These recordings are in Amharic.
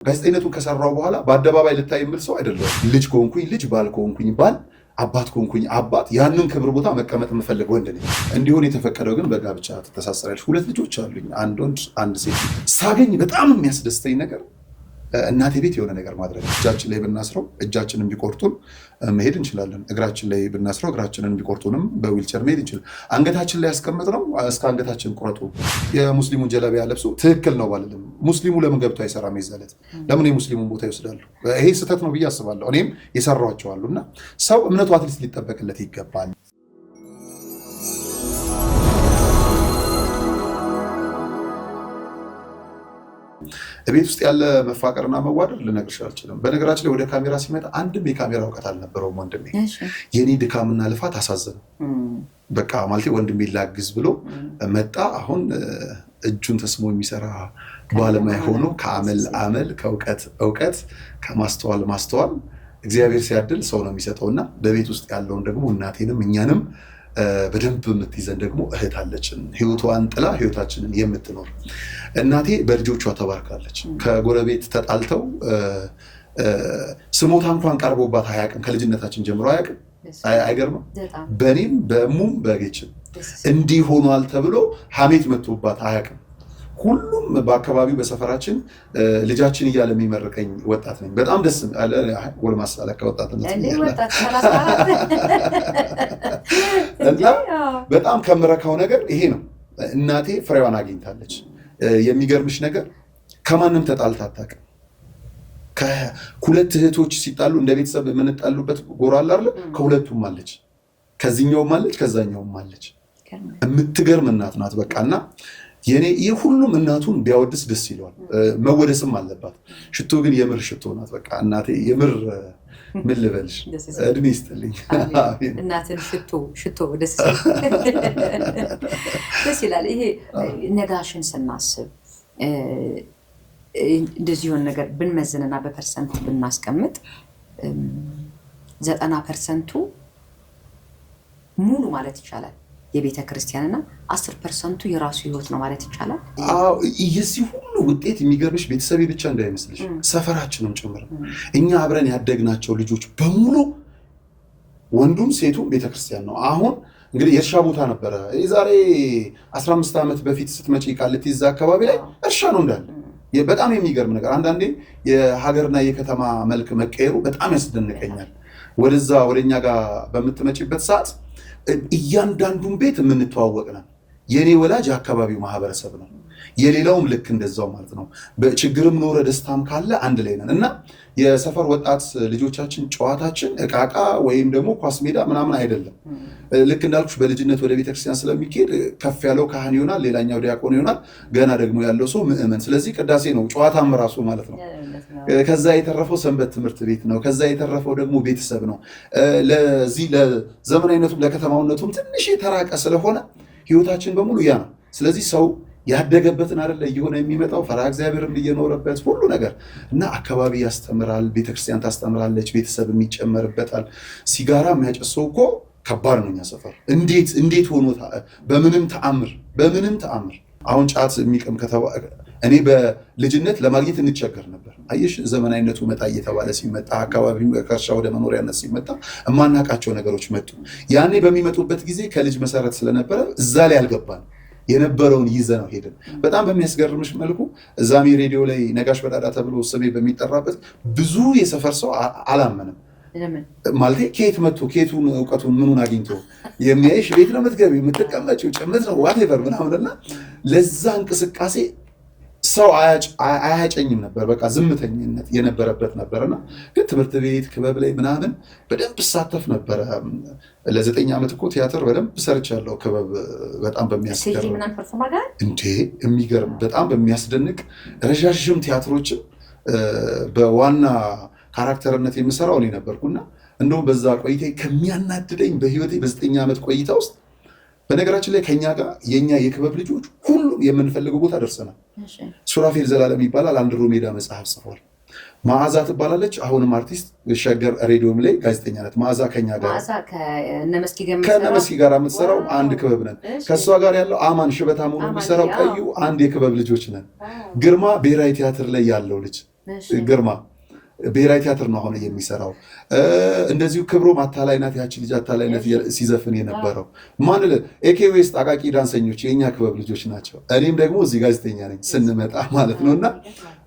ጋዜጠኝነቱን ከሰራው በኋላ በአደባባይ ልታይ የምል ሰው አይደለም። ልጅ ከሆንኩኝ ልጅ፣ ባል ከሆንኩኝ ባል፣ አባት ከሆንኩኝ አባት፣ ያንን ክብር ቦታ መቀመጥ የምፈልግ ወንድ ነኝ። እንዲሆን የተፈቀደው ግን በጋብቻ ትተሳሰራለች። ሁለት ልጆች አሉኝ፣ አንድ ወንድ፣ አንድ ሴት። ሳገኝ በጣም የሚያስደስተኝ ነገር እናቴ ቤት የሆነ ነገር ማድረግ። እጃችን ላይ ብናስረው እጃችንን ቢቆርጡን መሄድ እንችላለን። እግራችን ላይ ብናስረው እግራችንን ቢቆርጡንም በዊልቸር መሄድ እንችላለን። አንገታችን ላይ ያስቀምጥነው እስከ አንገታችን ቁረጡ። የሙስሊሙን ጀለቢያ ለብሶ ትክክል ነው ባልልም፣ ሙስሊሙ ለምን ገብቶ አይሰራም? የዛለት ለምን የሙስሊሙን ቦታ ይወስዳሉ? ይሄ ስህተት ነው ብዬ አስባለሁ። እኔም የሰራኋቸው እና ሰው እምነቱ at least ሊጠበቅለት ይገባል። ቤት ውስጥ ያለ መፋቀርና መዋደድ ልነግርሽ አልችልም። በነገራችን ላይ ወደ ካሜራ ሲመጣ አንድም የካሜራ እውቀት አልነበረውም ወንድሜ። የኔ ድካምና ልፋት አሳዘነው። በቃ ማለት ወንድሜ ላግዝ ብሎ መጣ። አሁን እጁን ተስሞ የሚሰራ ባለሙያ ሆኖ ከአመል አመል፣ ከእውቀት እውቀት፣ ከማስተዋል ማስተዋል እግዚአብሔር ሲያድል ሰው ነው የሚሰጠው እና በቤት ውስጥ ያለውን ደግሞ እናቴንም እኛንም በደንብ የምትይዘን ደግሞ እህት አለችን። ህይወቷን ጥላ ህይወታችንን የምትኖር እናቴ በልጆቿ ተባርካለች። ከጎረቤት ተጣልተው ስሞታ እንኳን ቀርቦባት አያውቅም። ከልጅነታችን ጀምሮ አያውቅም። አይገርምም? በእኔም በእሙም በጌችም እንዲህ ሆኗል ተብሎ ሐሜት መጥቶባት አያውቅም። ሁሉም በአካባቢው በሰፈራችን ልጃችን እያለ የሚመርቀኝ ወጣት ነኝ። በጣም ደስ ጎልማሳ ለካ ወጣትነት እና በጣም ከምረካው ነገር ይሄ ነው። እናቴ ፍሬዋን አግኝታለች። የሚገርምሽ ነገር ከማንም ተጣልታ አታውቅም። ከሁለት እህቶች ሲጣሉ እንደ ቤተሰብ የምንጣሉበት ጎራ አለ አይደለ? ከሁለቱም አለች፣ ከዚህኛውም አለች፣ ከዛኛውም አለች። የምትገርም እናት ናት። በቃ እና የኔ የሁሉም እናቱን ቢያወድስ ደስ ይለዋል። መወደስም አለባት። ሽቶ ግን የምር ሽቶ ናት። በቃ እናቴ የምር ምን ልበልሽ፣ እድሜ ይስጥልኝ። እናትን ሽቶ ሽቶ ደስ ይላል። ይሄ ነጋሽን ስናስብ እንደዚህ የሆነ ነገር ብንመዝንና በ percent ብናስቀምጥ 90% ሙሉ ማለት ይቻላል የቤተ ክርስቲያንና 10% የራሱ ህይወት ነው ማለት ይቻላል። አዎ፣ የዚህ ሁሉ ውጤት የሚገርምሽ ቤተሰቤ ብቻ እንዳይመስልሽ ሰፈራችንም ጭምር እኛ አብረን ያደግናቸው ልጆች በሙሉ ወንዱም ሴቱም ቤተክርስቲያን ነው። አሁን እንግዲህ የእርሻ ቦታ ነበረ። የዛሬ 15 ዓመት በፊት ስትመጪ ቃሊቲ እዛ አካባቢ ላይ እርሻ ነው እንዳለ። በጣም የሚገርም ነገር አንዳንዴ የሀገርና የከተማ መልክ መቀየሩ በጣም ያስደንቀኛል። ወደዛ ወደኛ ጋር በምትመጪበት ሰዓት እያንዳንዱን ቤት የምንተዋወቅ ነን። የኔ ወላጅ የአካባቢው ማህበረሰብ ነው። የሌላውም ልክ እንደዛው ማለት ነው። በችግርም ኖረ ደስታም ካለ አንድ ላይ ነን እና የሰፈር ወጣት ልጆቻችን ጨዋታችን እቃቃ ወይም ደግሞ ኳስ ሜዳ ምናምን አይደለም። ልክ እንዳልኩሽ በልጅነት ወደ ቤተክርስቲያን ስለሚካሄድ ከፍ ያለው ካህን ይሆናል፣ ሌላኛው ዲያቆን ይሆናል፣ ገና ደግሞ ያለው ሰው ምዕመን። ስለዚህ ቅዳሴ ነው ጨዋታም ራሱ ማለት ነው። ከዛ የተረፈው ሰንበት ትምህርት ቤት ነው። ከዛ የተረፈው ደግሞ ቤተሰብ ነው። ለዚህ ለዘመናዊነቱም ለከተማውነቱም ትንሽ የተራቀ ስለሆነ ህይወታችን በሙሉ ያ ነው። ስለዚህ ሰው ያደገበትን አይደለ እየሆነ የሚመጣው ፈሪሃ እግዚአብሔርም እየኖረበት ሁሉ ነገር እና አካባቢ ያስተምራል፣ ቤተክርስቲያን ታስተምራለች፣ ቤተሰብ የሚጨመርበታል። ሲጋራ የሚያጨሰው እኮ ከባድ ነው። እኛ ሰፈር እንዴት እንዴት ሆኖ በምንም ተአምር በምንም ተአምር አሁን ጫት የሚቅም እኔ በልጅነት ለማግኘት እንቸገር ነበር። አየሽ ዘመናዊነቱ መጣ እየተባለ ሲመጣ አካባቢ ከእርሻ ወደ መኖሪያነት ሲመጣ እማናቃቸው ነገሮች መጡ። ያኔ በሚመጡበት ጊዜ ከልጅ መሰረት ስለነበረ እዛ ላይ አልገባን የነበረውን ይዘ ነው ሄድን። በጣም በሚያስገርምሽ መልኩ እዛሜ ሬዲዮ ላይ ነጋሽ በዳዳ ተብሎ ስሜ በሚጠራበት ብዙ የሰፈር ሰው አላመንም። ማለቴ ከየት መጥቶ ከየቱን እውቀቱን ምኑን አግኝቶ የሚያይሽ ቤት ነው የምትገቢው የምትቀመጪው ጭምት ነው whatever ምናምንና ለዛ እንቅስቃሴ ሰው አያጨኝም ነበር። በቃ ዝምተኝነት የነበረበት ነበርና ግን ትምህርት ቤት ክበብ ላይ ምናምን በደንብ እሳተፍ ነበረ። ለ9 ዓመት እኮ ቲያትር በደንብ ሰርቻለሁ። ክበብ በጣም በሚያስገርም እንዴ የሚገርም በጣም በሚያስደንቅ ረዣዥም ቲያትሮችን በዋና character ነት የምሰራው እኔ ነበርኩና እንደውም በዛ ቆይታ ከሚያናድደኝ በህይወቴ በ9 ዓመት ቆይታ ውስጥ በነገራችን ላይ ከኛ ጋር የኛ የክበብ ልጆች ሁሉም የምንፈልገው ቦታ ደርሰናል። ሱራፌል ዘላለም ይባላል። አንድሮሜዳ መጽሐፍ ጽፏል። መዓዛ ትባላለች። አሁንም አርቲስት ሸገር ሬዲዮም ላይ ጋዜጠኛ ናት። መዓዛ ከኛ ጋር ከነ መስኪ ጋር የምትሰራው አንድ ክበብ ነን። ከእሷ ጋር ያለው አማን ሽበታም ሆኖ የሚሰራው ቀዩ አንድ የክበብ ልጆች ነን። ግርማ ብሔራዊ ቲያትር ላይ ያለው ልጅ ግርማ ብሔራዊ ቲያትር ነው አሁን የሚሰራው። እንደዚሁ ክብሮም አታላይ ናት ያቺ ልጅ አታላይ ናት ሲዘፍን የነበረው ማን ኤኬ ዌስት አቃቂ ዳንሰኞች የእኛ ክበብ ልጆች ናቸው። እኔም ደግሞ እዚህ ጋዜጠኛ ነኝ ስንመጣ ማለት ነው። እና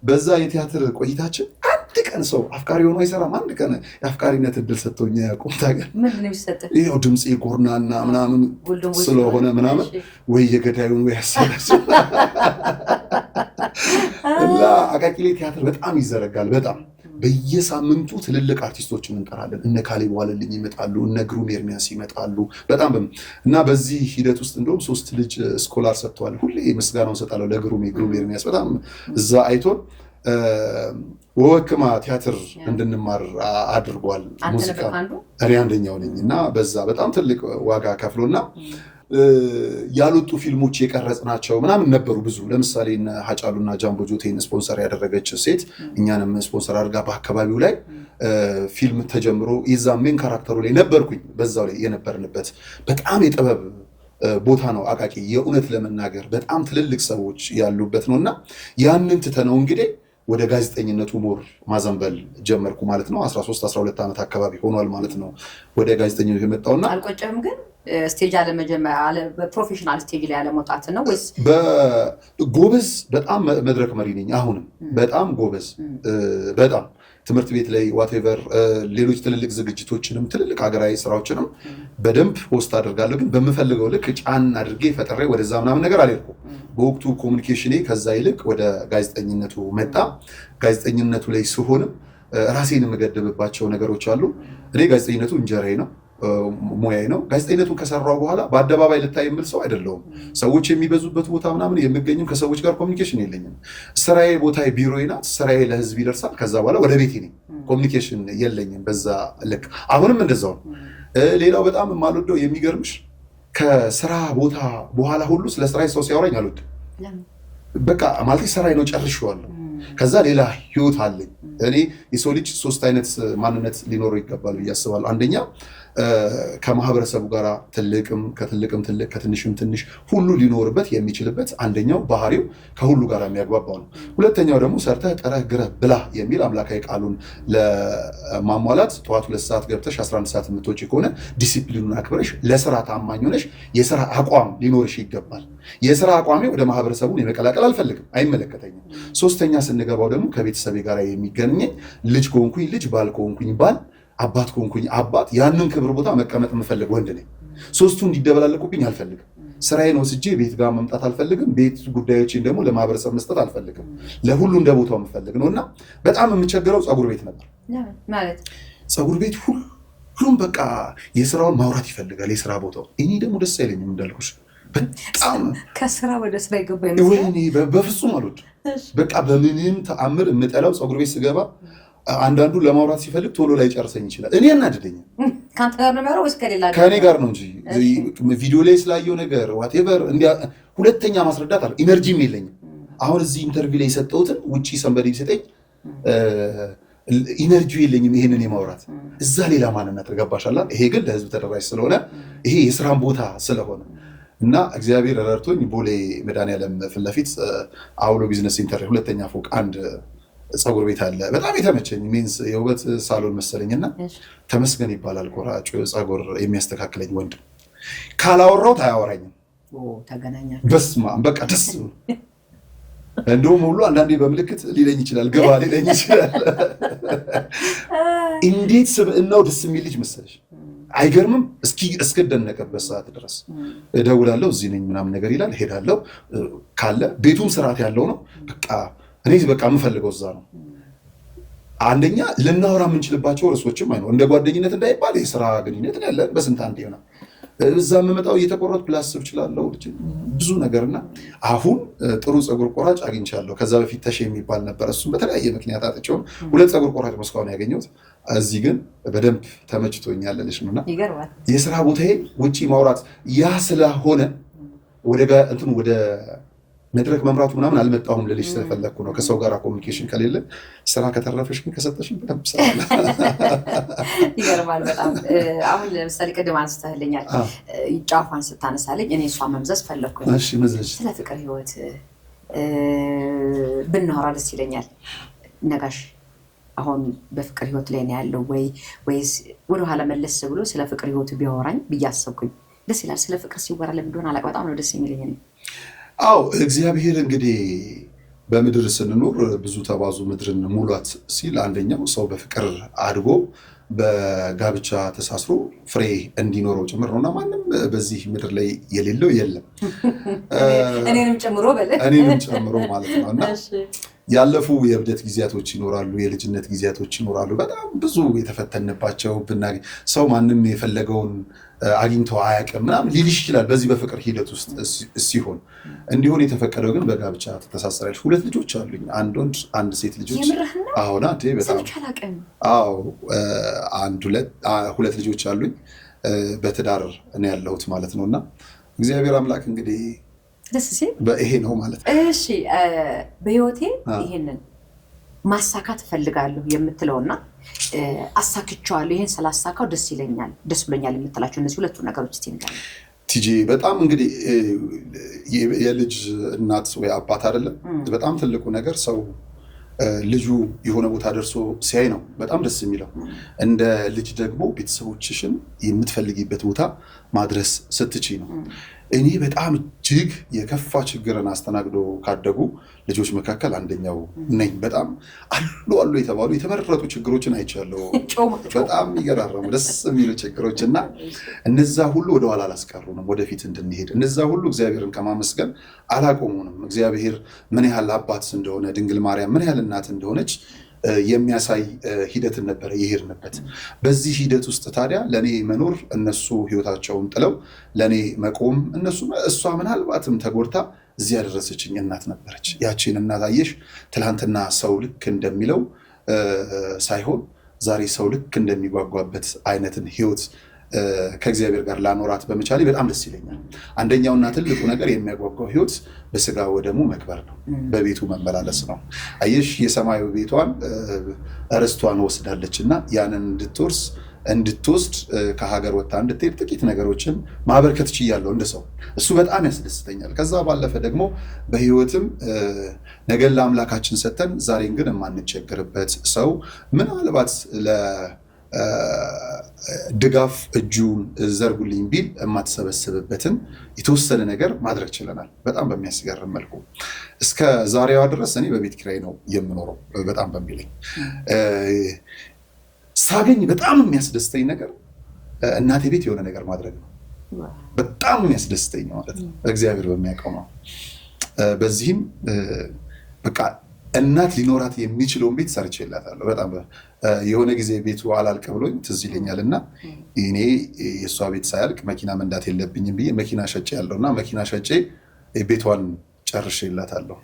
በዛ የቲያትር ቆይታችን አንድ ቀን ሰው አፍቃሪ ሆኖ አይሰራም። አንድ ቀን የአፍቃሪነት እድል ሰጥቶኝ አያውቁም። ታውቂያለሽ፣ ይኸው ድምፄ ጎርናና ምናምን ስለሆነ ምናምን ወይ የገዳዩን ወይ ያሰለች እና አቃቂ ላይ ቲያትር በጣም ይዘረጋል። በጣም በየሳምንቱ ትልልቅ አርቲስቶችን እንጠራለን። እነ ካሌብ ዋለልኝ ይመጣሉ፣ እነ ግሩም ኤርሚያስ ይመጣሉ። በጣም እና በዚህ ሂደት ውስጥ እንደውም 3 ልጅ scholar ሰጥተዋል። ሁሌ ምስጋናውን ሰጣለሁ ለግሩም ግሩም ኤርሚያስ በጣም እዛ አይቶን ወወክማ ቲያትር እንድንማር አድርጓል። ሙዚቃ እኔ አንደኛው ነኝ እና በዛ በጣም ትልቅ ዋጋ ከፍሎና ያልወጡ ፊልሞች የቀረጽናቸው ምናምን ነበሩ ብዙ። ለምሳሌ እነ ሀጫሉና ጃምቦ ጆቴን ስፖንሰር ያደረገች ሴት እኛንም ስፖንሰር አድርጋ በአካባቢው ላይ ፊልም ተጀምሮ የዛ main character ኡ ላይ ነበርኩኝ። በዛው ላይ የነበርንበት በጣም የጥበብ ቦታ ነው አቃቂ። የእውነት ለመናገር በጣም ትልልቅ ሰዎች ያሉበት ነውና ያንን ትተነው እንግዲህ ወደ ጋዜጠኝነቱ more ማዘንበል ጀመርኩ ማለት ነው። 13 12 ዓመት አካባቢ ሆኗል ማለት ነው ወደ ጋዜጠኝነቱ የመጣውና። አልቆጨህም ግን stage አለመጀመር አለ professional stage ላይ አለመውጣት ነው ወይስ? ጎበዝ በጣም መድረክ መሪ ነኝ። አሁንም በጣም ጎበዝ፣ በጣም ትምህርት ቤት ላይ whatever ሌሎች ትልልቅ ዝግጅቶችንም ትልልቅ ሀገራዊ ስራዎችንም በደንብ host አደርጋለሁ። ግን በምፈልገው ልክ ጫን አድርጌ ፈጥሬ ወደዛ ምናምን ነገር አልሄድኩም። በወቅቱ communication ኤ ከዛ ይልቅ ወደ ጋዜጠኝነቱ መጣ። ጋዜጠኝነቱ ላይ ስሆንም ራሴን የምገድብባቸው ነገሮች አሉ። እኔ ጋዜጠኝነቱ እንጀራዬ ነው፣ ሙያዬ ነው። ጋዜጠኝነቱን ከሰራው በኋላ በአደባባይ ልታይ የምል ሰው አይደለሁም። ሰዎች የሚበዙበት ቦታ ምናምን የምገኝም ከሰዎች ጋር communication የለኝም። ስራዬ ቦታዬ ቢሮዬ ናት። ስራዬ ለህዝብ ይደርሳል። ከዛ በኋላ ወደ ቤቴ ነኝ። communication የለኝም በዛ ልክ። አሁንም እንደዛው ነው። ሌላው በጣም የማልወደው የሚገርምሽ ከስራ ቦታ በኋላ ሁሉ ስለ ስራዬ ሰው ሲያወራኝ አልወድም። በቃ ማለት ስራዬ ነው፣ ጨርሼዋለሁ። ከዛ ሌላ ህይወት አለኝ። እኔ የሰው ልጅ 3 አይነት ማንነት ሊኖረው ይገባል ብዬ አስባለሁ። አንደኛ ከማህበረሰቡ ጋር ትልቅም ከትልቅም ትልቅ ከትንሽም ትንሽ ሁሉ ሊኖርበት የሚችልበት አንደኛው ባህሪው ከሁሉ ጋር የሚያግባባው ነው። ሁለተኛው ደግሞ ሰርተህ ጥረህ ግረህ ብላ የሚል አምላካዊ ቃሉን ለማሟላት ጠዋት 2 ሰዓት ገብተሽ 11 ሰዓት የምትወጪ ከሆነ ዲሲፕሊኑን አክብረሽ ለስራ ታማኝ ሆነሽ የስራ አቋም ሊኖርሽ ይገባል። የስራ አቋሜ ወደ ማህበረሰቡን የመቀላቀል አልፈልግም፣ አይመለከተኝም። ሶስተኛ ስንገባው ደግሞ ከቤተሰቤ ጋር የሚገናኘኝ ልጅ ከሆንኩኝ ልጅ፣ ባል ከሆንኩኝ ባል፣ አባት ከሆንኩኝ አባት፣ ያንን ክብር ቦታ መቀመጥ የምፈልግ ወንድ ነኝ። ሶስቱ እንዲደበላለቁብኝ አልፈልግም። ስራዬን ወስጄ ቤት ጋር መምጣት አልፈልግም። ቤት ጉዳዮችን ደግሞ ለማህበረሰብ መስጠት አልፈልግም። ለሁሉ እንደ ቦታው የምፈልግ ነውና በጣም የምቸገረው ፀጉር ቤት ነበር። ማለት ፀጉር ቤት ሁሉም በቃ የስራውን ማውራት ይፈልጋል፣ የስራ ቦታው። እኔ ደግሞ ደስ አይለኝም እንዳልኩሽ በጣም ከስራ ወደ ስራ ይገባ ይመስላል። ወይኔ በፍጹም አልወድም። በቃ በምንም ተአምር የምጠላው ፀጉር ቤት ስገባ አንዳንዱ ለማውራት ሲፈልግ ቶሎ ላይ ጨርሰኝ ይችላል። እኔ ያናድደኛል። ካንተ ጋር ነው የሚያወራው ወይስ ከሌላ ጋር? ከኔ ጋር ነው እንጂ ቪዲዮ ላይ ስላየው ነገር whatever እንዲያ ሁለተኛ ማስረዳት አለ energy ም የለኝም። አሁን እዚህ interview ላይ የሰጠሁትን ውጪ somebody ቢሰጠኝ energy የለኝም ይሄንን የማውራት። እዛ ሌላ ማንነት ገባሻላ። ይሄ ግን ለህዝብ ተደራሽ ስለሆነ ይሄ የስራን ቦታ ስለሆነ እና እግዚአብሔር ረድቶኝ ቦሌ መድኃኒዓለም ፊት ለፊት አውሎ ቢዝነስ ሴንተር ሁለተኛ ፎቅ አንድ ፀጉር ቤት አለ። በጣም የተመቸኝ men's የውበት ሳሎን መሰለኝና ተመስገን ይባላል ቆራጩ ፀጉር የሚያስተካክለኝ ወንድ። ካላወራሁት አያወራኝም። ተገናኛችሁ? በስመ አብ በቃ ደስ እንደውም ሁሉ አንዳንዴ በምልክት ሊለኝ ይችላል፣ ግባ ሊለኝ ይችላል። እንዴት ስብዕናው ደስ የሚል ልጅ መሰለሽ። አይገርምም? እስክደነቅበት ሰዓት ድረስ እደውላለሁ፣ እዚህ ነኝ ምናምን ነገር ይላል። እሄዳለሁ ካለ ቤቱም ስርዓት ያለው ነው። በቃ እኔ በቃ የምፈልገው እዛ ነው። አንደኛ ልናወራ የምንችልባቸው ርዕሶችም አይኖር፣ እንደ ጓደኝነት እንዳይባል የስራ ግንኙነት ነው ያለን። በስንት አንድ ይሆናል። እዛ የምመጣው እየተቆረጥኩ ላስብ እችላለሁ ብዙ ነገርና አሁን ጥሩ ፀጉር ቆራጭ አግኝቻለሁ። ከዛ በፊት ተሼ የሚባል ነበር፣ እሱም በተለያየ ምክንያት አጥቼው 2 ፀጉር ቆራጭ እስካሁን ያገኘሁት። እዚህ ግን በደንብ ተመችቶኛል ልልሽ ነውና ይገርማል። የስራ ቦታዬ ውጪ ማውራት ያ ስለሆነ ወደ እንትኑ ወደ መድረክ መምራቱ ምናምን አልመጣሁም ልልሽ ስለፈለኩ ነው። ከሰው ጋር communication ከሌለ ስራ ከተረፈሽ ግን ከሰጠሽኝ በደንብ ስራ አለ። ይገርማል በጣም። አሁን ለምሳሌ ቅድም አንስተህልኛል፣ ጫፏን ስታነሳልኝ እኔ እሷን መምዘዝ ፈለኩኝ። እሺ መዘዝ። ስለ ፍቅር ህይወት ብናወራ ደስ ይለኛል። ነጋሽ አሁን በፍቅር ህይወት ላይ ነው ያለው ወይ ወይስ ወደኋላ መለስ ብሎ ስለ ፍቅር ህይወቱ ቢያወራኝ ብዬ አሰብኩኝ። ደስ ይላል። ስለ ፍቅር ሲወራ ለምን እንደሆነ አላውቅም፣ በጣም ነው ደስ የሚለኝ። አዎ፣ እግዚአብሔር እንግዲህ በምድር ስንኖር ብዙ ተባዙ ምድርን ሙሏት ሲል አንደኛው ሰው በፍቅር አድጎ በጋብቻ ተሳስሮ ፍሬ እንዲኖረው ጭምር ነውና ማንም በዚህ ምድር ላይ የሌለው የለም። እኔንም ጨምሮ በለ። እኔንም ጨምሮ ማለት ነው። እና ያለፉ የእብደት ጊዜያቶች ይኖራሉ፣ የልጅነት ጊዜያቶች ይኖራሉ። በጣም ብዙ የተፈተንባቸው ብናገኝ ሰው ማንም የፈለገውን አግኝቶ አያውቅም ምናምን ሊልሽ ይችላል። በዚህ በፍቅር ሂደት ውስጥ ሲሆን እንዲሆን የተፈቀደው ግን በጋብቻ ትተሳሰራለች። ሁለት ልጆች አሉኝ፣ አንድ ወንድ አንድ ሴት ልጆች። የምርህን ነው? አሁን በጣም ሰምቼ አላውቅም። አዎ፣ አንድ ሁለት ልጆች አሉኝ። በትዳር ነው ያለሁት ማለት ነው። እና እግዚአብሔር አምላክ እንግዲህ ደስ ሲል ይሄ ነው ማለት ነው። እሺ፣ በህይወቴ ይሄንን ማሳካት እፈልጋለሁ የምትለውና አሳክቼዋለሁ፣ ይሄን ስላሳካው ደስ ይለኛል፣ ደስ ብሎኛል የምትላቸው እነዚህ ሁለቱ ነገሮች እስኪ ንገረኝ። ቲጂ፣ በጣም እንግዲህ የልጅ እናት ወይ አባት አይደለም። በጣም ትልቁ ነገር ሰው ልጁ የሆነ ቦታ ደርሶ ሲያይ ነው በጣም ደስ የሚለው። እንደ ልጅ ደግሞ ቤተሰቦችሽን የምትፈልጊበት ቦታ ማድረስ ስትችይ ነው። እኔ በጣም እጅግ የከፋ ችግርን አስተናግዶ ካደጉ ልጆች መካከል አንደኛው ነኝ። በጣም አሉ አሉ የተባሉ የተመረጡ ችግሮችን አይቻለሁ። በጣም የሚገራረሙ ደስ የሚሉ ችግሮች እና እነዛ ሁሉ ወደኋላ አላስቀሩንም ወደፊት እንድንሄድ። እነዛ ሁሉ እግዚአብሔርን ከማመስገን አላቆሙንም። እግዚአብሔር ምን ያህል አባት እንደሆነ፣ ድንግል ማርያም ምን ያህል እናት እንደሆነች የሚያሳይ ሂደትን ነበረ የሄድንበት። በዚህ ሂደት ውስጥ ታዲያ ለእኔ መኖር እነሱ ህይወታቸውን ጥለው ለእኔ መቆም፣ እነሱ እሷ ምናልባትም ተጎድታ እዚህ ያደረሰችኝ እናት ነበረች። ያቺን እናት አየሽ፣ ትላንትና ሰው ልክ እንደሚለው ሳይሆን ዛሬ ሰው ልክ እንደሚጓጓበት አይነትን ህይወት ከእግዚአብሔር ጋር ላኖራት በመቻሌ በጣም ደስ ይለኛል። አንደኛውና ትልቁ ነገር የሚያጓጓው ህይወት በስጋ ወደሙ መክበር ነው፣ በቤቱ መመላለስ ነው። አየሽ፣ የሰማዩ ቤቷን ርስቷን ወስዳለች እና ያንን እንድትወርስ እንድትወስድ ከሀገር ወጥታ እንድትሄድ ጥቂት ነገሮችን ማበርከት ችያለሁ እንደ ሰው። እሱ በጣም ያስደስተኛል። ከዛ ባለፈ ደግሞ በህይወትም ነገን ለአምላካችን ሰጥተን ዛሬን ግን የማንቸገርበት፣ ሰው ምናልባት ድጋፍ እጁን ዘርጉልኝ ቢል የማትሰበስብበትን የተወሰነ ነገር ማድረግ ችለናል። በጣም በሚያስገርም መልኩ እስከ ዛሬዋ ድረስ እኔ በቤት ኪራይ ነው የምኖረው። በጣም በሚለኝ ሳገኝ በጣም የሚያስደስተኝ ነገር እናቴ ቤት የሆነ ነገር ማድረግ ነው። በጣም የሚያስደስተኝ ማለት ነው። እግዚአብሔር በሚያውቀው ነው። በዚህም በቃ እናት ሊኖራት የሚችለውን ቤት ሰርቼላታለሁ። በጣም የሆነ ጊዜ ቤቱ አላልቅ ብሎኝ ትዝ ይለኛል እና እኔ የእሷ ቤት ሳያልቅ መኪና መንዳት የለብኝም ብዬ መኪና ሸጬ ያለው እና መኪና ሸጬ ቤቷን ጨርሼላታለሁ።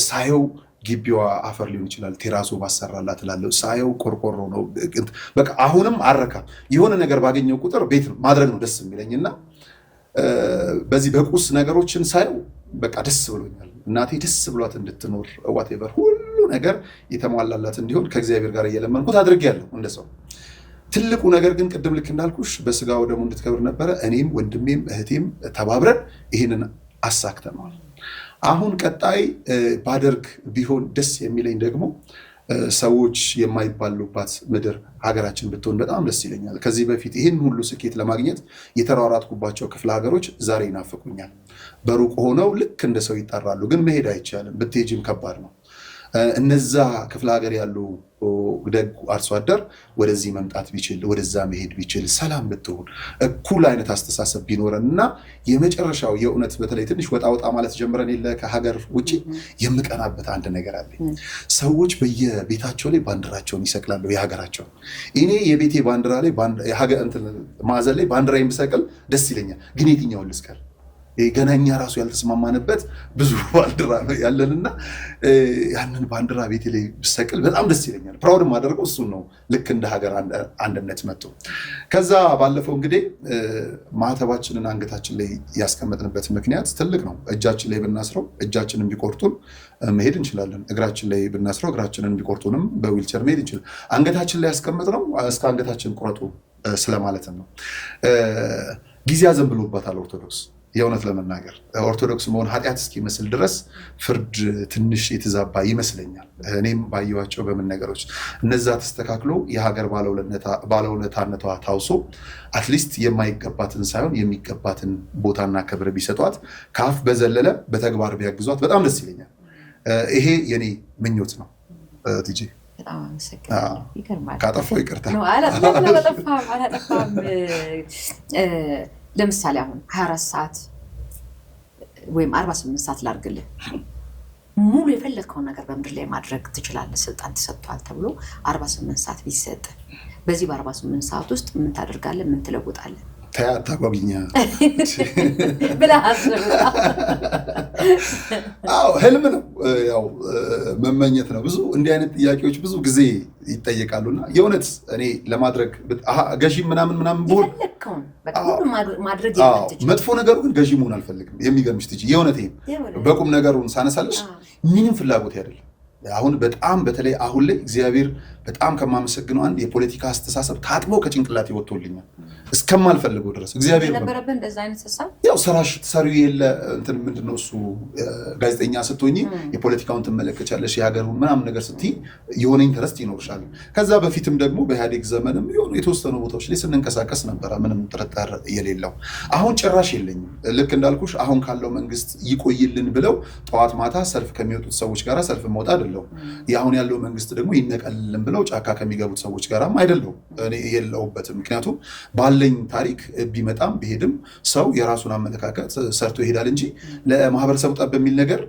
ሳየው ግቢዋ አፈር ሊሆን ይችላል፣ ቴራዞ ባሰራላት እላለሁ። ሳየው ቆርቆሮ ነው። በቃ አሁንም አረካም። የሆነ ነገር ባገኘው ቁጥር ቤት ማድረግ ነው ደስ የሚለኝ እና በዚህ በቁስ ነገሮችን ሳየው በቃ ደስ ብሎኛል። እናቴ ደስ ብሏት እንድትኖር whatever ሁሉ ነገር የተሟላላት እንዲሆን ከእግዚአብሔር ጋር እየለመንኩት አድርጌያለሁ እንደ ሰው። ትልቁ ነገር ግን ቅድም ልክ እንዳልኩሽ በስጋው ደግሞ እንድትከብር ነበረ። እኔም ወንድሜም እህቴም ተባብረን ይህንን አሳክተነዋል። አሁን ቀጣይ ባደርግ ቢሆን ደስ የሚለኝ ደግሞ ሰዎች የማይባሉባት ምድር ሀገራችን ብትሆን በጣም ደስ ይለኛል። ከዚህ በፊት ይህን ሁሉ ስኬት ለማግኘት የተሯሯጥኩባቸው ክፍለ ሀገሮች ዛሬ ይናፍቁኛል። በሩቅ ሆነው ልክ እንደ ሰው ይጠራሉ፣ ግን መሄድ አይቻልም። ብትሄጂም ከባድ ነው። እነዛ ክፍለ ሀገር ያሉ ደግ አርሶ አደር ወደዚህ መምጣት ቢችል፣ ወደዛ መሄድ ቢችል፣ ሰላም ብትሆን፣ እኩል አይነት አስተሳሰብ ቢኖረን እና የመጨረሻው የእውነት በተለይ ትንሽ ወጣ ወጣ ማለት ጀምረን የለ ከሀገር ውጭ፣ የምቀናበት አንድ ነገር አለኝ። ሰዎች በየቤታቸው ላይ ባንዲራቸውን ይሰቅላሉ፣ የሀገራቸውን። እኔ የቤቴ ባንዲራ ላይ ማዕዘን ላይ ባንዲራ ብሰቅል ደስ ይለኛል። ግን የትኛውን ልስቀል? ገና እኛ ራሱ ያልተስማማንበት ብዙ ባንዲራ ነው ያለንና ያንን ባንዲራ ቤቴ ላይ ብሰቅል በጣም ደስ ይለኛል። Proud የማደርገው እሱን ነው። ልክ እንደ ሀገር አንድነት መጥቶ ከዛ ባለፈው እንግዲህ ማህተባችንን አንገታችን ላይ ያስቀመጥንበት ምክንያት ትልቅ ነው። እጃችን ላይ ብናስረው እጃችንን ቢቆርጡን መሄድ እንችላለን። እግራችን ላይ ብናስረው እግራችንን ቢቆርጡንም በዊልቸር መሄድ እንችላለን። አንገታችን ላይ ያስቀመጥነው እስከ አንገታችን ቁረጡ ስለማለትም ነው። ጊዜ አዘንብሎባታል ኦርቶዶክስ። የእውነት ለመናገር ኦርቶዶክስ መሆን ኃጢአት እስኪመስል ድረስ ፍርድ ትንሽ የተዛባ ይመስለኛል። እኔም ባየኋቸው በምን ነገሮች እነዛ ተስተካክሎ የሀገር ባለውለታነቷ ታውሶ at least የማይገባትን ሳይሆን የሚገባትን ቦታና ክብር ቢሰጧት፣ ከአፍ በዘለለ በተግባር ቢያግዟት በጣም ደስ ይለኛል። ይሄ የኔ ምኞት ነው። ቲጂ። በጣም አመሰግናለሁ። ይገርማል። ካጠፋሁ ይቅርታ። አላጠፋም። ለምሳሌ አሁን 24 ሰዓት ወይም 48 ሰዓት ላድርግልህ፣ ሙሉ የፈለግከውን ነገር በምድር ላይ ማድረግ ትችላለህ፣ ስልጣን ተሰጥቷል ተብሎ 48 ሰዓት ቢሰጥ በዚህ በ48 ሰዓት ውስጥ ምን ታደርጋለህ? ምን ትለውጣለህ? ተይ አታጓጊኛ። ብለህ አስብ። አዎ፣ ህልም ነው፣ ያው መመኘት ነው። ብዙ እንዲህ አይነት ጥያቄዎች ብዙ ጊዜ ይጠየቃሉ እና የእውነት እኔ ለማድረግ ገዢ ምናምን ምናምን ብሆን የፈለግከውን በቃ ሁሉም ማድረግ የምትችል። መጥፎ ነገሩ ግን ገዢ መሆን አልፈልግም። የሚገርምሽ ትጂ፣ የእውነት ይሄም በቁም ነገሩን ሳነሳለሽ ምንም ፍላጎት አይደለም። አሁን በጣም በተለይ አሁን ላይ እግዚአብሔር በጣም ከማመሰግነው አንድ የፖለቲካ አስተሳሰብ ታጥቦ ከጭንቅላቴ ወጥቶልኛል እስከማልፈልገው ድረስ እግዚአብሔር ነበረብህ እንደዛ አይነት ሀሳብ? ያው ስራሽ ትሰሪው የለ እንትን ምንድን ነው እሱ፣ ጋዜጠኛ ስትሆኚ የፖለቲካውን ትመለከቻለሽ፣ የሀገሩን ምናምን ነገር ስትይ የሆነ interest ይኖርሻል። ከዛ በፊትም ደግሞ በኢህአዴግ ዘመንም የሆኑ የተወሰኑ ቦታዎች ላይ ስንንቀሳቀስ ነበረ፣ ምንም ጥርጥር የሌለው። አሁን ጭራሽ የለኝም። ልክ እንዳልኩሽ አሁን ካለው መንግስት ይቆይልን ብለው ጠዋት ማታ ሰልፍ ከሚወጡት ሰዎች ጋር ሰልፍ መውጣ አይደለሁም። የአሁን ያለው መንግስት ደግሞ ይነቀልልን ብለው ጫካ ከሚገቡት ሰዎች ጋራም አይደለሁም። እኔ የለሁበትም። ምክንያቱም ባለኝ ታሪክ ቢመጣም ቢሄድም ሰው የራሱን አመለካከት ሰርቶ ይሄዳል እንጂ ለማህበረሰቡ ጠብ በሚል ነገር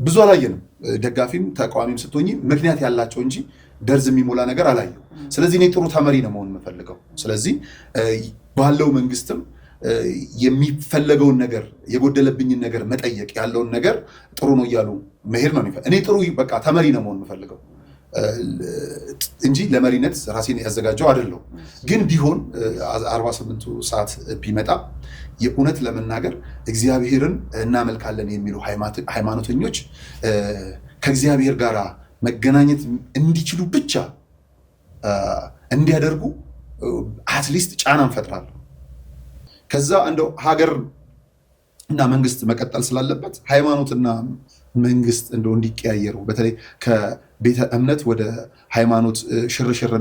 ብዙ አላየንም። ደጋፊም ተቃዋሚም ስትሆኚ ምክንያት ያላቸው እንጂ ደርዝ የሚሞላ ነገር አላየው። ስለዚህ እኔ ጥሩ ተመሪ ነው መሆን የምፈልገው። ስለዚህ ባለው መንግስትም የሚፈለገውን ነገር፣ የጎደለብኝን ነገር መጠየቅ፣ ያለውን ነገር ጥሩ ነው እያሉ መሄድ ነው። እኔ ጥሩ በቃ ተመሪ ነው መሆን የምፈልገው እንጂ ለመሪነት ራሴን ያዘጋጀው አይደለሁም። ግን ቢሆን 48ቱ ሰዓት ቢመጣ የእውነት ለመናገር እግዚአብሔርን እናመልካለን የሚሉ ሃይማኖተኞች ከእግዚአብሔር ጋር መገናኘት እንዲችሉ ብቻ እንዲያደርጉ at least ጫና እንፈጥራለሁ። ከዛ እንደው ሀገር እና መንግስት መቀጠል ስላለበት ሃይማኖትና መንግስት እንደው እንዲቀያየሩ፣ በተለይ ከቤተ እምነት ወደ ሃይማኖት ሽርሽር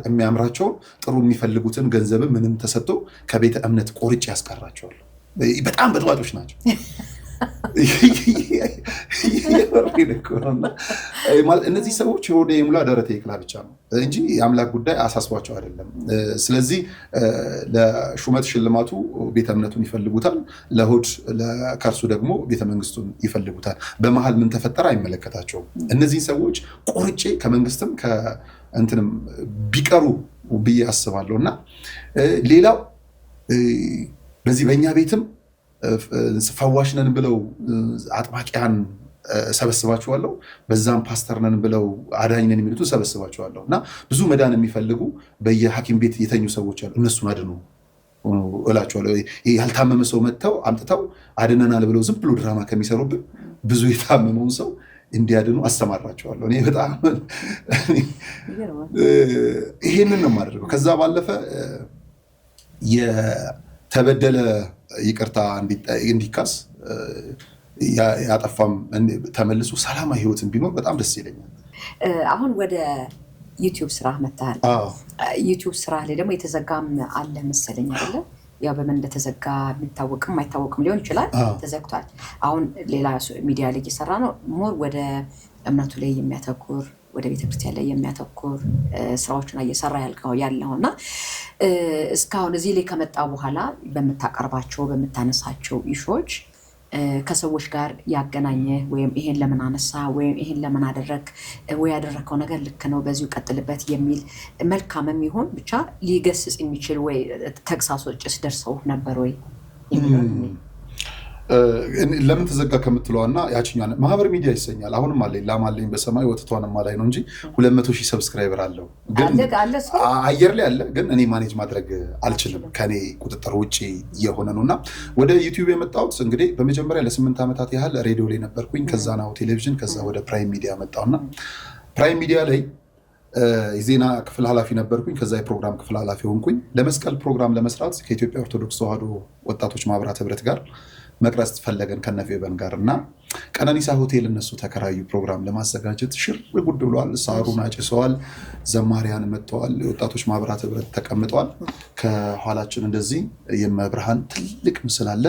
የሚያምራቸውን ጥሩ የሚፈልጉትን ገንዘብ ምንም ተሰጥቶ ከቤተ እምነት ቆርጬ ያስቀራቸዋል። በጣም በጥባጮች ናቸው። እነዚህ ሰዎች የሆደ የሙላ ደረቴ ይቅላ ብቻ ነው እንጂ የአምላክ ጉዳይ አሳስቧቸው አይደለም። ስለዚህ ለሹመት ሽልማቱ ቤተ እምነቱን ይፈልጉታል፣ ለሆድ ለከርሱ ደግሞ ቤተ መንግስቱን ይፈልጉታል። በመሀል ምን ተፈጠረ አይመለከታቸውም። እነዚህን ሰዎች ቆርጬ ከመንግስትም ከእንትንም ቢቀሩ ብዬ አስባለሁ። እና ሌላው በዚህ በእኛ ቤትም ፈዋሽ ነን ብለው አጥባቂያን ሰበስባቸዋለሁ። በዛም ፓስተር ነን ብለው አዳኝ ነን የሚሉትን ሰበስባቸዋለሁ። እና ብዙ መዳን የሚፈልጉ በየሐኪም ቤት የተኙ ሰዎች አሉ። እነሱን አድኑ እላቸዋለሁ። ያልታመመ ሰው መጥተው አምጥተው አድነናል ብለው ዝም ብሎ ድራማ ከሚሰሩብን ብዙ የታመመውን ሰው እንዲያድኑ አሰማራቸዋለሁ። እኔ በጣም ይሄንን ነው የማደርገው። ከዛ ባለፈ የተበደለ ይቅርታ እንዲካስ፣ ያጠፋም ተመልሶ ሰላማዊ ህይወትን ቢኖር በጣም ደስ ይለኛል። አሁን ወደ ዩቲዩብ ስራ መጥተሃል። ዩቲዩብ ስራ ላይ ደግሞ የተዘጋም አለ መሰለኝ አይደለ? ያው በምን እንደተዘጋ የሚታወቅም አይታወቅም ሊሆን ይችላል። ተዘግቷል። አሁን ሌላ ሚዲያ ላይ እየሰራ ነው። More ወደ እምነቱ ላይ የሚያተኩር፣ ወደ ቤተክርስቲያን ላይ የሚያተኩር ስራዎችን እየሰራ ያለው እና እስካሁን እዚህ ላይ ከመጣ በኋላ በምታቀርባቸው፣ በምታነሳቸው issue ዎች ከሰዎች ጋር ያገናኘ ወይም ይሄን ለምን አነሳ ወይም ይሄን ለምን አደረግ ወይ ያደረግከው ነገር ልክ ነው፣ በዚሁ ቀጥልበት የሚል መልካምም ይሁን ብቻ ሊገስጽ የሚችል ወይ ተግሳሶችስ ደርሰው ነበር ወይ የሚለውን። ለምን ተዘጋ ከምትለዋ እና ያችኛ ማህበር ሚዲያ ይሰኛል። አሁንም አለኝ፣ ላም አለኝ በሰማይ ወተቷንም ላይ ነው እንጂ 200,000 subscriber አለው። አየር ላይ አለ፣ ግን እኔ manage ማድረግ አልችልም። ከኔ ቁጥጥር ውጭ የሆነ ነው። እና ወደ ዩቲዩብ የመጣሁት እንግዲህ በመጀመሪያ ለ8 ዓመታት ያህል ሬዲዮ ላይ ነበርኩኝ። ከዛ ናሁ ቴሌቪዥን፣ ከዛ ወደ ፕራይም ሚዲያ መጣሁና ፕራይም ሚዲያ ላይ የዜና ክፍል ኃላፊ ነበርኩኝ። ከዛ የፕሮግራም ክፍል ኃላፊ ሆንኩኝ። ለመስቀል ፕሮግራም ለመስራት ከኢትዮጵያ ኦርቶዶክስ ተዋሕዶ ወጣቶች ማህበራት ህብረት ጋር መቅረጽ ፈለገን ከነፌበን ጋር እና ቀነኒሳ ሆቴል እነሱ ተከራዩ። ፕሮግራም ለማዘጋጀት ሽር ጉድ ብለዋል። ሳሩን አጭሰዋል። ዘማሪያን መጥተዋል። የወጣቶች ማህበራት ህብረት ተቀምጠዋል። ከኋላችን እንደዚህ የመብርሃን ትልቅ ምስል አለ።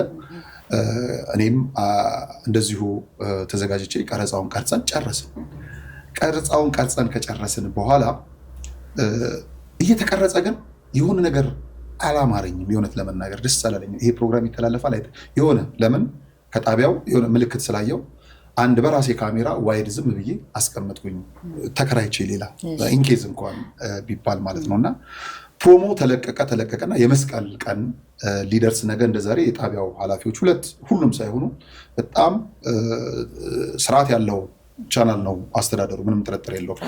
እኔም እንደዚሁ ተዘጋጅቼ ቀረጻውን ቀርጸን ጨረስን። ቀረጻውን ቀርጸን ከጨረስን በኋላ እየተቀረጸ ግን የሆነ ነገር አላማረኝም። የእውነት ለመናገር ደስ አላለኝም። ይሄ ፕሮግራም ይተላለፋል የሆነ ለምን ከጣቢያው የሆነ ምልክት ስላየው አንድ በራሴ ካሜራ wide ዝም ብዬ አስቀመጥኩኝ፣ ተከራይቼ ሌላ in case እንኳን ቢባል ማለት ነው። እና promo ተለቀቀና የመስቀል ቀን ሊደርስ ነገ እንደዛሬ የጣቢያው ኃላፊዎች ሁሉም ሳይሆኑ በጣም ስርዓት ያለው ቻናል ነው አስተዳደሩ፣ ምንም ጥርጥር የለውም።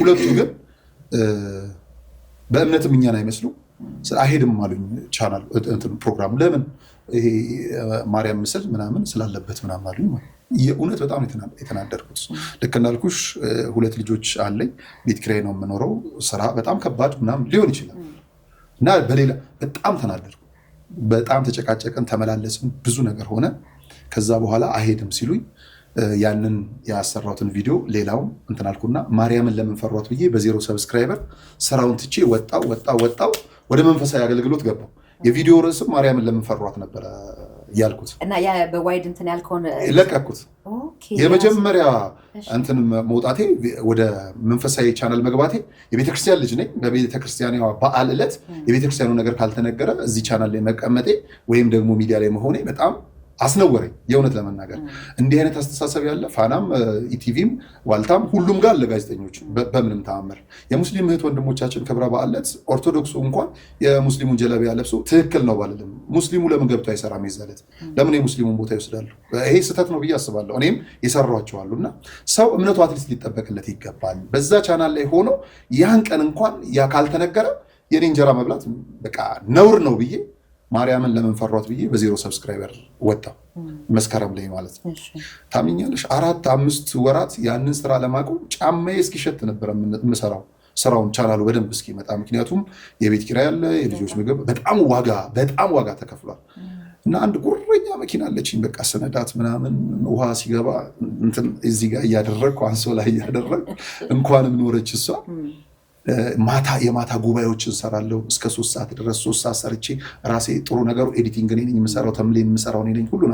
ሁለቱ ግን በእምነትም እኛን አይመስሉ አይሄድም አሉኝ። ቻናል ፕሮግራሙ ለምን ይሄ ማርያም ምስል ምናምን ስላለበት ምናምን አሉኝ። የእውነት በጣም የተናደድኩት ልክ እንዳልኩሽ 2 ልጆች አለኝ፣ ቤት ኪራይ ነው የምኖረው፣ ስራ በጣም ከባድ ምናምን ሊሆን ይችላል እና በሌላ በጣም ተናደድኩ። በጣም ተጨቃጨቅን፣ ተመላለስን፣ ብዙ ነገር ሆነ። ከዛ በኋላ አይሄድም ሲሉኝ ያንን ያሰራሁትን ቪዲዮ ሌላው እንትን አልኩና ማርያምን ለምን ፈሯት ብዬ በ0 subscriber ስራውን ትቼ ወጣው ወደ መንፈሳዊ አገልግሎት ገባው። የቪዲዮ ርዕስም ማርያምን ለምን ፈሯት ነበረ ያልኩት እና ያ በ wide እንትን ያልከውን ለቀኩት። okay የመጀመሪያ እንትን መውጣቴ ወደ መንፈሳዊ ቻናል መግባቴ የቤተክርስቲያን ልጅ ነኝ። በቤተክርስቲያን በዓል ዕለት የቤተክርስቲያኑ ነገር ካልተነገረ እዚህ ቻናል ላይ መቀመጤ ወይም ደግሞ ሚዲያ ላይ መሆኔ በጣም አስነወረኝ። የእውነት ለመናገር እንዲህ አይነት አስተሳሰብ ያለ ፋናም ኢቲቪም ዋልታም ሁሉም ጋር ለጋዜጠኞች በምንም ተአምር የሙስሊም እህት ወንድሞቻችን ክብረ በዓል ዕለት ኦርቶዶክሱ እንኳን የሙስሊሙን ጀለቢያ ለብሶ ትክክል ነው ባልልም ሙስሊሙ ለምን ገብቶ አይሰራም? የዛለት ለምን የሙስሊሙን ቦታ ይወስዳሉ? ይሄ ስህተት ነው ብዬ አስባለሁ። እኔም የሰራኋቸዋለሁና ሰው እምነቱ at least ሊጠበቅለት ይገባል። በዛ ቻናል ላይ ሆኖ ያን ቀን እንኳን ያ ካልተነገረ የኔ እንጀራ መብላት በቃ ነውር ነው ብዬ ማርያምን ለምን ፈሯት ብዬ በ0 subscriber ወጣው መስከረም ላይ ማለት ነው። ታምኛለሽ 4-5 ወራት ያንን ስራ ለማቆም ጫማዬ እስኪሸት ነበር የምሰራው ስራውን ቻናሉ በደንብ እስኪመጣ። ምክንያቱም የቤት ኪራይ አለ፣ የልጆች ምግብ፣ በጣም ዋጋ ተከፍሏል። እና አንድ ጉረኛ መኪና አለችኝ። በቃ ሰነዳት ምናምን ውሃ ሲገባ እንትን እዚህ ጋር እያደረግኩ አንሶላ እያደረግኩ እንኳንም ኖረች እሷ። ማታ የማታ ጉባኤዎችን ሰራለሁ እስከ 3 ሰዓት ድረስ። 3 ሰዓት ሰርቼ ራሴ ጥሩ ነገሩ editing እኔ ነኝ የምሰራው፣ thumbnail የምሰራው እኔ ነኝ፣ ሁሉን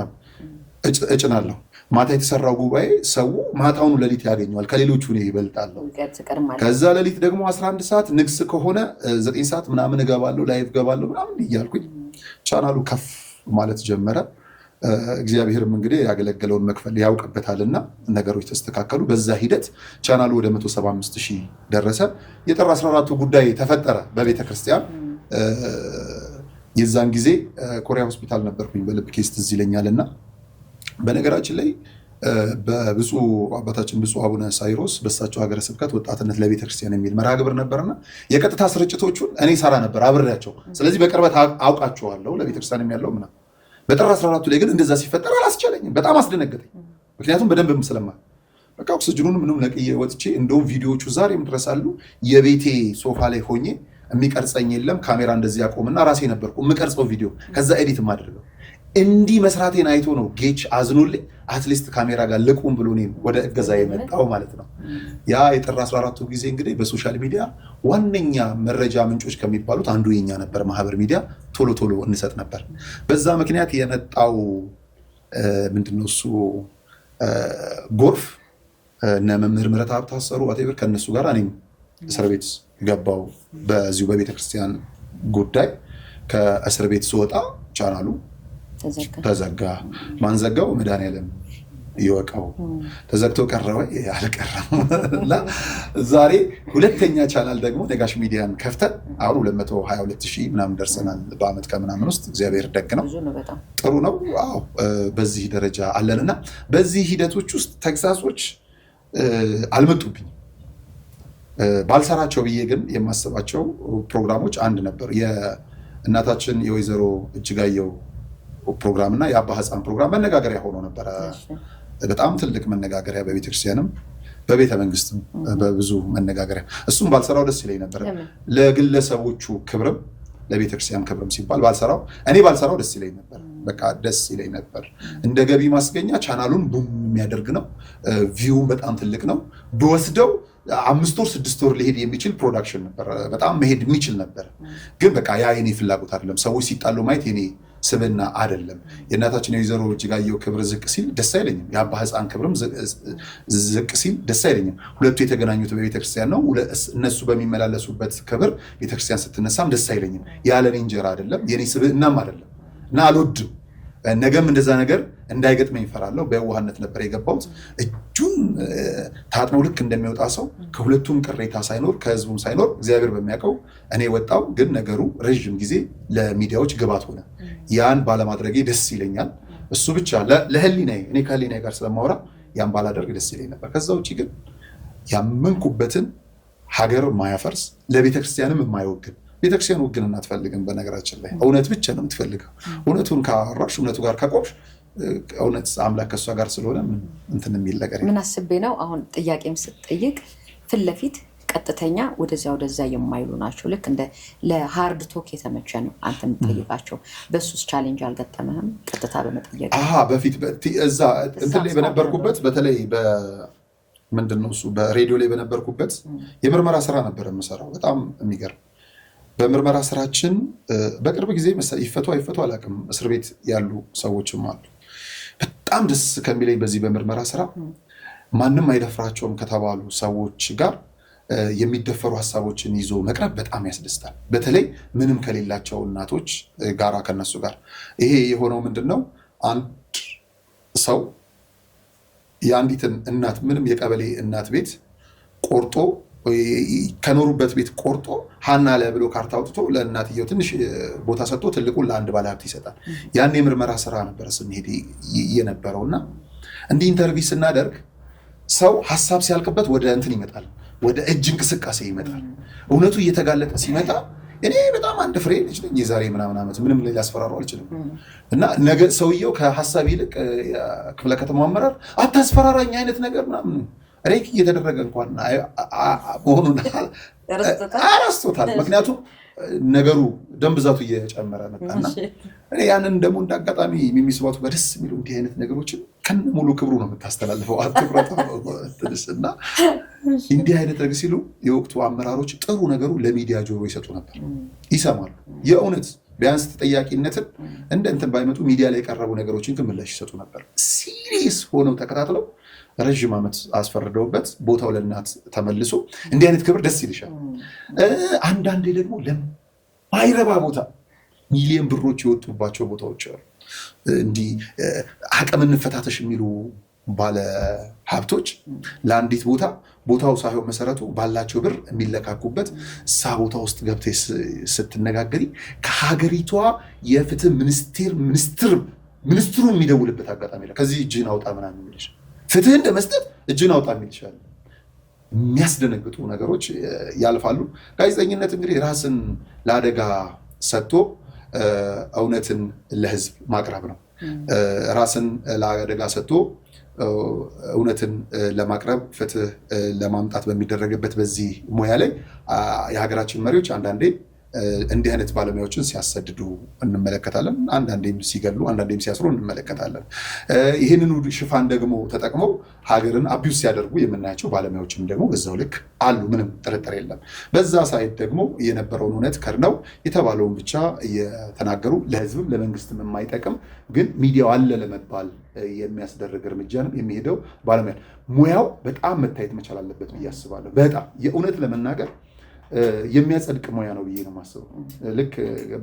እጭናለሁ። ማታ የተሰራው ጉባኤ ሰው ማታውኑ ሌሊት ያገኘዋል፣ ከሌሎቹ እኔ ይበልጣለሁ። ከዛ ሌሊት ደግሞ 11 ሰዓት ንግስ ከሆነ 9 ሰዓት ምናምን እገባለሁ፣ live እገባለሁ ምናምን እያልኩኝ ቻናሉ ከፍ ማለት ጀመረ። እግዚአብሔርም እንግዲህ ያገለገለውን መክፈል ያውቅበታልና ነገሮች ተስተካከሉ። በዛ ሂደት ቻናሉ ወደ 175,000 ደረሰ። የጥር 14ቱ ጉዳይ ተፈጠረ በቤተክርስቲያን። የዛን ጊዜ ኮሪያ ሆስፒታል ነበርኩኝ በልብ case ትዝ ይለኛልና በነገራችን ላይ በብፁዕ አባታችን ብፁዕ አቡነ ሳይሮስ በሳቸው ሀገረ ስብከት ወጣትነት ለቤተክርስቲያን የሚል መርሃ ግብር ነበርና የቀጥታ ስርጭቶቹን እኔ ሰራ ነበር አብሬያቸው። ስለዚህ በቅርበት አውቃቸዋለሁ ለቤተክርስቲያን ያለው ምናምን። በጥር 14ቱ ላይ ግን እንደዛ ሲፈጠር አላስቻለኝም። በጣም አስደነገጠኝ። ምክንያቱም በደንብም ስለማ በቃ ኦክሲጅኑን ምንም ነቅዬ ወጥቼ እንደውም ቪዲዮዎቹ ዛሬም ድረስ አሉ። የቤቴ ሶፋ ላይ ሆኜ የሚቀርጸኝ የለም፣ ካሜራ እንደዚህ ያቆምና ራሴ ነበርኩ የምቀርጸው ቪዲዮ፣ ከዛ edit የማደርገው። እንዲህ መስራቴን አይቶ ነው ጌች አዝኖልኝ at least ካሜራ ጋር ልቁም ብሎ እኔን ወደ እገዛ የመጣው ማለት ነው። ያ የጥር 14ቱ ጊዜ እንግዲህ በ social media ዋነኛ መረጃ ምንጮች ከሚባሉት አንዱ የኛ ነበር። ማህበር ሚዲያ ቶሎ ቶሎ እንሰጥ ነበር። በዛ ምክንያት የመጣው ምንድነው እሱ ጎርፍ እነ መምህር ምህረተአብ ታሰሩ whatever ከነሱ ጋር እኔም እስር ቤት ገባው። በዚሁ በቤተክርስቲያን ጉዳይ ከእስር ቤት ስወጣ ቻናሉ ተዘጋ። ማን ዘጋው? መድኃኒዓለም ይወቀው። ተዘግቶ ቀረ ወይ? አልቀረም። እና ዛሬ ሁለተኛ ቻናል ደግሞ ነጋሽ ሚዲያን ከፍተን አሁን 222,000 ምናምን ደርሰናል። በአመት ከምናምን ውስጥ እግዚአብሔር ደግ ነው፣ ጥሩ ነው። አዎ በዚህ ደረጃ አለንና በዚህ ሂደቶች ውስጥ ተግሳጾች አልመጡብኝም። ባልሰራቸው ብዬ ግን የማስባቸው ፕሮግራሞች አንድ ነበር። የእናታችን የወይዘሮ እጅጋየሁ ፕሮግራም እና የአባ ህፃን ፕሮግራም መነጋገሪያ ሆኖ ነበረ። በጣም ትልቅ መነጋገሪያ በቤተክርስቲያንም በቤተ መንግስትም በብዙ መነጋገሪያ እሱም ባልሰራው ደስ ይለኝ ነበር። ለግለሰቦቹ ክብርም ለቤተክርስቲያን ክብርም ሲባል ባልሰራው እኔ ባልሰራው ደስ ይለኝ ነበር። በቃ ደስ ይለኝ ነበር። እንደ ገቢ ማስገኛ ቻናሉን boom የሚያደርግ ነው። View ም በጣም ትልቅ ነው። ብወስደው 5 ወር 6 ወር ሊሄድ የሚችል production ነበር። በጣም መሄድ የሚችል ነበር። ግን በቃ ያ የኔ ፍላጎት አይደለም። ሰዎች ሲጣሉ ማየት የኔ ስብዕና አይደለም። የእናታችን የወይዘሮ እጅጋየሁ ክብር ዝቅ ሲል ደስ አይለኝም። የአባ ሕፃን ክብርም ዝቅ ሲል ደስ አይለኝም። ሁለቱ የተገናኙት በቤተክርስቲያን ነው። እነሱ በሚመላለሱበት ክብር ቤተክርስቲያን ስትነሳም ደስ አይለኝም። ያለኔ እንጀራ አይደለም፣ የኔ ስብዕናም አይደለም እና አልወድም። ነገም እንደዛ ነገር እንዳይገጥመኝ እፈራለሁ። በየዋህነት ነበር የገባሁት። እጁን ታጥኖ ልክ እንደሚወጣ ሰው ከሁለቱም ቅሬታ ሳይኖር ከህዝቡም ሳይኖር እግዚአብሔር በሚያውቀው እኔ ወጣው። ግን ነገሩ ረዥም ጊዜ ለሚዲያዎች ግባት ሆነ። ያን ባለማድረጌ ደስ ይለኛል። እሱ ብቻ ለህሊናዬ፣ እኔ ከህሊናዬ ጋር ስለማወራ ያን ባላደርግ ደስ ይለኝ ነበር። ከዛ ውጭ ግን ያመንኩበትን ሀገር ማያፈርስ ለቤተክርስቲያንም የማይወግን፣ ቤተክርስቲያን ውግንና አትፈልግም። በነገራችን ላይ እውነት ብቻ ነው የምትፈልገው። እውነቱን ካወራሽ፣ እውነቱ ጋር ከቆምሽ፣ እውነት አምላክ ከእሷ ጋር ስለሆነ እንትን የሚል ነገር ምን አስቤ ነው አሁን ጥያቄም ስትጠይቅ ፊት ለፊት ቀጥተኛ ወደዚያ ወደዛ የማይሉ ናቸው። ልክ እንደ ለ hard talk የተመቸ ነው አንተ የምትጠይቃቸው። በሱስ challenge አልገጠመህም? ቀጥታ በመጠየቅ? በፊት እዛ እንትን ላይ በነበርኩበት፣ በተለይ ምንድን ነው እሱ በሬዲዮ ላይ በነበርኩበት የምርመራ ስራ ነበር የምሰራው። በጣም የሚገርም በምርመራ ስራችን በቅርብ ጊዜ ይፈቱ አይፈቱ አላውቅም፣ እስር ቤት ያሉ ሰዎችም አሉ። በጣም ደስ ከሚለኝ በዚህ በምርመራ ስራ ማንም አይደፍራቸውም ከተባሉ ሰዎች ጋር የሚደፈሩ ሀሳቦችን ይዞ መቅረብ በጣም ያስደስታል። በተለይ ምንም ከሌላቸው እናቶች ጋራ ከነሱ ጋር ይሄ የሆነው ምንድን ነው? አንድ ሰው የአንዲትን እናት ምንም የቀበሌ እናት ቤት ቆርጦ፣ ከኖሩበት ቤት ቆርጦ ሀና ለብሎ ካርታ አውጥቶ ለእናትየው ትንሽ ቦታ ሰጥቶ ትልቁን ለአንድ ባለሀብት ይሰጣል። ያን የምርመራ ስራ ነበረ ስንሄድ የነበረው እና እንዲህ interview ስናደርግ ሰው ሀሳብ ሲያልቅበት ወደ እንትን ይመጣል፣ ወደ እጅ እንቅስቃሴ ይመጣል። እውነቱ እየተጋለጠ ሲመጣ እኔ በጣም አንድ ፍሬ ልጅ ነኝ፣ የዛሬ ምናምን ዓመት ምንም ሊያስፈራሩ አልችልም። እና ነገ ሰውየው ከሀሳብ ይልቅ ክፍለ ከተማው አመራር አታስፈራራኝ አይነት ነገር ምናምን recce እየተደረገ እንኳን መሆኑን ረስቶታል። ምክንያቱም ነገሩ ደም ብዛቱ እየጨመረ መጣና እኔ ያንን ደግሞ እንደ አጋጣሚ የሚስባቱ ጋር ደስ የሚሉ እንዲህ አይነት ነገሮችን ከነ ሙሉ ክብሩ ነው የምታስተላልፈው። አትኩረት እና እንዲህ አይነት ነገር ሲሉ የወቅቱ አመራሮች ጥሩ ነገሩ ለሚዲያ ጆሮ ይሰጡ ነበር፣ ይሰማሉ። የእውነት ቢያንስ ተጠያቂነትን እንደ እንትን ባይመጡ ሚዲያ ላይ የቀረቡ ነገሮችን ግን ምላሽ ይሰጡ ነበር። Serious ሆነው ተከታትለው ረዥም ዓመት አስፈርደውበት ቦታው ለእናት ተመልሶ እንዲህ አይነት ክብር ደስ ይልሻል። አንዳንዴ ደግሞ ለማይረባ ቦታ ሚሊዮን ብሮች የወጡባቸው ቦታዎች አሉ። እንዲህ አቅም እንፈታተሽ የሚሉ ባለ ሀብቶች ለአንዲት ቦታ ቦታው ሳይሆን መሰረቱ ባላቸው ብር የሚለካኩበት እሳ ቦታ ውስጥ ገብተሽ ስትነጋገሪ ከሀገሪቷ የፍትህ ሚኒስቴር ሚኒስትር ሚኒስትሩ የሚደውልበት አጋጣሚ አለ። ከዚህ እጅህን አውጣ ምናምን የሚልሽ፣ ፍትህ እንደመስጠት እጅህን አውጣ የሚልሽ አለ። የሚያስደነግጡ ነገሮች ያልፋሉ። ጋዜጠኝነት እንግዲህ ራስን ለአደጋ ሰጥቶ እውነትን ለህዝብ ማቅረብ ነው። ራስን ለአደጋ ሰጥቶ እውነትን ለማቅረብ፣ ፍትህ ለማምጣት በሚደረግበት በዚህ ሙያ ላይ የሀገራችን መሪዎች አንዳንዴ እንዲህ አይነት ባለሙያዎችን ሲያሰድዱ እንመለከታለን። አንዳንዴም ሲገሉ፣ አንዳንዴም ሲያስሩ እንመለከታለን። ይህንኑ ሽፋን ደግሞ ተጠቅመው ሀገርን abuse ሲያደርጉ የምናያቸው ባለሙያዎችም ደግሞ በዛው ልክ አሉ። ምንም ጥርጥር የለም። በዛ side ደግሞ የነበረውን እውነት ከድነው የተባለውን ብቻ እየተናገሩ ለህዝብም ለመንግስትም የማይጠቅም ግን ሚዲያው አለ ለመባል የሚያስደርግ እርምጃንም የሚሄደው ባለሙያ ሙያው በጣም መታየት መቻል አለበት ብዬ አስባለሁ። በጣም የእውነት ለመናገር የሚያጸድቅ ሙያ ነው ብዬ ነው የማስበው። ልክ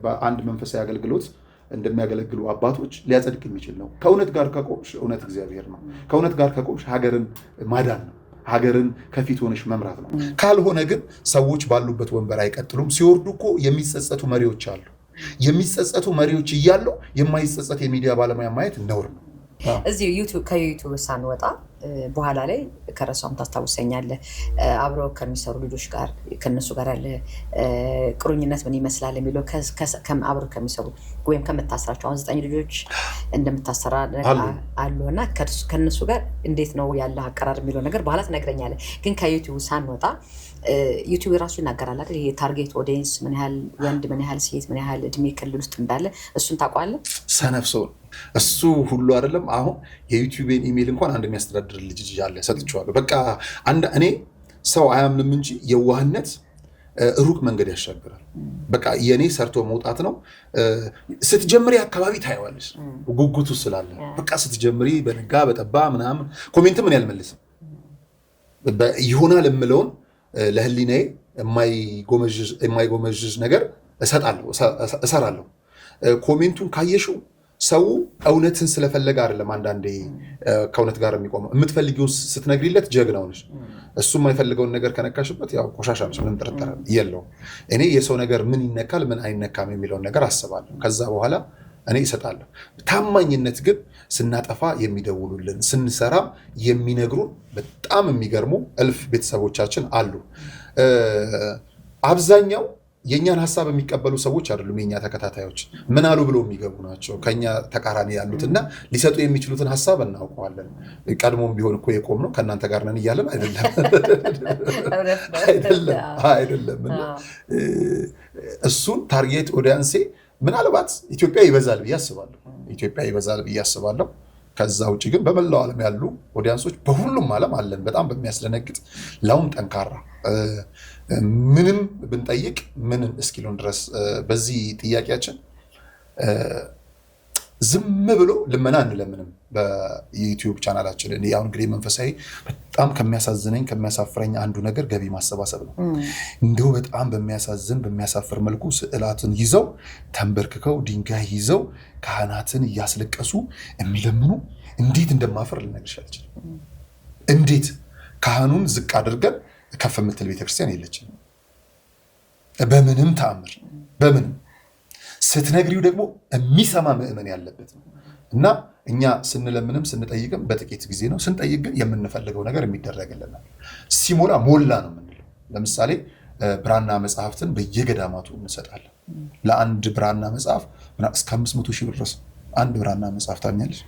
በአንድ መንፈሳዊ አገልግሎት እንደሚያገለግሉ አባቶች ሊያጸድቅ የሚችል ነው። ከእውነት ጋር ከቆምሽ እውነት እግዚአብሔር ነው። ከእውነት ጋር ከቆምሽ ሀገርን ማዳን ነው። ሀገርን ከፊት ሆነሽ መምራት ነው። ካልሆነ ግን ሰዎች ባሉበት ወንበር አይቀጥሉም። ሲወርዱ እኮ የሚጸጸቱ መሪዎች አሉ። የሚጸጸቱ መሪዎች እያሉ የማይጸጸት የሚዲያ ባለሙያ ማየት ነውር ነው። እዚህ ከ YouTube ሳንወጣ በኋላ ላይ ከረሳውም ታስታውሰኛለህ። አብረው ከሚሰሩ ልጆች ጋር ከነሱ ጋር ያለ ቁርኝነት ምን ይመስላል የሚለው፣ አብረው ከሚሰሩ ወይም ከምታስራቸው፣ አሁን 9 ልጆች እንደምታሰራ አሉ፣ እና ከነሱ ጋር እንዴት ነው ያለ አቀራር የሚለው ነገር በኋላ ትነግረኛለህ። ግን ከ YouTube ሳንወጣ YouTube ራሱ ይናገራል አይደል? ይሄ target audience ምን ያህል ወንድ፣ ምን ያህል ሴት፣ ምን ያህል እድሜ ክልል ውስጥ እንዳለ እሱን ታውቀዋለህ? ሰነፍ ሰው እሱ ሁሉ አይደለም። አሁን የ YouTube ን email እንኳን አንድ የሚያስተዳድር ልጅ አለ፣ ሰጥቼዋለሁ። በቃ እኔ ሰው አያምንም እንጂ የዋህነት ሩቅ መንገድ ያሻግራል። በቃ የኔ ሰርቶ መውጣት ነው። ስትጀምሪ አካባቢ ታየዋለሽ፣ ጉጉቱ ስላለ በቃ ስትጀምሪ በነጋ በጠባ ምናምን comment ምን ያልመልስም ይሆናል የምለውን ለህሊናዬ የማይጎመዥ ነገር እሰጣለሁ፣ እሰራለሁ። Comment ኡን ካየሽው ሰው እውነትን ስለፈለገ አይደለም አንዳንዴ ከእውነት ጋር የሚቆመው። የምትፈልጊውን ስትነግሪለት ጀግናው ነሽ። እሱ የማይፈልገውን ነገር ከነካሽበት ያው ቆሻሻ ነሽ፣ ምንም ጥርጥር የለውም። እኔ የሰው ነገር ምን ይነካል ምን አይነካም የሚለውን ነገር አስባለሁ። ከዛ በኋላ እኔ እሰጣለሁ። ታማኝነት ግን ስናጠፋ የሚደውሉልን፣ ስንሰራ የሚነግሩን በጣም የሚገርሙ እልፍ ቤተሰቦቻችን አሉ። አብዛኛው የእኛን ሀሳብ የሚቀበሉ ሰዎች አይደሉም። የኛ ተከታታዮች ምን አሉ ብሎ የሚገቡ ናቸው። ከኛ ተቃራኒ ያሉት እና ሊሰጡ የሚችሉትን ሀሳብ እናውቀዋለን። ቀድሞም ቢሆን እኮ የቆምነው ከእናንተ ጋር ነን እያለን አይደለም አይደለም አይደለም። እና እሱን target audience ኤ ምናልባት ኢትዮጵያ ይበዛል ብዬ አስባለሁ። ኢትዮጵያ ይበዛል ብዬ አስባለሁ። ከዛ ውጭ ግን በመላው ዓለም ያሉ audience ኦች በሁሉም ዓለም አለን። በጣም በሚያስደነግጥ ላውም ጠንካራ፣ ምንም ብንጠይቅ ምን እስኪሉን ድረስ በዚህ ጥያቄያችን ዝም ብሎ ልመና አንለምንም። በ YouTube channel ኣችን አሁን እንግዲህ መንፈሳዊ በጣም ከሚያሳዝነኝ ከሚያሳፍረኝ አንዱ ነገር ገቢ ማሰባሰብ ነው። እንዲሁ በጣም በሚያሳዝን በሚያሳፍር መልኩ ስዕላትን ይዘው ተንበርክከው ድንጋይ ይዘው ካህናትን እያስለቀሱ የሚለምኑ እንዴት እንደማፈር ልነግርሽ አልችልም። እንዴት ካህኑን ዝቅ አድርገን ከፍ የምትል ቤተክርስቲያን የለችም። በምንም ተአምር በምንም። ስትነግሪው ደግሞ የሚሰማ ምዕመን ያለበት ነው። እና እኛ ስንለምንም ስንጠይቅም በጥቂት ጊዜ ነው። ስንጠይቅ ግን የምንፈልገው ነገር የሚደረግልናል። ሲሞላ ሞላ ነው የምንለው። ለምሳሌ ብራና መጽሐፍትን በየገዳማቱ እንሰጣለን። ለአንድ ብራና መጽሐፍ እስከ 500 ሺህ ብር ድረስ አንድ ብራና መጽሐፍ ታምኛለሽ?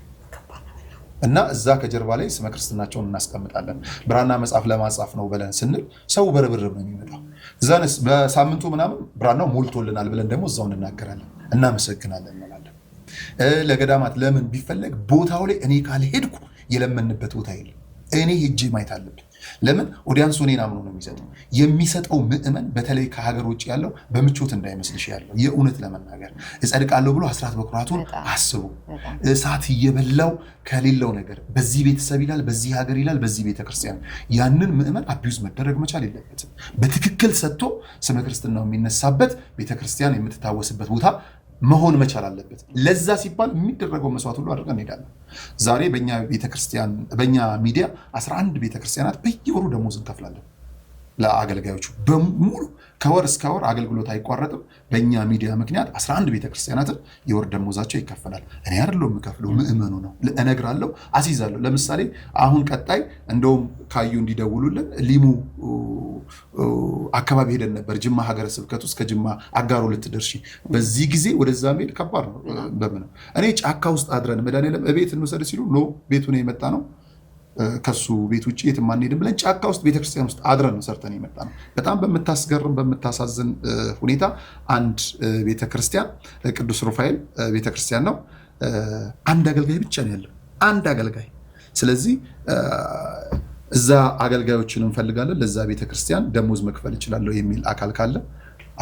እና እዛ ከጀርባ ላይ ስመ ክርስትናቸውን እናስቀምጣለን። ብራና መጽሐፍ ለማጻፍ ነው ብለን ስንል ሰው በርብርብ ነው የሚመጣው። ዘንስ በሳምንቱ ምናምን ብራናው ሞልቶልናል ብለን ደግሞ እዛው እንናገራለን፣ እናመሰግናለን እንላለን። ለገዳማት ለምን ቢፈለግ ቦታው ላይ እኔ ካልሄድኩ የለመንበት ቦታ የለም። እኔ ሄጄ ማየት አለብኝ። ለምን audience ኡ እኔን አምኖ ነው የሚሰጠው። የሚሰጠው ምዕመን በተለይ ከሀገር ውጭ ያለው በምቾት እንዳይመስልሽ ያለው፣ የእውነት ለመናገር እጸድቃለሁ ብሎ አስራት በኩራቱን አስቡ እሳት እየበላው ከሌለው ነገር በዚህ ቤተሰብ ይላል፣ በዚህ ሀገር ይላል፣ በዚህ ቤተክርስቲያን ያንን ምዕመን abuse መደረግ መቻል የለበትም። በትክክል ሰጥቶ ስመ ክርስትናው የሚነሳበት ቤተክርስቲያን የምትታወስበት ቦታ መሆን መቻል አለበት። ለዛ ሲባል የሚደረገው መስዋዕት ሁሉ አድርገን እንሄዳለን። ዛሬ በእኛ ቤተክርስቲያን በእኛ ሚዲያ 11 ቤተክርስቲያናት በየወሩ ደሞዝ እንከፍላለን ለአገልጋዮቹ በሙሉ። ከወር እስከ ወር አገልግሎት አይቋረጥም። በእኛ ሚዲያ ምክንያት 11 ቤተክርስቲያናትን የወር ደሞዛቸው ይከፈላል። እኔ አይደለሁም የምከፍለው፣ ምዕመኑ ነው። እነግራለሁ፣ አስይዛለሁ። ለምሳሌ አሁን ቀጣይ እንደውም ካዩ እንዲደውሉልን ሊሙ አካባቢ ሄደን ነበር። ጅማ ሀገረ ስብከት ውስጥ ከጅማ አጋሮ ልትደርሺ በዚህ ጊዜ ወደዛ መሄድ ከባድ ነው። በምንም እኔ ጫካ ውስጥ አድረን መድኃኒዓለም እቤት እንውሰድ ሲሉ no፣ ቤቱ ነው የመጣ ነው፣ ከሱ ቤት ውጭ የትም አንሄድም ብለን ጫካ ውስጥ ቤተክርስቲያን ውስጥ አድረን ነው ሰርተን የመጣ ነው። በጣም በምታስገርም በምታሳዝን ሁኔታ አንድ ቤተክርስቲያን ቅዱስ ሩፋኤል ቤተክርስቲያን ነው። አንድ አገልጋይ ብቻ ነው ያለው፣ አንድ አገልጋይ። ስለዚህ እዛ አገልጋዮችን እንፈልጋለን። ለዛ ቤተክርስቲያን ደሞዝ መክፈል እችላለሁ የሚል አካል ካለ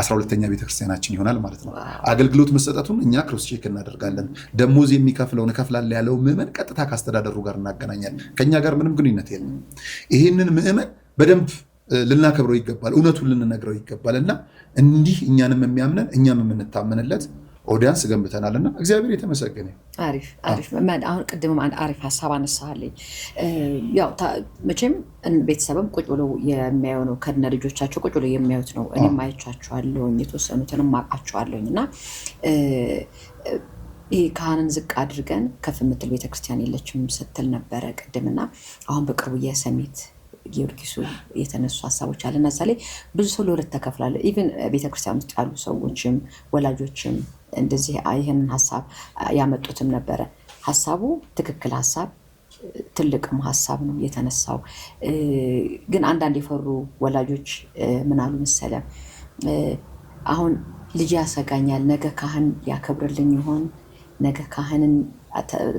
12ኛ ቤተክርስቲያናችን ይሆናል ማለት ነው። አገልግሎት መሰጠቱን እኛ cross check እናደርጋለን። ደሞዝ የሚከፍለውን እከፍላለሁ ያለው ምዕመን ቀጥታ ከአስተዳደሩ ጋር እናገናኛለን። ከኛ ጋር ምንም ግንኙነት የለም። ይህንን ምዕመን በደንብ ልናከብረው ይገባል፣ እውነቱን ልንነግረው ይገባል። እና እንዲህ እኛንም የሚያምነን እኛም የምንታመንለት audience ገንብተናል እና እግዚአብሔር የተመሰገነ። አሪፍ አሪፍ። አሁን ቅድምም አንድ አሪፍ ሀሳብ አነሳልኝ። ያው መቼም ቤተሰብም ቁጭ ብሎ የሚያየው ነው፣ ከነ ልጆቻቸው ቁጭ ብሎ የሚያዩት ነው። እኔም አይቻቸዋለሁኝ፣ የተወሰኑትንም አውቃቸዋለሁኝ እና ይህ ካህንን ዝቅ አድርገን ከፍ የምትል ቤተክርስቲያን የለችም ስትል ነበረ ቅድምና አሁን በቅርቡ የሰሚት ጊዮርጊሱ የተነሱ ሀሳቦች አለ እና እዛ ላይ ብዙ ሰው ለሁለት ተከፍሏል። Even ቤተክርስቲያን ውስጥ ያሉ ሰዎችም ወላጆችም እንደዚህ ይህንን ሀሳብ ያመጡትም ነበረ። ሀሳቡ ትክክል ሀሳብ ትልቅም ሀሳብ ነው የተነሳው። ግን አንዳንድ የፈሩ ወላጆች ምን አሉ መሰለ፣ አሁን ልጅ ያሰጋኛል፣ ነገ ካህን ያከብርልኝ ይሆን፣ ነገ ካህንን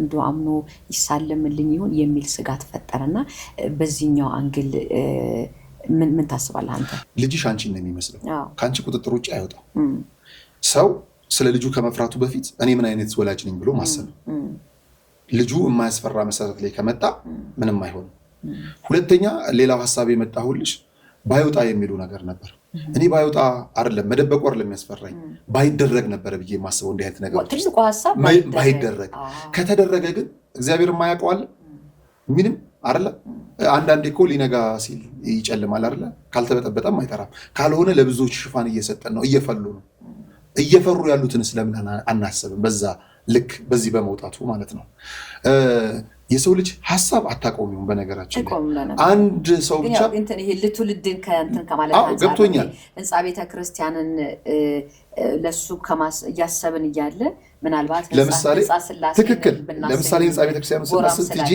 እንደ አምኖ ይሳለምልኝ ይሆን የሚል ስጋት ፈጠረና በዚህኛው angle ምን ታስባለህ አንተ? ልጅሽ አንቺን ነው የሚመስለው። ከአንቺ ቁጥጥር ውጭ አይወጣም። ሰው ስለ ልጁ ከመፍራቱ በፊት እኔ ምን አይነት ወላጅ ነኝ ብሎ ማሰብ። ልጁ የማያስፈራ መሰረት ላይ ከመጣ ምንም አይሆንም። ሁለተኛ ሌላው ሀሳብ የመጣሁልሽ ባይወጣ የሚሉ ነገር ነበር። እኔ ባይወጣ አይደለም መደበቁ አይደለም የሚያስፈራኝ፣ ባይደረግ ነበረ ብዬ የማስበው እንዲህ አይነት ነገር ትልቁ ሀሳብ ባይደረግ። ከተደረገ ግን እግዚአብሔር የማያውቀዋል ምንም አይደለ። አንዳንዴ እኮ ሊነጋ ሲል ይጨልማል አይደለ? ካልተበጠበጠም አይጠራም። ካልሆነ ለብዙዎች ሽፋን እየሰጠን ነው፣ እየፈሉ ነው። እየፈሩ ያሉትን ስለምን አናስብም? በዛ ልክ በዚህ በመውጣቱ ማለት ነው። የሰው ልጅ ሀሳብ አታቆሚውም። በነገራችን ላይ አንድ ሰው ብቻ ልትውልድን ከእንትን ከማለት ገብቶኛል። ህንፃ ቤተክርስቲያንን ለሱ እያሰብን እያለ ምናልባት ለምሳሌ ትክክል፣ ለምሳሌ ህንፃ ቤተክርስቲያኑ ስናስብ ትጄ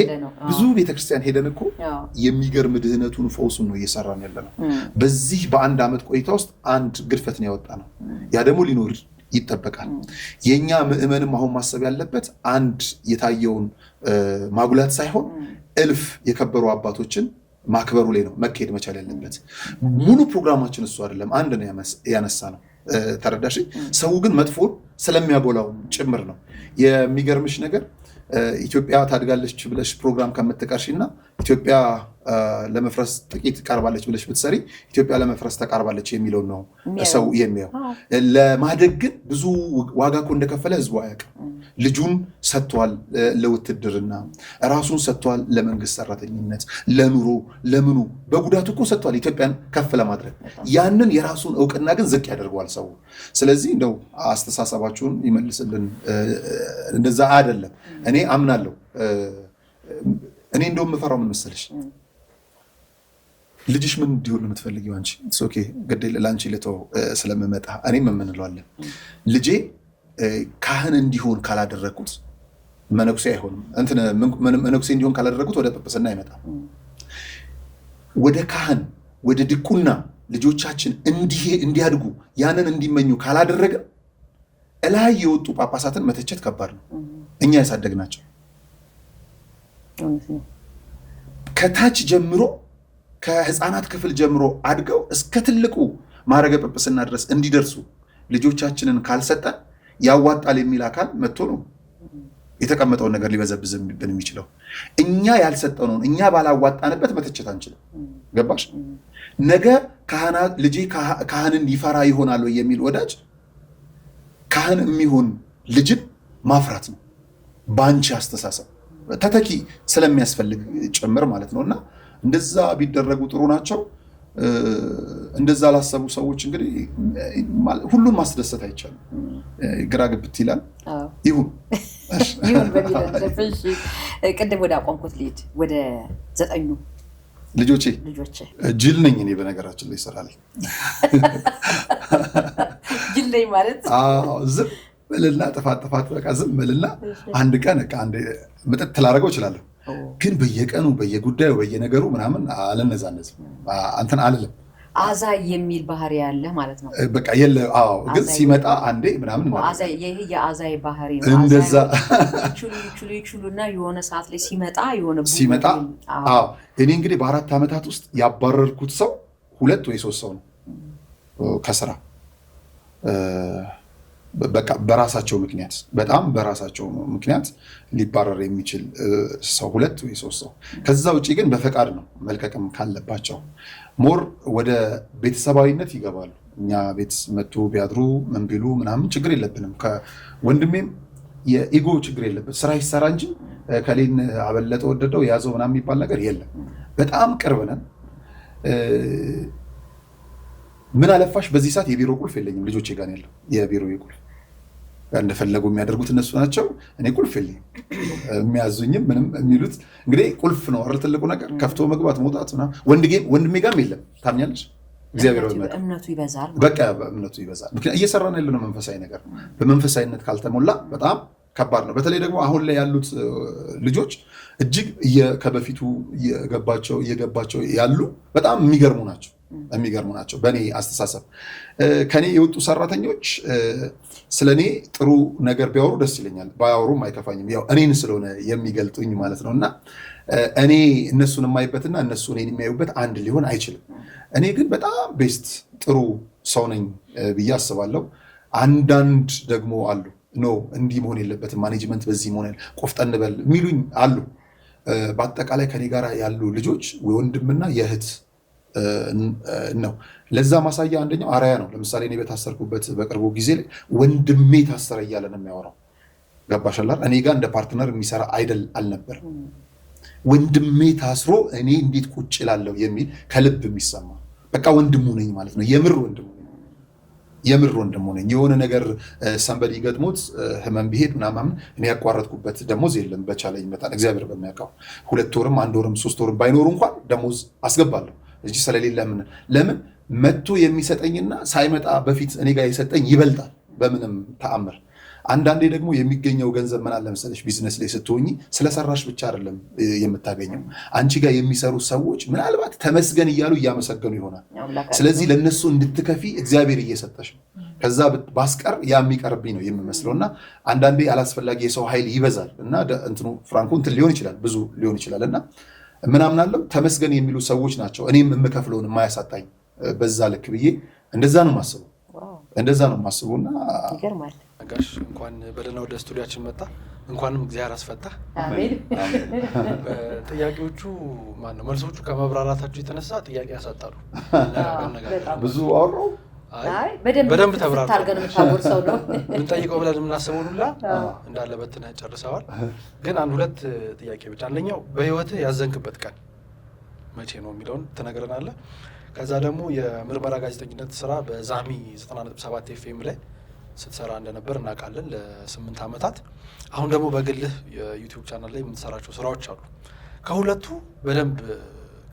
ብዙ ቤተክርስቲያን ሄደን እኮ የሚገርም ድህነቱን ፈውሱን ነው እየሰራን ያለ ነው። በዚህ በአንድ ዓመት ቆይታ ውስጥ አንድ ግድፈት ነው ያወጣ ነው። ያ ደግሞ ሊኖር ይጠበቃል። የኛ ምዕመንም አሁን ማሰብ ያለበት አንድ የታየውን ማጉላት ሳይሆን እልፍ የከበሩ አባቶችን ማክበሩ ላይ ነው መካሄድ መቻል ያለበት። ሙሉ ፕሮግራማችን እሱ አይደለም፣ አንድ ነው ያነሳ ነው። ተረዳሽ? ሰው ግን መጥፎን ስለሚያጎላው ጭምር ነው። የሚገርምሽ ነገር ኢትዮጵያ ታድጋለች ብለሽ ፕሮግራም ከምትቀርሺ እና ኢትዮጵያ ለመፍረስ ጥቂት ቀርባለች ብለሽ ብትሰሪ ኢትዮጵያ ለመፍረስ ተቃርባለች የሚለውን ነው ሰው የሚያው። ለማደግ ግን ብዙ ዋጋ እኮ እንደከፈለ ህዝቡ አያውቅም። ልጁን ሰጥቷል ለውትድርና፣ ራሱን ሰጥቷል ለመንግስት ሰራተኝነት፣ ለኑሮ፣ ለምኑ በጉዳቱ እኮ ሰጥቷል ኢትዮጵያን ከፍ ለማድረግ። ያንን የራሱን እውቅና ግን ዝቅ ያደርገዋል ሰው። ስለዚህ እንደው አስተሳሰባችሁን ይመልስልን። እንደዛ አይደለም። እኔ አምናለሁ። እኔ እንደውም የምፈራው ምን መሰለሽ፣ ልጅሽ ምን እንዲሆን ነው የምትፈልጊው አንቺ? Okay ግድ ለአንቺ ልተው ስለምመጣ እኔም የምንለዋለን። ልጄ ካህን እንዲሆን ካላደረግኩት መነኩሴ አይሆንም። እንትን መነኩሴ እንዲሆን ካላደረግኩት ወደ ጵጵስና አይመጣም። ወደ ካህን ወደ ድቁና ልጆቻችን እንዲያድጉ ያንን እንዲመኙ ካላደረግን እላይ የወጡ ጳጳሳትን መተቸት ከባድ ነው። እኛ ያሳደግናቸው ከታች ጀምሮ ከህፃናት ክፍል ጀምሮ አድገው እስከ ትልቁ ማዕረገ ጵጵስና ድረስ እንዲደርሱ ልጆቻችንን ካልሰጠን ያዋጣል የሚል አካል መጥቶ ነው የተቀመጠውን ነገር ሊበዘብዝብን የሚችለው። እኛ ያልሰጠነውን እኛ ባላዋጣንበት መተቸት አንችልም። ገባሽ? ነገ ልጄ ካህንን ይፈራ ይሆናል ወይ የሚል ወዳጅ ካህን የሚሆን ልጅን ማፍራት ነው በአንቺ አስተሳሰብ ተተኪ ስለሚያስፈልግ ጭምር ማለት ነው። እና እንደዛ ቢደረጉ ጥሩ ናቸው። እንደዛ ላሰቡ ሰዎች እንግዲህ ሁሉን ማስደሰት አይቻልም። ግራ ግብት ይላል። ይሁን ይሁን በሚል ቅድም ወደ አቆምኩት ልሂድ፣ ወደ 9 ልጆቼ። ጅል ነኝ እኔ በነገራችን ላይ ስራ ላይ ጅል ነኝ ማለት ዝም በልና ጥፋት ጥፋት በቃ ዝም በልና አንድ ቀን አንድ ምጥጥ ላደርገው እችላለሁ። ግን በየቀኑ በየጉዳዩ በየነገሩ ምናምን አልነዛነዝም፣ እንትን አልልም። አዛይ የሚል ባህሪ ያለ ማለት ነው። በቃ የለ። አዎ፣ ግን ሲመጣ አንዴ ምናምን ይሄ የአዛይ ባህሪ ነው። እንደዛ ይችሉ ይችሉ ይችሉና የሆነ ሰዓት ላይ ሲመጣ የሆነ ሲመጣ አዎ። እኔ እንግዲህ በ4 ዓመታት ውስጥ ያባረርኩት ሰው 2 ወይ 3 ሰው ነው ከስራ በቃ በራሳቸው ምክንያት በጣም በራሳቸው ምክንያት ሊባረር የሚችል ሰው 2 ወይ 3 ሰው። ከዛ ውጪ ግን በፈቃድ ነው መልቀቅም ካለባቸው more ወደ ቤተሰባዊነት ይገባሉ። እኛ ቤት መጥቶ ቢያድሩ ምን ቢሉ ምናምን ችግር የለብንም። ከወንድሜም የ ego ችግር የለበት። ስራ ይሰራ እንጂ ከሌን አበለጠ ወደደው የያዘው ምናምን የሚባል ነገር የለም። በጣም ቅርብ ነን። ምን አለፋሽ በዚህ ሰዓት የቢሮ ቁልፍ የለኝም። ልጆቼ ጋር ያለው የቢሮ ቁልፍ እንደፈለጉ የሚያደርጉት እነሱ ናቸው። እኔ ቁልፍ የለኝም። የሚያዙኝም ምንም የሚሉት እንግዲህ ቁልፍ ነው አይደል? ትልቁ ነገር ከፍቶ መግባት መውጣት ምናምን። ወንድሜ ጋርም የለም። ታምኛለሽ? እግዚአብሔር እምነቱ ይበዛል። በቃ እምነቱ ይበዛል። ምክንያቱም እየሰራን ያለነው መንፈሳዊ ነገር ነው። በመንፈሳዊነት ካልተሞላ በጣም ከባድ ነው። በተለይ ደግሞ አሁን ላይ ያሉት ልጆች እጅግ ከበፊቱ እየገባቸው ያሉ በጣም የሚገርሙ ናቸው የሚገርሙ ናቸው። በእኔ አስተሳሰብ ከኔ የወጡ ሰራተኞች ስለኔ ጥሩ ነገር ቢያወሩ ደስ ይለኛል፣ ባያወሩም አይከፋኝም። ያው እኔን ስለሆነ የሚገልጡኝ ማለት ነው። እና እኔ እነሱን የማይበትና እነሱ እኔን የሚያዩበት አንድ ሊሆን አይችልም። እኔ ግን በጣም best ጥሩ ሰው ነኝ ብዬ አስባለሁ። አንዳንድ ደግሞ አሉ no እንዲህ መሆን የለበትም management በዚህ መሆን ቆፍጠን በል የሚሉኝ አሉ። በአጠቃላይ ከኔ ጋር ያሉ ልጆች ወንድምና የእህት ነው። ለዛ ማሳያ አንደኛው አርአያ ነው። ለምሳሌ እኔ በታሰርኩበት በቅርቡ ጊዜ ላይ ወንድሜ ታሰረ እያለ ነው የሚያወራው። ገባሻል? እኔ ጋር እንደ partner የሚሰራ አይደል አልነበረም። ወንድሜ ታስሮ እኔ እንዴት ቁጭ እላለሁ የሚል ከልብ የሚሰማ በቃ ወንድሙ ነኝ ማለት ነው። የምር ወንድሙ ነኝ፣ የምር ወንድሙ ነኝ። የሆነ ነገር somebody ገጥሞት ህመም ቢሄድ ምናምን እኔ ያቋረጥኩበት ደሞዝ የለም። በቻለኝ መጠን እግዚአብሔር በሚያውቀው 2 ወርም 1 ወርም 3 ወርም ባይኖሩ እንኳን ደሞዝ አስገባለሁ እንጂ ስለሌለ ለምን መጥቶ የሚሰጠኝና ሳይመጣ በፊት እኔ ጋር የሰጠኝ ይበልጣል በምንም ተአምር። አንዳንዴ ደግሞ የሚገኘው ገንዘብ ምን አለ መሰለሽ፣ ቢዝነስ ላይ ስትሆኚ ስለሰራሽ ብቻ አይደለም የምታገኘው። አንቺ ጋር የሚሰሩ ሰዎች ምናልባት ተመስገን እያሉ እያመሰገኑ ይሆናል። ስለዚህ ለነሱ እንድትከፊ እግዚአብሔር እየሰጠሽ ነው። ከዛ ባስቀር ያ የሚቀርብኝ ነው የሚመስለው። እና አንዳንዴ አላስፈላጊ የሰው ኃይል ይበዛል እና እንትኑ ፍራንኩ እንትን ሊሆን ይችላል፣ ብዙ ሊሆን ይችላል። እና ምናምን አለው ተመስገን የሚሉ ሰዎች ናቸው እኔም የምከፍለውን የማያሳጣኝ በዛ ልክ ብዬ እንደዛ ነው የማስበው። እንደዛ ነው የማስበው። እና ይገርማል። ጋሽ እንኳን በደህና ወደ ስቱዲያችን መጣ። እንኳንም እግዚአብሔር አስፈታ። አሜን። ጥያቄዎቹ ማነው መልሶቹ ከመብራራታቸው የተነሳ ጥያቄ ያሳጣሉ። ብዙ አወራሁ። አይ በደንብ ተብራርቷል። አድርገን የምታጎርሰው ነው። ምንጠይቀው ብለን የምናስበውን ሁላ እንዳለ በትነህ ጨርሰዋል። ግን አንድ ሁለት ጥያቄ ብቻ። አንደኛው በህይወትህ ያዘንክበት ቀን መቼ ነው የሚለውን ትነግረናለህ። ከዛ ደግሞ የምርመራ ጋዜጠኝነት ስራ በዛሚ 90.7 ኤፍኤም ላይ ስትሰራ እንደነበር እናውቃለን ለ8 ዓመታት። አሁን ደግሞ በግልህ የዩቲዩብ ቻናል ላይ የምትሰራቸው ስራዎች አሉ። ከሁለቱ በደንብ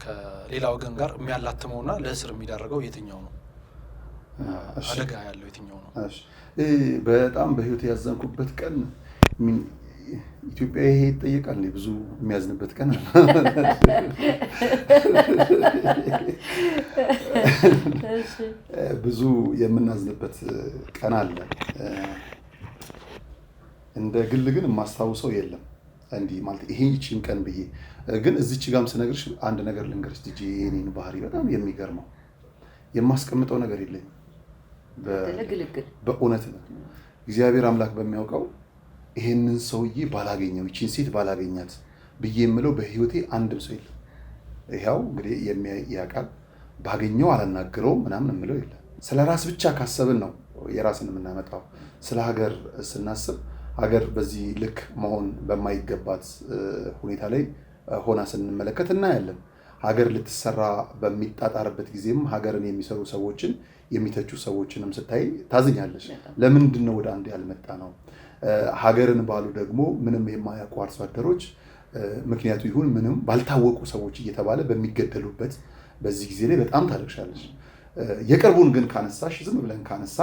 ከሌላ ወገን ጋር የሚያላትመውና ለእስር የሚዳርገው የትኛው ነው? አደጋ ያለው የትኛው ነው? በጣም በህይወት ያዘንኩበት ቀን ኢትዮጵያ ይሄ ይጠየቃል። ብዙ የሚያዝንበት ቀን ብዙ የምናዝንበት ቀን አለ። እንደ ግል ግን የማስታውሰው የለም። እንዲህ ማለት ይሄ ይቺን ቀን ብዬ ግን እዚች ጋርም ስነግርሽ አንድ ነገር ልንገርሽ ዲጂ፣ የኔን ባህሪ በጣም የሚገርመው የማስቀምጠው ነገር የለኝም። በእውነት ነው እግዚአብሔር አምላክ በሚያውቀው ይሄንን ሰውዬ ባላገኘው ይቺን ሴት ባላገኛት ብዬ የምለው በህይወቴ አንድም ሰው የለም። ይኸው እንግዲህ የሚያውቃል ባገኘው አላናግረውም ምናምን የምለው የለም። ስለ ራስ ብቻ ካሰብን ነው የራስን የምናመጣው። ስለ ሀገር ስናስብ ሀገር በዚህ ልክ መሆን በማይገባት ሁኔታ ላይ ሆና ስንመለከት እናያለን። ሀገር ልትሰራ በሚጣጣርበት ጊዜም ሀገርን የሚሰሩ ሰዎችን የሚተቹ ሰዎችንም ስታይ ታዝኛለሽ። ለምንድን ነው ወደ አንድ ያልመጣ ነው? ሀገርን ባሉ ደግሞ ምንም የማያውቁ አርሶ አደሮች ምክንያቱ ይሁን ምንም ባልታወቁ ሰዎች እየተባለ በሚገደሉበት በዚህ ጊዜ ላይ በጣም ታለቅሻለሽ። የቅርቡን ግን ካነሳሽ ዝም ብለን ካነሳ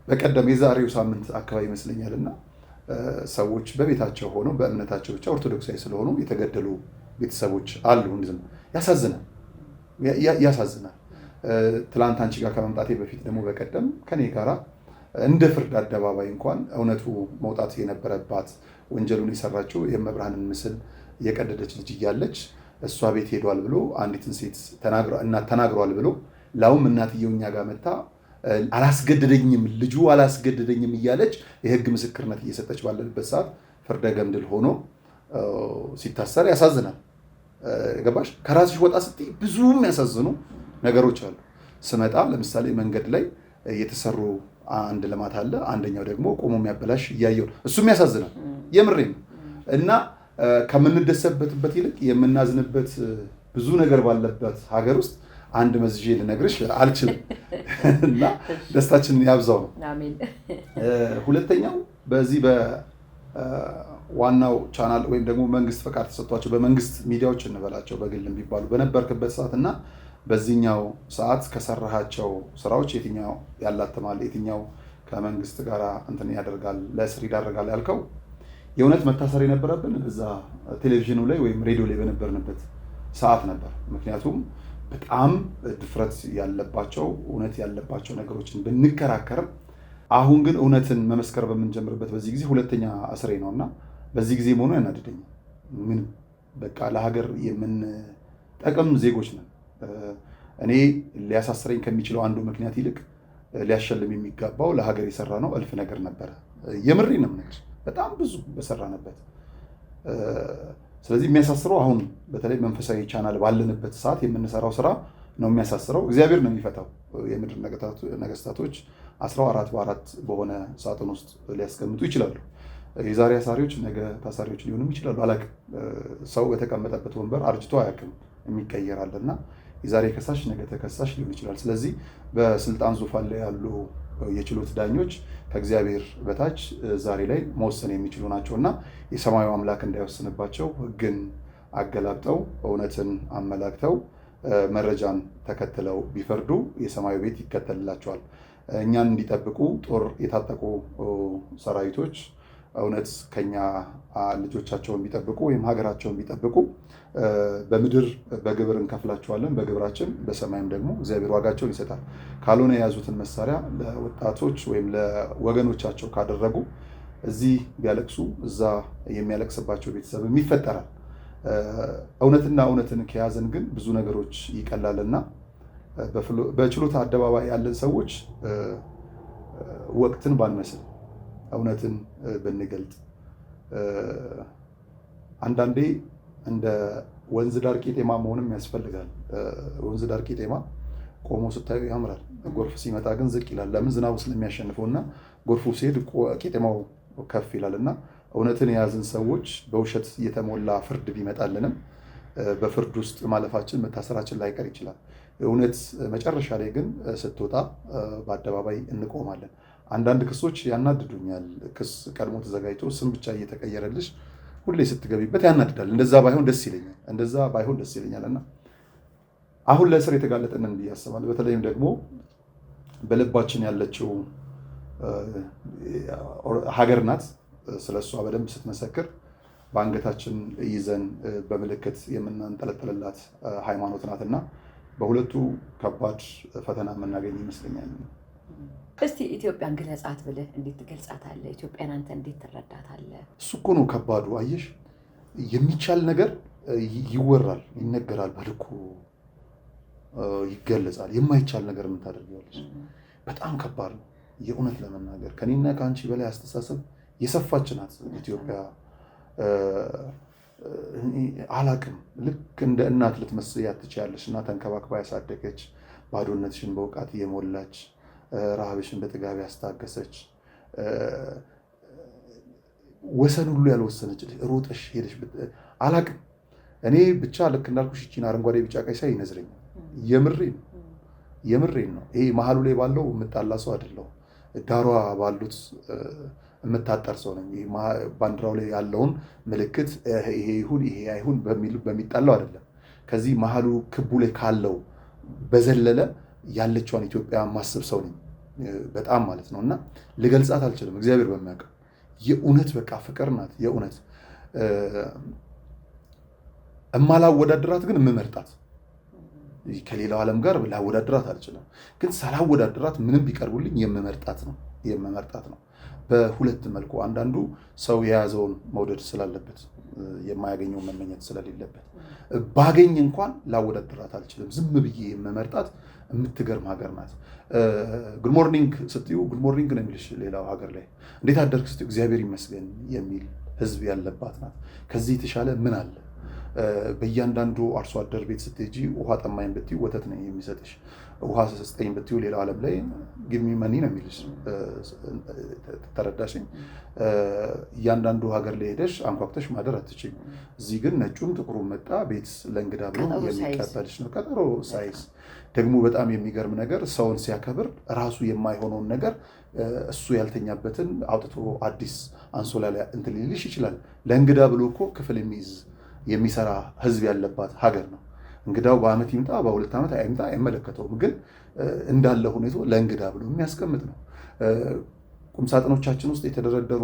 በቀደም የዛሬው ሳምንት አካባቢ ይመስለኛልና ሰዎች በቤታቸው ሆነው በእምነታቸው ብቻ ኦርቶዶክሳዊ ስለሆኑ የተገደሉ ቤተሰቦች አሉ። ዝም ያሳዝናል፣ ያሳዝናል። ትላንት አንቺ ጋር ከመምጣቴ በፊት ደግሞ በቀደም ከኔ ጋራ እንደ ፍርድ አደባባይ እንኳን እውነቱ መውጣት የነበረባት ወንጀሉን የሰራችው የመብርሃንን ምስል የቀደደች ልጅ እያለች እሷ ቤት ሄዷል ብሎ አንዲትን ሴት ተናግሯል ብሎ ላውም እናትየው እኛ ጋር መታ አላስገደደኝም ልጁ አላስገደደኝም እያለች የህግ ምስክርነት እየሰጠች ባለበት ሰዓት ፍርደ ገምድል ሆኖ ሲታሰር ያሳዝናል። ገባሽ? ከራስሽ ወጣ ስትይ ብዙ የሚያሳዝኑ ነገሮች አሉ። ስመጣ ለምሳሌ መንገድ ላይ የተሰሩ አንድ ልማት አለ፣ አንደኛው ደግሞ ቆሞ የሚያበላሽ እያየው እሱም ያሳዝናል። የምሬ ነው። እና ከምንደሰበትበት ይልቅ የምናዝንበት ብዙ ነገር ባለበት ሀገር ውስጥ አንድ መዝዤ ልነግርሽ አልችልም። እና ደስታችንን ያብዛው ነው። አሜን። ሁለተኛው በዚህ በዋናው ቻናል ወይም ደግሞ መንግስት ፈቃድ ተሰጥቷቸው በመንግስት ሚዲያዎች እንበላቸው በግልም ቢባሉ በነበርክበት ሰዓት እና በዚህኛው ሰዓት ከሰራሃቸው ስራዎች የትኛው ያላትማል፣ የትኛው ከመንግስት ጋር እንትን ያደርጋል፣ ለእስር ይዳርጋል ያልከው የእውነት መታሰር የነበረብን እዛ ቴሌቪዥኑ ላይ ወይም ሬዲዮ ላይ በነበርንበት ሰዓት ነበር። ምክንያቱም በጣም ድፍረት ያለባቸው እውነት ያለባቸው ነገሮችን ብንከራከርም አሁን ግን እውነትን መመስከር በምንጀምርበት በዚህ ጊዜ ሁለተኛ እስሬ ነው እና በዚህ ጊዜ መሆኑ ያናድደኛል። ምንም በቃ ለሀገር የምንጠቅም ዜጎች ነን። እኔ ሊያሳስረኝ ከሚችለው አንዱ ምክንያት ይልቅ ሊያሸልም የሚገባው ለሀገር የሰራ ነው እልፍ ነገር ነበረ። የምሬን ነው የምነግርሽ፣ በጣም ብዙ በሰራንበት። ስለዚህ የሚያሳስረው አሁን በተለይ መንፈሳዊ ቻናል ባለንበት ሰዓት የምንሰራው ስራ ነው የሚያሳስረው። እግዚአብሔር ነው የሚፈታው። የምድር ነገስታቶች አስረው አራት በአራት በሆነ ሳጥን ውስጥ ሊያስቀምጡ ይችላሉ። የዛሬ አሳሪዎች ነገ ታሳሪዎች ሊሆኑም ይችላሉ። አላውቅም። ሰው በተቀመጠበት ወንበር አርጅቶ አያውቅም፣ የሚቀየራል እና የዛሬ ከሳሽ ነገ ተከሳሽ ሊሆን ይችላል። ስለዚህ በስልጣን ዙፋን ላይ ያሉ የችሎት ዳኞች ከእግዚአብሔር በታች ዛሬ ላይ መወሰን የሚችሉ ናቸው እና የሰማዩ አምላክ እንዳይወስንባቸው ሕግን አገላብጠው እውነትን አመላክተው መረጃን ተከትለው ቢፈርዱ የሰማዩ ቤት ይከተልላቸዋል። እኛን እንዲጠብቁ ጦር የታጠቁ ሰራዊቶች እውነት ከኛ ልጆቻቸውን ቢጠብቁ ወይም ሀገራቸውን ቢጠብቁ በምድር በግብር እንከፍላቸዋለን፣ በግብራችን በሰማይም ደግሞ እግዚአብሔር ዋጋቸውን ይሰጣል። ካልሆነ የያዙትን መሳሪያ ለወጣቶች ወይም ለወገኖቻቸው ካደረጉ እዚህ ቢያለቅሱ እዛ የሚያለቅስባቸው ቤተሰብም ይፈጠራል። እውነትና እውነትን ከያዘን ግን ብዙ ነገሮች ይቀላልና በችሎታ አደባባይ ያለን ሰዎች ወቅትን ባንመስል እውነትን ብንገልጥ፣ አንዳንዴ እንደ ወንዝ ዳር ቄጤማ መሆንም ያስፈልጋል። ወንዝ ዳር ቄጤማ ቆሞ ስታዩ ያምራል፣ ጎርፍ ሲመጣ ግን ዝቅ ይላል። ለምን? ዝናቡ ስለሚያሸንፈው እና ጎርፉ ሲሄድ ቄጤማው ከፍ ይላል። እና እውነትን የያዝን ሰዎች በውሸት የተሞላ ፍርድ ቢመጣልንም በፍርድ ውስጥ ማለፋችን መታሰራችን ላይቀር ይችላል። እውነት መጨረሻ ላይ ግን ስትወጣ በአደባባይ እንቆማለን። አንዳንድ ክሶች ያናድዱኛል። ክስ ቀድሞ ተዘጋጅቶ ስም ብቻ እየተቀየረልሽ ሁሌ ስትገቢበት ያናድዳል። እንደዛ ባይሆን ደስ ይለኛል። እንደዛ ባይሆን ደስ ይለኛል። እና አሁን ለእስር የተጋለጥንን ብዬ አስባለሁ። በተለይም ደግሞ በልባችን ያለችው ሀገር ናት። ስለሷ በደንብ ስትመሰክር በአንገታችን ይዘን በምልክት የምናንጠለጥልላት ሃይማኖት ናት እና በሁለቱ ከባድ ፈተና የምናገኝ ይመስለኛል። እስቲ ኢትዮጵያን ግለጻት ብለህ እንዴት ትገልጻታለህ? ኢትዮጵያን አንተ እንዴት ትረዳታለህ? እሱ እኮ ነው ከባዱ። አየሽ፣ የሚቻል ነገር ይወራል፣ ይነገራል፣ በልኩ ይገለጻል። የማይቻል ነገር ምን ታደርጊዋለሽ? በጣም ከባድ ነው። የእውነት ለመናገር ከኔና ከአንቺ በላይ አስተሳሰብ የሰፋች ናት ኢትዮጵያ። አላቅም፣ ልክ እንደ እናት ልትመስያት ትችያለሽ። እና ተንከባክባ ያሳደገች፣ ባዶነትሽን በእውቀት የሞላች፣ ረሃብሽን በጥጋብ ያስታገሰች፣ ወሰን ሁሉ ያልወሰነች፣ ሮጠሽ ሄደሽ አላቅም። እኔ ብቻ ልክ እንዳልኩሽ ይቺን አረንጓዴ ቢጫ ቀይ ሳይ ይነዝረኛል። የምሬን የምሬን ነው። ይሄ መሀሉ ላይ ባለው የምጣላ ሰው አይደለሁም። ዳሯ ባሉት የምታጠር ሰው ነኝ። ባንዲራው ላይ ያለውን ምልክት ይሄ ይሁን ይሄ አይሁን በሚጣላው አይደለም። ከዚህ መሀሉ ክቡ ላይ ካለው በዘለለ ያለችዋን ኢትዮጵያ ማስብ ሰው ነኝ በጣም ማለት ነው። እና ልገልጻት አልችልም፣ እግዚአብሔር በሚያውቀው የእውነት በቃ ፍቅር ናት። የእውነት እማላወዳድራት ግን የምመርጣት ከሌላው ዓለም ጋር ላወዳድራት አልችልም። ግን ሳላወዳድራት ምንም ቢቀርቡልኝ የምመርጣት ነው። በሁለት መልኩ፣ አንዳንዱ ሰው የያዘውን መውደድ ስላለበት የማያገኘውን መመኘት ስለሌለበት፣ ባገኝ እንኳን ላወዳድራት አልችልም። ዝም ብዬ የምመርጣት የምትገርም ሀገር ናት። Good morning ስትዩ good morning ነው የሚልሽ ሌላው ሀገር ላይ፣ እንዴት አደርክ ስትዩ እግዚአብሔር ይመስገን የሚል ሕዝብ ያለባት ናት። ከዚህ የተሻለ ምን አለ? በእያንዳንዱ አርሶ አደር ቤት ስትሄጂ ውሃ ጠማኝ ብትዩ ወተት ነው የሚሰጥሽ። ውሃ ስጠኝ ብትዩ ሌላው ዓለም ላይ give me money ነው የሚልሽ። ተረዳሽኝ? እያንዳንዱ ሀገር ላይ ሄደሽ አንኳኩተሽ ማደር አትችይም። እዚህ ግን ነጩም ጥቁሩም መጣ ቤት ለእንግዳ ብሎ የሚቀበልሽ ነው። ቀጠሮ ሳይዝ ደግሞ በጣም የሚገርም ነገር ሰውን ሲያከብር ራሱ የማይሆነውን ነገር እሱ ያልተኛበትን አውጥቶ አዲስ አንሶላ ላይ እንትን ሊልሽ ይችላል። ለእንግዳ ብሎ እኮ ክፍል የሚይዝ የሚሰራ ህዝብ ያለባት ሀገር ነው። እንግዳው በአመት ይምጣ በ2 ዓመት አይምጣ አይመለከተውም። ግን እንዳለ ሁኔታ ለእንግዳ ብሎ የሚያስቀምጥ ነው። ቁምሳጥኖቻችን ውስጥ የተደረደሩ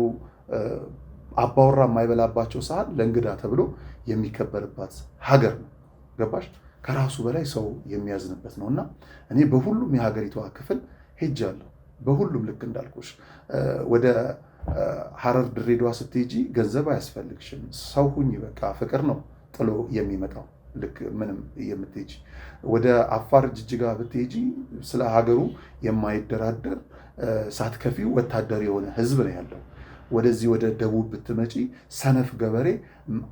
አባወራ የማይበላባቸው ሰዓት ለእንግዳ ተብሎ የሚከበርባት ሀገር ነው። ገባሽ? ከራሱ በላይ ሰው የሚያዝንበት ነውና እኔ በሁሉም የሀገሪቷ ክፍል ሄጃለሁ። በሁሉም ልክ እንዳልኩሽ ወደ ሐረር ድሬዳዋ ስትሄጂ ገንዘብ አያስፈልግሽም። ሰው ሁኚ፣ በቃ ፍቅር ነው ጥሎ የሚመጣው። ልክ ምንም የምትሄጂ ወደ አፋር ጅጅጋ ብትሄጂ ስለ ሀገሩ የማይደራደር ሳትከፊው ወታደር የሆነ ህዝብ ነው ያለው። ወደዚህ ወደ ደቡብ ብትመጪ ሰነፍ ገበሬ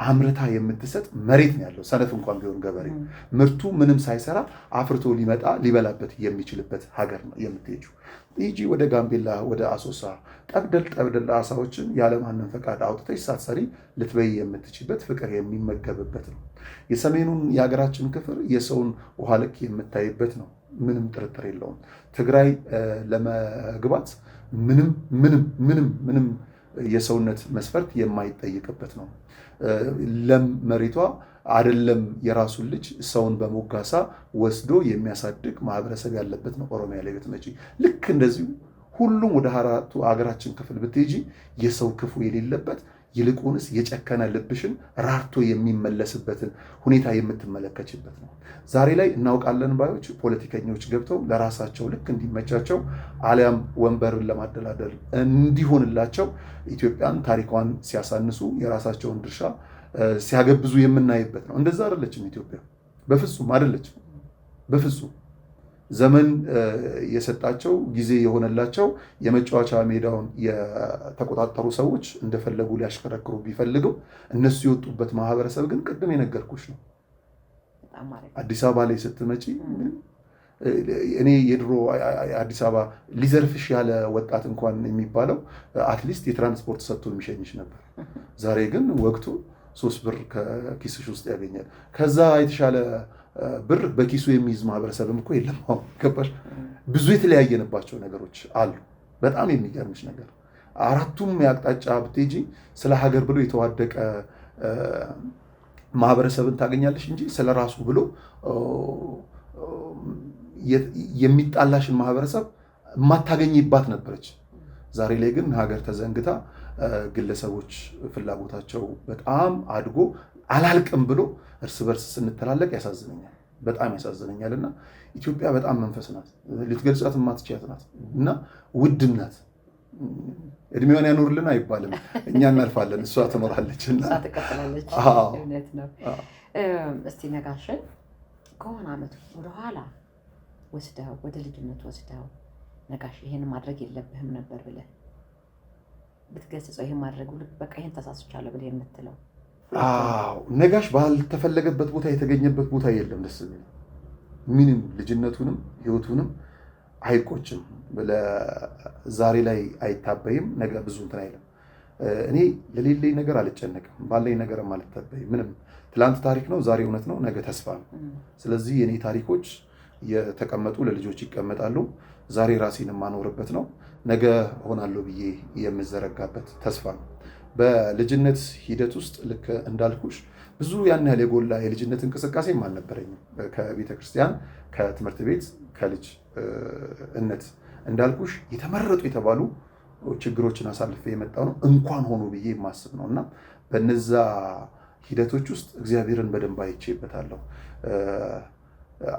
አምርታ የምትሰጥ መሬት ነው ያለው። ሰነፍ እንኳን ቢሆን ገበሬ ምርቱ ምንም ሳይሰራ አፍርቶ ሊመጣ ሊበላበት የሚችልበት ሀገር ነው የምትሄጂው። ሂጂ ወደ ጋምቤላ ወደ አሶሳ ጠብደል ጠብደል አሳዎችን ያለማንም ፈቃድ አውጥተሽ ሳትሰሪ ልትበይ የምትችበት ፍቅር የሚመገብበት ነው። የሰሜኑን የሀገራችን ክፍል የሰውን ውሃ ልክ የምታይበት ነው። ምንም ጥርጥር የለውም። ትግራይ ለመግባት ምንም ምንም ምንም ምንም የሰውነት መስፈርት የማይጠይቅበት ነው። ለም መሬቷ አይደለም የራሱን ልጅ ሰውን በሞጋሳ ወስዶ የሚያሳድግ ማህበረሰብ ያለበት ነው። ኦሮሚያ ላይ ብትመጪ ልክ እንደዚሁ ሁሉም ወደ አራቱ ሀገራችን ክፍል ብትሄጂ የሰው ክፉ የሌለበት ይልቁንስ የጨከነ ልብሽን ራርቶ የሚመለስበትን ሁኔታ የምትመለከችበት ነው። ዛሬ ላይ እናውቃለን ባዮች ፖለቲከኞች ገብተው ለራሳቸው ልክ እንዲመቻቸው አሊያም ወንበርን ለማደላደል እንዲሆንላቸው ኢትዮጵያን ታሪኳን ሲያሳንሱ የራሳቸውን ድርሻ ሲያገብዙ የምናይበት ነው። እንደዛ አይደለችም ኢትዮጵያ፣ በፍጹም አይደለችም። በፍጹም ዘመን የሰጣቸው ጊዜ የሆነላቸው የመጫወቻ ሜዳውን የተቆጣጠሩ ሰዎች እንደፈለጉ ሊያሽከረክሩ ቢፈልጉ እነሱ የወጡበት ማህበረሰብ ግን ቅድም የነገርኩሽ ነው። አዲስ አበባ ላይ ስትመጪ እኔ የድሮ አዲስ አበባ ሊዘርፍሽ ያለ ወጣት እንኳን የሚባለው at least የትራንስፖርት ሰጥቶ የሚሸኝሽ ነበር። ዛሬ ግን ወቅቱ 3 ብር ከኪስሽ ውስጥ ያገኛል። ከዛ የተሻለ ብር በኪሱ የሚይዝ ማህበረሰብም እኮ የለም። ገባሽ? ብዙ የተለያየንባቸው ነገሮች አሉ። በጣም የሚገርምሽ ነገር አራቱም የአቅጣጫ ብትሄጂ ስለ ሀገር ብሎ የተዋደቀ ማህበረሰብን ታገኛለሽ እንጂ ስለ ራሱ ብሎ የሚጣላሽን ማህበረሰብ የማታገኝባት ነበረች። ዛሬ ላይ ግን ሀገር ተዘንግታ ግለሰቦች ፍላጎታቸው በጣም አድጎ አላልቅም ብሎ እርስ በርስ ስንተላለቅ ያሳዝነኛል፣ በጣም ያሳዝነኛልና ኢትዮጵያ በጣም መንፈስ ናት፣ ልትገልጻት የማትችያት ናት እና ውድ ናት። እድሜዋን ያኖርልን አይባልም፣ እኛ እናልፋለን፣ እሷ ትኖራለች እና እሷ ትቀጥላለች። እውነት ነው። እስቲ ነጋሽን ከሆነ አመት ወደኋላ ወስደው ወደ ልጅነት ወስደው ነጋሽ ይሄን ማድረግ የለብህም ነበር ብለህ ብትገስጸው ይሄን ማድረግ በቃ ይሄን ተሳስቻለሁ ብለህ የምትለው? አዎ ነጋሽ ባልተፈለገበት ቦታ የተገኘበት ቦታ የለም። ደስ የሚለው ምንም ልጅነቱንም ህይወቱንም አይቆጭም። ዛሬ ላይ አይታበይም፣ ነገ ብዙ እንትን አይልም። እኔ ለሌለኝ ነገር አልጨነቅም፣ ባለኝ ነገርም አልታበይም። ምንም ትላንት ታሪክ ነው፣ ዛሬ እውነት ነው፣ ነገ ተስፋ ነው። ስለዚህ የኔ ታሪኮች የተቀመጡ ለልጆች ይቀመጣሉ። ዛሬ ራሴን የማኖርበት ነው፣ ነገ ሆናለሁ ብዬ የምዘረጋበት ተስፋ ነው። በልጅነት ሂደት ውስጥ ልክ እንዳልኩሽ ብዙ ያን ያህል የጎላ የልጅነት እንቅስቃሴም አልነበረኝም። ከቤተክርስቲያን፣ ከትምህርት ቤት፣ ከልጅነት እንዳልኩሽ የተመረጡ የተባሉ ችግሮችን አሳልፌ የመጣው ነው እንኳን ሆኖ ብዬ የማስብ ነው። እና በነዛ ሂደቶች ውስጥ እግዚአብሔርን በደንብ አይቼበታለሁ።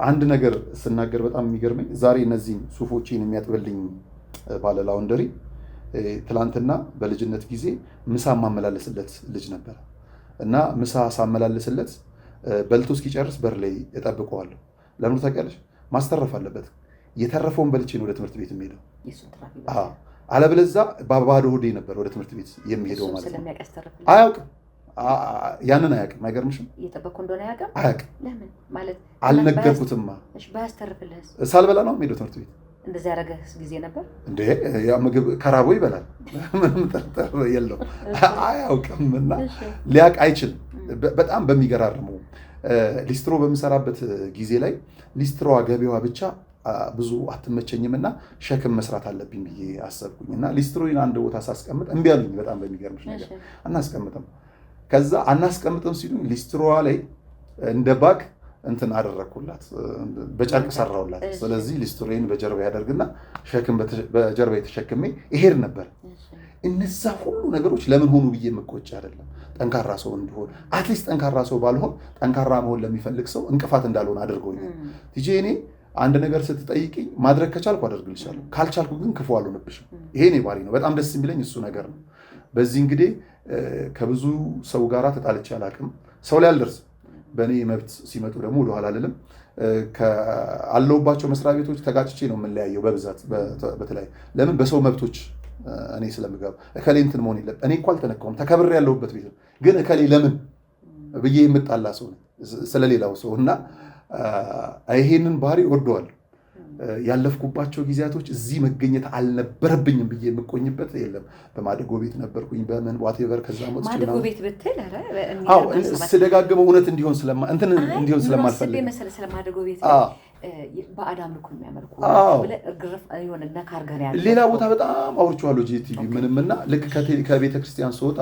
አንድ ነገር ስናገር በጣም የሚገርመኝ ዛሬ እነዚህን ሱፎቼን የሚያጥብልኝ ባለ ላውንደሪ ትላንትና በልጅነት ጊዜ ምሳ ማመላለስለት ልጅ ነበር። እና ምሳ ሳመላለስለት በልቶ እስኪጨርስ በር ላይ እጠብቀዋለሁ። ለምን ታውቂያለሽ? ማስተረፍ አለበት። የተረፈውን በልቼ ነው ወደ ትምህርት ቤት የምሄደው። አለበለዚያ ባዶ ሆዴ ነበር ወደ ትምህርት ቤት የሚሄደው ማለት ነው። አያውቅም። ያንን አያውቅም። አይገርምሽም? እየጠበቅኩ እንደሆነ አያውቅም። አያውቅም። ለምን ማለት አልነገርኩትማ። እሺ ባያስተርፍልህስ? ሳልበላ ነው የምሄደው ትምህርት ቤት። እንደዚህ ያደረገህ ጊዜ ነበር እንዴ? ያ ምግብ ከራቦ ይበላል። ምንም ጥርጥር የለውም። አያውቅም እና ሊያውቅ አይችልም። በጣም በሚገራርሙ ሊስትሮ በምሰራበት ጊዜ ላይ ሊስትሮዋ ገቢዋ ብቻ ብዙ አትመቸኝም እና ሸክም መስራት አለብኝ ብዬ አሰብኩኝ እና ሊስትሮን አንድ ቦታ ሳስቀምጥ እምቢ አሉኝ። በጣም በሚገርምሽ ነገር አናስቀምጥም። ከዛ አናስቀምጥም ሲሉኝ ሊስትሮዋ ላይ እንደ bag እንትን አደረኩላት፣ በጨርቅ ሰራውላት። ስለዚህ ሊስትሮዬን በጀርባ ያደርግና ሸክም በጀርባ የተሸክሜ እሄድ ነበር። እነዛ ሁሉ ነገሮች ለምን ሆኑ ብዬ መቆጭ አይደለም። ጠንካራ ሰው እንድሆን at least ጠንካራ ሰው ባልሆን ጠንካራ መሆን ለሚፈልግ ሰው እንቅፋት እንዳልሆን አድርገውኛል። ቲጄ እኔ አንድ ነገር ስትጠይቅኝ ማድረግ ከቻልኩ አደርግልሻለሁ፣ ካልቻልኩ ግን ክፉ አልሆንብሽም። ይሄ እኔ ባህሪ ነው። በጣም ደስ የሚለኝ እሱ ነገር ነው። በዚህ እንግዲህ ከብዙ ሰው ጋራ ተጣልቼ አላውቅም። ሰው ላይ አልደርስም። በእኔ መብት ሲመጡ ደግሞ ወደኋላ አልልም። አለሁባቸው መስሪያ ቤቶች ተጋጭቼ ነው የምንለያየው በብዛት በተለይ ለምን በሰው መብቶች እኔ ስለምገባ እከሌ እንትን መሆን የለም። እኔ እኮ አልተነካሁም ተከብሬ ያለሁበት ቤት ነው። ግን እከሌ ለምን ብዬ የምጣላ ሰው ነኝ ስለሌላው ሰው እና ይሄንን ባህሪ እወደዋለሁ። ያለፍኩባቸው ጊዜያቶች እዚህ መገኘት አልነበረብኝም ብዬ የምቆኝበት የለም። በማደጎ ቤት ነበርኩኝ በምን whatever ከዛ ወጥቼ ማደጎ ቤት ብትል ኧረ አዎ ስደጋግመው እውነት እንዲሆን እንትን እንዲሆን ስለማልፈልግ መሰለህ ስለማደጎ ቤት ባዕድ አምልኮ የሚያመልኩ ብለህ እርግፍ የሆነ ነካ አድርገህ ነው ያለው። ሌላ ቦታ በጣም አውርቼዋለሁ ጂቲቪ ምንም እና ልክ ከቤተ ክርስቲያን ስወጣ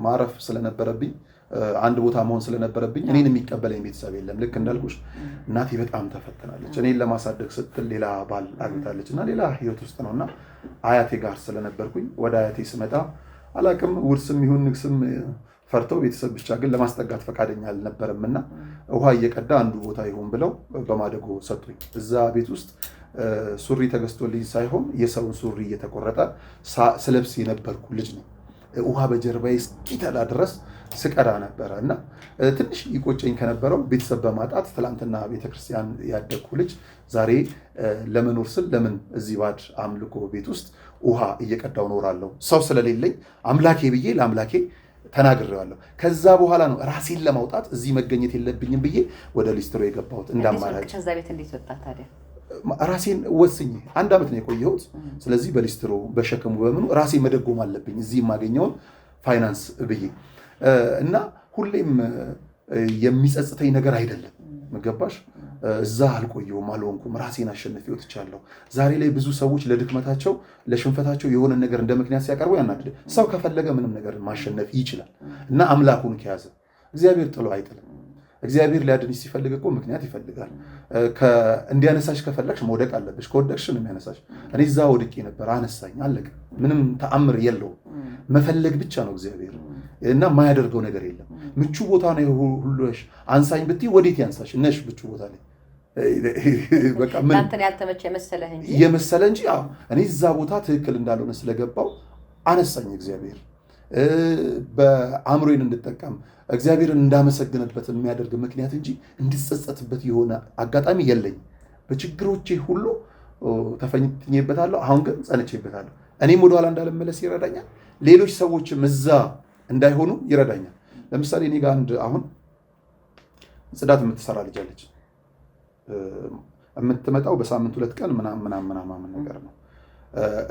ማረፍ ስለነበረብኝ አንድ ቦታ መሆን ስለነበረብኝ እኔን የሚቀበለኝ ቤተሰብ የለም። ልክ እንዳልኩሽ እናቴ በጣም ተፈትናለች። እኔን ለማሳደግ ስትል ሌላ ባል አግብታለች እና ሌላ ህይወት ውስጥ ነውና አያቴ ጋር ስለነበርኩኝ ወደ አያቴ ስመጣ አላቅም ውርስም ይሁን ንግስም ፈርተው ቤተሰብ ብቻ ግን ለማስጠጋት ፈቃደኛ አልነበረምና ውሃ እየቀዳ አንዱ ቦታ ይሁን ብለው በማደጎ ሰጡኝ። እዛ ቤት ውስጥ ሱሪ ተገዝቶልኝ ሳይሆን የሰውን ሱሪ እየተቆረጠ ስለብስ የነበርኩ ልጅ ነው። ውሃ በጀርባዬ እስኪተላ ድረስ ስቀዳ ነበረ እና ትንሽ ይቆጨኝ ከነበረው ቤተሰብ በማጣት ትላንትና ቤተክርስቲያን ያደግኩ ልጅ ዛሬ ለመኖር ስል ለምን እዚህ ባዕድ አምልኮ ቤት ውስጥ ውሃ እየቀዳው እኖራለሁ? ሰው ስለሌለኝ አምላኬ ብዬ ለአምላኬ ተናግሬዋለሁ። ከዛ በኋላ ነው ራሴን ለማውጣት እዚህ መገኘት የለብኝም ብዬ ወደ ሊስትሮ የገባሁት እንዳማራጭ። ከዛ ቤት እንዴት ወጣ ታዲያ? ራሴን ወስኜ አንድ ዓመት ነው የቆየሁት። ስለዚህ በሊስትሮ በሸክሙ በምኑ ራሴን መደጎም አለብኝ እዚህ የማገኘውን ፋይናንስ ብዬ እና ሁሌም የሚጸጽተኝ ነገር አይደለም። ገባሽ? እዛ አልቆየሁም አልሆንኩም፣ ራሴን አሸንፌ ወጥቻለሁ። ዛሬ ላይ ብዙ ሰዎች ለድክመታቸው ለሽንፈታቸው የሆነ ነገር እንደ ምክንያት ሲያቀርቡ ያናድዳል። ሰው ከፈለገ ምንም ነገር ማሸነፍ ይችላል እና አምላኩን ከያዘ እግዚአብሔር ጥሎ አይጥልም። እግዚአብሔር ሊያድንሽ ሲፈልግ እኮ ምክንያት ይፈልጋል። እንዲያነሳሽ ከፈለግሽ መውደቅ አለብሽ። ከወደቅሽ ነው የሚያነሳሽ። እኔ እዛ ወድቄ ነበር፣ አነሳኝ፣ አለቀ። ምንም ተአምር የለውም። መፈለግ ብቻ ነው እግዚአብሔር እና የማያደርገው ነገር የለም። ምቹ ቦታ ነው ሁሉሽ። አንሳኝ ብትይ ወዴት ያንሳሽ? ነሽ ምቹ ቦታ ላይ በቃ ምን አንተን ያልተመቸ መሰለህ እንጂ የመሰለ እንጂ አዎ፣ እኔ እዛ ቦታ ትክክል እንዳልሆነ ስለገባው አነሳኝ እግዚአብሔር። በአእምሮዬን እንድጠቀም እግዚአብሔርን እንዳመሰግንበት የሚያደርግ ምክንያት እንጂ እንድጸጸትበት የሆነ አጋጣሚ የለኝም። በችግሮቼ ሁሉ ተፈትኜበታለሁ። አሁን ግን ጸንቼበታለሁ። እኔም ወደኋላ እንዳልመለስ ይረዳኛል። ሌሎች ሰዎችም እዛ እንዳይሆኑ ይረዳኛል። ለምሳሌ እኔ ጋር አንድ አሁን ጽዳት የምትሰራ ልጅ አለች። የምትመጣው በሳምንት 2 ቀን ምናምን ምናምን ምናምን ነገር ነው።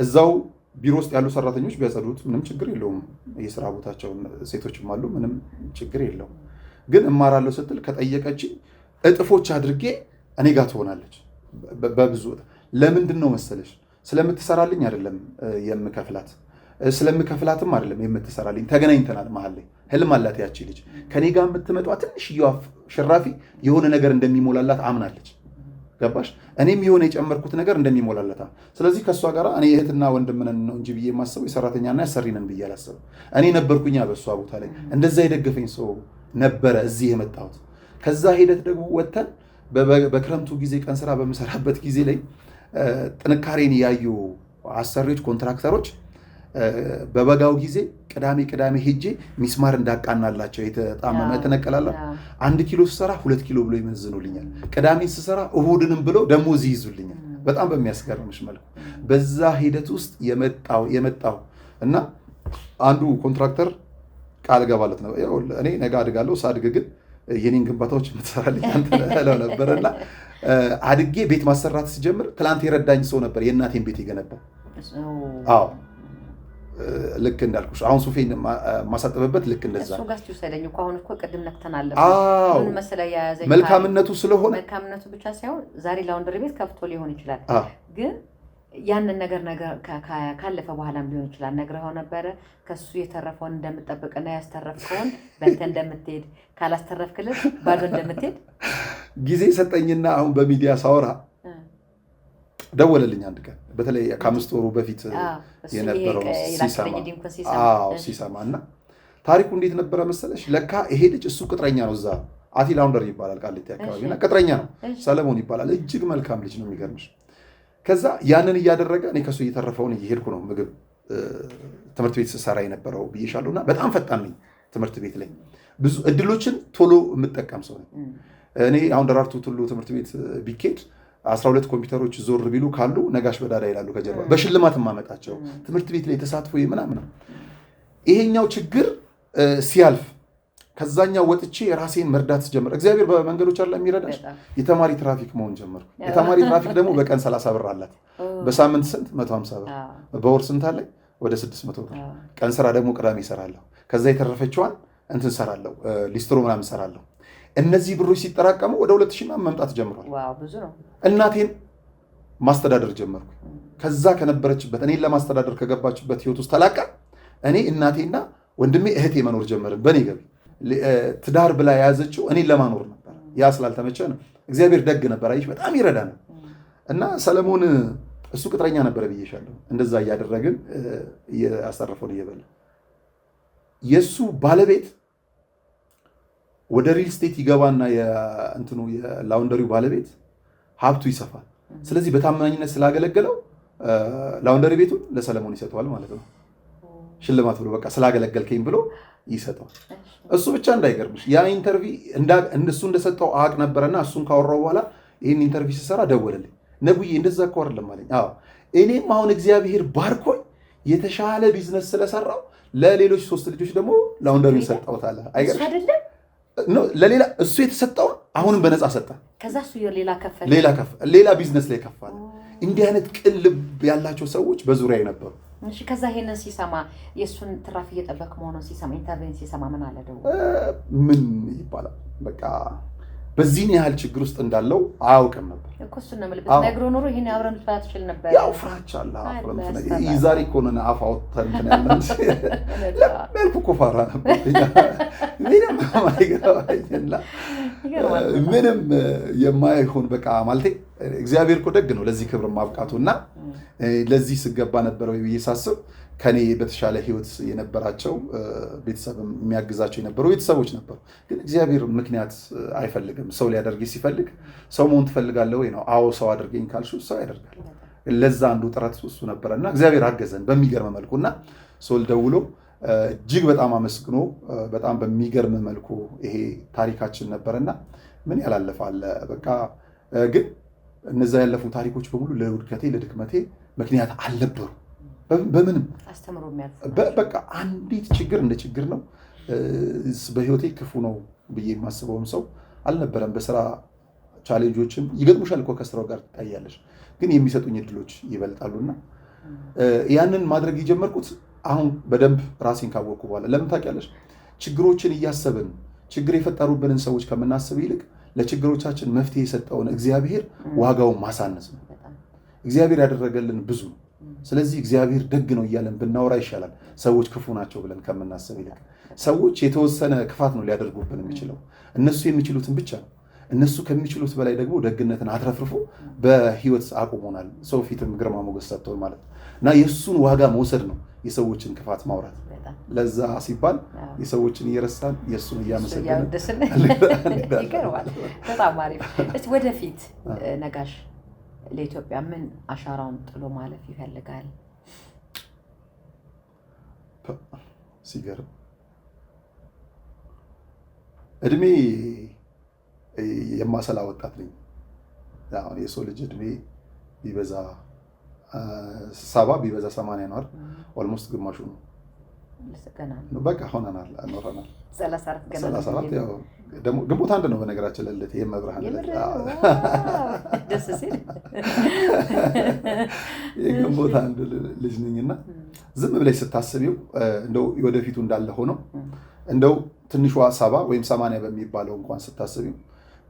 እዛው ቢሮ ውስጥ ያሉ ሰራተኞች ቢያጸዱት ምንም ችግር የለውም። የስራ ቦታቸው ሴቶችም አሉ፣ ምንም ችግር የለውም። ግን እማራለሁ ስትል ከጠየቀችኝ እጥፎች አድርጌ እኔ ጋር ትሆናለች። በብዙ ለምንድን ነው መሰለሽ? ስለምትሰራልኝ አይደለም የምከፍላት፣ ስለምከፍላትም አይደለም የምትሰራልኝ። ተገናኝተናል መሀል ላይ ህልም አላት ያቺ ልጅ። ከኔ ጋር የምትመጣዋ ትንሽዬዋ ሽራፊ የሆነ ነገር እንደሚሞላላት አምናለች። ገባሽ? እኔም የሆነ የጨመርኩት ነገር እንደሚሞላላት። ስለዚህ ከእሷ ጋር እኔ እህትና ወንድም ነን ነው እንጂ ብዬ የማስበው የሰራተኛና ያሰሪ ነን ብዬ አላስብም። እኔ ነበርኩኛ በእሷ ቦታ ላይ እንደዛ የደገፈኝ ሰው ነበረ እዚህ የመጣሁት። ከዛ ሂደት ደግሞ ወጥተን በክረምቱ ጊዜ ቀን ስራ በምሰራበት ጊዜ ላይ ጥንካሬን ያዩ አሰሪዎች፣ ኮንትራክተሮች በበጋው ጊዜ ቅዳሜ ቅዳሜ ሄጄ ሚስማር እንዳቃናላቸው የተጣመመ ተነቀላላ 1 ኪሎ ስሰራ 2 ኪሎ ብሎ ይመዝኑልኛል። ቅዳሜ ስሰራ እሁድንም ብሎ ደሞዝ ይይዙልኛል። በጣም በሚያስገርምሽ መልኩ በዛ ሂደት ውስጥ የመጣው እና አንዱ ኮንትራክተር ቃል እገባለት ነው፣ እኔ ነገ አድጋለሁ፣ ሳድግ ግን የኔን ግንባታዎች የምትሰራልኝ አንተ እለው ነበረና አድጌ ቤት ማሰራት ሲጀምር ትላንት የረዳኝ ሰው ነበር የእናቴን ቤት የገነባው። አዎ ልክ እንዳልኩሽ አሁን ሱፌን ማሳጠበበት ልክ እንደዛ እሱ ጋር ሲወሰደኝ እኮ አሁን እኮ ቅድም ነክተናል። ምን መሰለህ የያዘኝ መልካምነቱ ስለሆነ መልካምነቱ ብቻ ሳይሆን ዛሬ laundry ቤት ከፍቶ ሊሆን ይችላል፣ ግን ያንን ነገር ካለፈ በኋላም ሊሆን ይችላል። ነግረኸው ነበረ ከሱ የተረፈውን እንደምጠብቅና ያስተረፍከውን በልተህ እንደምትሄድ ካላስተረፍክልን ባዶ እንደምትሄድ ጊዜ ሰጠኝና አሁን በሚዲያ ሳወራ ደወለልኝ አንድ ቀን በተለይ ከ5 ወሩ በፊት የነበረው ሲሰማ እና ታሪኩ እንዴት ነበረ መሰለሽ? ለካ ይሄ ልጅ እሱ ቅጥረኛ ነው፣ እዛ አቲ laundry ይባላል ቃሊቲ አካባቢ እና ቅጥረኛ ነው፣ ሰለሞን ይባላል። እጅግ መልካም ልጅ ነው የሚገርምሽ። ከዛ ያንን እያደረገ እኔ ከሱ እየተረፈውን እየሄድኩ ነው ምግብ ትምህርት ቤት ስሰራ የነበረው ብዬሻለሁና በጣም ፈጣን ነኝ ትምህርት ቤት ላይ ብዙ እድሎችን ቶሎ የምጠቀም ሰው ነኝ። እኔ አሁን ደራርቱ ቱሉ ትምህርት ቤት ቢኬድ 12 ኮምፒውተሮች ዞር ቢሉ ካሉ ነጋሽ በዳዳ ይላሉ ከጀርባ በሽልማት ማመጣቸው ትምህርት ቤት ላይ ተሳትፎ ምናምን። ይሄኛው ችግር ሲያልፍ ከዛኛው ወጥቼ ራሴን መርዳት ስጀምር እግዚአብሔር በመንገዶች አይደል የሚረዳሽ። የተማሪ ትራፊክ መሆን ጀመርኩ። የተማሪ ትራፊክ ደግሞ በቀን 30 ብር አላት። በሳምንት ስንት? 150 ብር። በወር ስንት አለኝ? ወደ 600 ብር። ቀን ስራ ደግሞ ቅዳሜ እሰራለሁ። ከዛ የተረፈችዋን እንትን እሰራለሁ፣ ሊስትሮ ምናምን እሰራለሁ። እነዚህ ብሮች ሲጠራቀሙ ወደ 2000 ምናምን መምጣት ጀምሯል። wow ብዙ ነው። እናቴን ማስተዳደር ጀመርኩ። ከዛ ከነበረችበት እኔን ለማስተዳደር ከገባችበት ህይወት ውስጥ ተላቃ እኔ እናቴና ወንድሜ እህቴ መኖር ጀመርን። በኔ ገቢ ትዳር ብላ የያዘችው እኔን ለማኖር ነበር። ያ ስላልተመቸ ነው። እግዚአብሔር ደግ ነበር፣ አይሽ በጣም ይረዳ ነው። እና ሰለሞን እሱ ቅጥረኛ ነበረ ብዬሻለሁ። እንደዛ እያደረግን እያስተረፈውን እየበላ የሱ ባለቤት ወደ real estate ይገባና የእንትኑ የ laundry ው ባለቤት ሀብቱ ይሰፋል። ስለዚህ በታማኝነት ስላገለገለው laundry ቤቱን ለሰለሞን ይሰጠዋል ማለት ነው። ሽልማት ብሎ በቃ ስላገለገልከኝ ብሎ ይሰጠዋል። እሱ ብቻ እንዳይገርምሽ ያ interview እሱ እንደሰጠው አቅ ነበረና እሱን ካወራው በኋላ ይህን interview ስሰራ ደወለልኝ። ነጉዬ እንደዛ እኮ አይደለም አለኝ። አዎ እኔም አሁን እግዚአብሔር ባርኮኝ የተሻለ ቢዝነስ ስለሰራው ለሌሎች 3 ልጆች ደግሞ laundry ውን ሰጠውታል። አይገርምሽ? ለሌላ እሱ የተሰጠውን አሁንም በነፃ ሰጠ። ከዛ እሱ ሌላ ከፈለ፣ ሌላ ቢዝነስ ላይ ከፈለ። እንዲህ አይነት ቅን ልብ ያላቸው ሰዎች በዙሪያዬ ነበሩ። እሺ ከዛ ይሄንን ሲሰማ የሱን ትራፊ እየጠበቅ መሆኑን ሲሰማ interview ን ሲሰማ ምን አለ ደግሞ? ምን ይባላል በቃ በዚህን ያህል ችግር ውስጥ እንዳለው አያውቅም ነበር እኮ። እሱን ነው የምልህ። ነግሮ ኖሮ ይሄን አብረን ልትበላ ትችል ነበር። ያው ፍራቻ አለ። ዛሬ እኮ ነን አፍ አውጥተን እንትን ያለን ለምን እኮ ፋራ ነበር። ምንም አይገባኝና ምንም የማይሆን በቃ ማለቴ እግዚአብሔር እኮ ደግ ነው ለዚህ ክብር ማብቃቱና ለዚህ ስገባ ነበር ወይ ብዬ ሳስብ ከኔ በተሻለ ህይወት የነበራቸው ቤተሰብ የሚያግዛቸው የነበሩ ቤተሰቦች ነበሩ። ግን እግዚአብሔር ምክንያት አይፈልግም። ሰው ሊያደርግ ሲፈልግ ሰው መሆን ትፈልጋለህ ወይ ነው። አዎ ሰው አድርገኝ ካልሽው ሰው ያደርጋል። ለዛ አንዱ ጥረት እሱ ነበረና እግዚአብሔር አገዘን በሚገርም መልኩና ሶል ደውሎ እጅግ በጣም አመስግኖ በጣም በሚገርም መልኩ ይሄ ታሪካችን ነበረና ምን ያላለፈ አለ በቃ። ግን እነዛ ያለፉ ታሪኮች በሙሉ ለውድቀቴ ለድክመቴ ምክንያት አልነበሩ። በምንም አስተምሮ የሚያልፉ በቃ አንዲት ችግር እንደ ችግር ነው። በህይወቴ ክፉ ነው ብዬ የማስበውም ሰው አልነበረም። በስራ challenge ኦችም ይገጥሙሻል እኮ ከስራው ጋር ትታያለሽ፣ ግን የሚሰጡኝ እድሎች ይበልጣሉና ያንን ማድረግ የጀመርኩት አሁን በደንብ ራሴን ካወቅኩ በኋላ። ለምን ታውቂያለሽ? ችግሮችን እያሰብን ችግር የፈጠሩብንን ሰዎች ከምናስብ ይልቅ ለችግሮቻችን መፍትሄ የሰጠውን እግዚአብሔር ዋጋውን ማሳነስ ነው። እግዚአብሔር ያደረገልን ብዙ ነው። ስለዚህ እግዚአብሔር ደግ ነው እያለን ብናወራ ይሻላል ሰዎች ክፉ ናቸው ብለን ከምናስብ ይልቅ። ሰዎች የተወሰነ ክፋት ነው ሊያደርጉብን የሚችለው፣ እነሱ የሚችሉትን ብቻ ነው። እነሱ ከሚችሉት በላይ ደግሞ ደግነትን አትረፍርፎ በህይወት አቁሞናል። ሰው ፊትም ግርማ ሞገስ ሰጥቶን ማለት ነው። እና የእሱን ዋጋ መውሰድ ነው የሰዎችን ክፋት ማውራት። ለዛ ሲባል የሰዎችን እየረሳን የእሱን እያመሰገንን ይገርማል። በጣም አሪፍ። እስኪ ወደፊት ነጋሽ ለኢትዮጵያ ምን አሻራውን ጥሎ ማለፍ ይፈልጋል? ሲገርም እድሜ የማሰላ ወጣት ነኝ። አሁን የሰው ልጅ እድሜ ቢበዛ 70 ቢበዛ 80 ነው አይደል? almost ግማሹ ነው። በቃ ሆነናል፣ ኖረናል። 34 ያው ደግሞ ግንቦት 1 ነው በነገራችን ላይ ልደቴ፣ የመብርሃን ደስ ሲል የግንቦት 1 ልጅ ነኝና ዝም ብለሽ ስታስቢው እንደው ወደፊቱ እንዳለ ሆኖ እንደው ትንሿ 70 ወይም 80 በሚባለው እንኳን ስታስቢው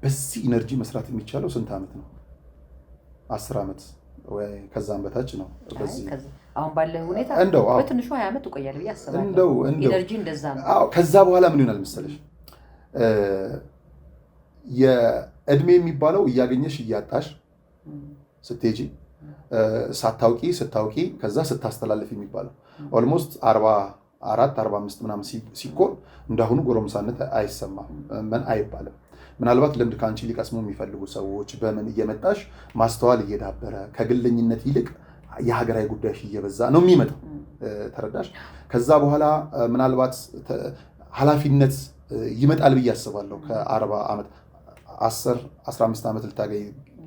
በዚህ energy መስራት የሚቻለው ስንት ዓመት ነው? 10 ዓመት ወይ ከዛም በታች ነው። በዚህ አሁን ባለ ሁኔታ እንደው በትንሹ 20 ዓመት እቆያለሁ ብዬ አስባለሁ። እንደው energy እንደዛ ነው። አዎ ከዛ በኋላ ምን ይሆናል መሰለሽ፣ የእድሜ የሚባለው እያገኘሽ እያጣሽ ስትሄጂ፣ ሳታውቂ ስታውቂ፣ ከዛ ስታስተላልፍ የሚባለው almost 44 45 ምናምን ሲኮን እንዳሁኑ ጎረምሳነት አይሰማም፣ ምን አይባልም። ምናልባት ልምድ ከአንቺ ሊቀስሙ የሚፈልጉ ሰዎች በምን እየመጣሽ ማስተዋል እየዳበረ ከግለኝነት ይልቅ የሀገራዊ ጉዳይሽ እየበዛ ነው የሚመጣው። ተረዳሽ? ከዛ በኋላ ምናልባት ኃላፊነት ይመጣል ብዬ አስባለሁ። ከ40 ዓመት 10 15 ዓመት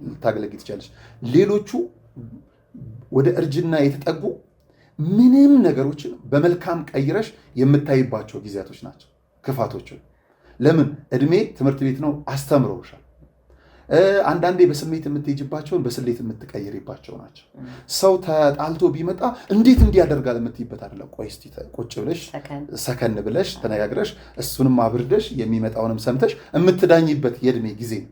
ልታገለግል ትችላለች። ሌሎቹ ወደ እርጅና የተጠጉ ምንም ነገሮችን በመልካም ቀይረሽ የምታይባቸው ጊዜያቶች ናቸው። ክፋቶችን ለምን እድሜ ትምህርት ቤት ነው፣ አስተምረውሻል። አንዳንዴ በስሜት የምትሄጂባቸውን በስሌት የምትቀይሪባቸው ናቸው። ሰው ተጣልቶ ቢመጣ እንዴት እንዲህ ያደርጋል የምትይበት አይደለም። ቆይ እስቲ ቁጭ ብለሽ ሰከን ብለሽ ተነጋግረሽ እሱንም አብርደሽ የሚመጣውንም ሰምተሽ የምትዳኝበት የእድሜ ጊዜ ነው።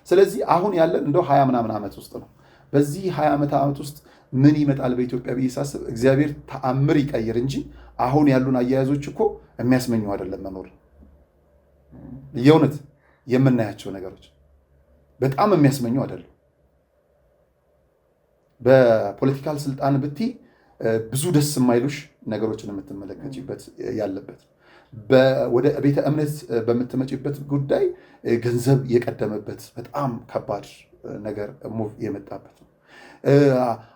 ስለዚህ አሁን ያለን እንደው 20 ምናምን ዓመት ውስጥ ነው። በዚህ 20 ዓመት ውስጥ ምን ይመጣል በኢትዮጵያ ብዬ ሳስብ እግዚአብሔር ተአምር ይቀይር እንጂ አሁን ያሉን አያያዞች እኮ የሚያስመኙ አይደለም መኖር። የእውነት የምናያቸው ነገሮች በጣም የሚያስመኙ አይደለም። በ political ስልጣን ብቲ ብዙ ደስ የማይሉሽ ነገሮችን የምትመለከቺበት ያለበት፣ ወደ ቤተ እምነት በምትመጪበት ጉዳይ ገንዘብ የቀደመበት በጣም ከባድ ነገር move የመጣበት ነው።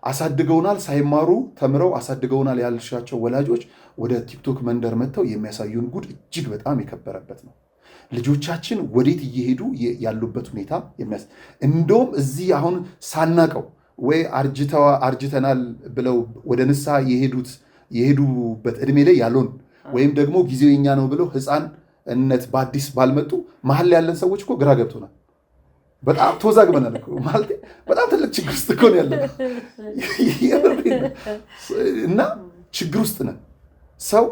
አሳድገውናል፣ ሳይማሩ ተምረው አሳድገውናል ያልሻቸው ወላጆች ወደ ቲክቶክ መንደር መጥተው የሚያሳዩን ጉድ እጅግ በጣም የከበረበት ነው። ልጆቻችን ወዴት እየሄዱ ያሉበት ሁኔታ እንደውም እዚህ አሁን ሳናቀው ወይ አርጅተናል ብለው ወደ ንስሐ የሄዱበት እድሜ ላይ ያልሆን ወይም ደግሞ ጊዜው የኛ ነው ብለው ሕፃንነት በአዲስ ባልመጡ መሀል ላይ ያለን ሰዎች እኮ ግራ ገብቶናል። በጣም ተወዛግበናል እኮ ማለት በጣም ትልቅ ችግር ውስጥ እኮ ነው ያለነው እና ችግር ውስጥ ነን። ሰው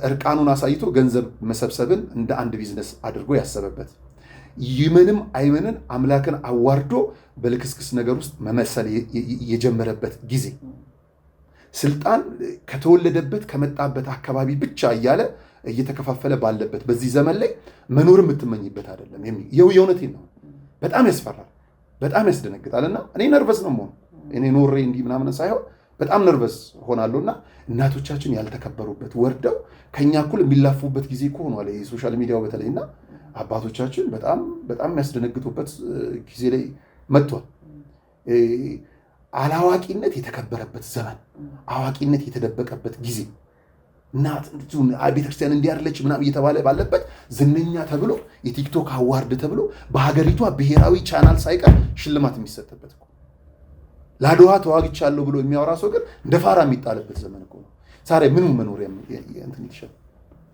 እርቃኑን አሳይቶ ገንዘብ መሰብሰብን እንደ አንድ ቢዝነስ አድርጎ ያሰበበት፣ ይመንም አይመንን አምላክን አዋርዶ በልክስክስ ነገር ውስጥ መመሰል የጀመረበት ጊዜ፣ ስልጣን ከተወለደበት ከመጣበት አካባቢ ብቻ እያለ እየተከፋፈለ ባለበት በዚህ ዘመን ላይ መኖር የምትመኝበት አይደለም። የእውነቴን ነው። በጣም ያስፈራል፣ በጣም ያስደነግጣል። እና እኔ nervous ነው የምሆነው። እኔ ኖሬ እንዲህ ምናምን ሳይሆን በጣም nervous ሆናለሁና እናቶቻችን ያልተከበሩበት ወርደው ከኛ እኩል የሚላፉበት ጊዜ እኮ ሆኗል የ social media ው በተለይና አባቶቻችን በጣም በጣም የሚያስደነግጡበት ጊዜ ላይ መጥቷል። አላዋቂነት የተከበረበት ዘመን፣ አዋቂነት የተደበቀበት ጊዜ፣ እናት ቤተክርስቲያን እንዲህ አይደለች ምናምን እየተባለ ባለበት ዝነኛ ተብሎ የቲክቶክ award ተብሎ በሀገሪቷ ብሔራዊ ቻናል ሳይቀር ሽልማት የሚሰጥበት እኮ፣ ለአድዋ ተዋግቻለሁ ብሎ የሚያወራ ሰው ግን እንደ ፋራ የሚጣልበት ዘመን እኮ ነው። ዛሬ ምኑ መኖር እንትን ይሻል።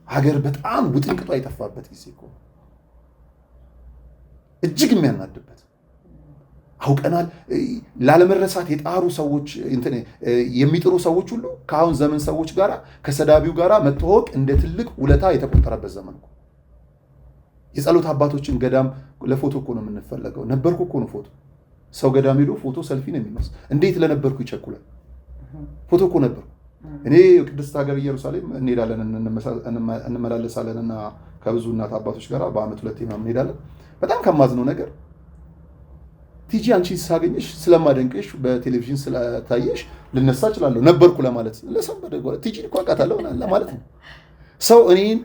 ሀገር በጣም ውጥንቅጧ የጠፋበት ጊዜ እኮ ነው። እጅግ የሚያናድበት አውቀናል። ላለመረሳት የጣሩ ሰዎች የሚጥሩ ሰዎች ሁሉ ከአሁን ዘመን ሰዎች ጋራ ከሰዳቢው ጋራ መተዋወቅ እንደ ትልቅ ውለታ የተቆጠረበት ዘመን እኮ። የጸሎት አባቶችን ገዳም ለፎቶ እኮ ነው የምንፈለገው። ነበርኩ እኮ ነው ፎቶ። ሰው ገዳም ሄዶ ፎቶ ሰልፊ ነው የሚመስል። እንዴት ለነበርኩ ይቸኩላል? ፎቶ እኮ ነበርኩ። እኔ ቅድስት ሀገር ኢየሩሳሌም እንሄዳለን እንመላለሳለን እና ከብዙ እናት አባቶች ጋር በአመት ሁለቴ ምናምን እንሄዳለን። በጣም ከማዝነው ነገር ቲጂ አንቺን ሳገኘሽ ስለማደንቅሽ በቴሌቪዥን ስለታየሽ ልነሳ እችላለሁ ነበርኩ ለማለት ለሰንበደ ቲጂ እኮ አውቃታለሁ ለማለት ነው። ሰው እኔን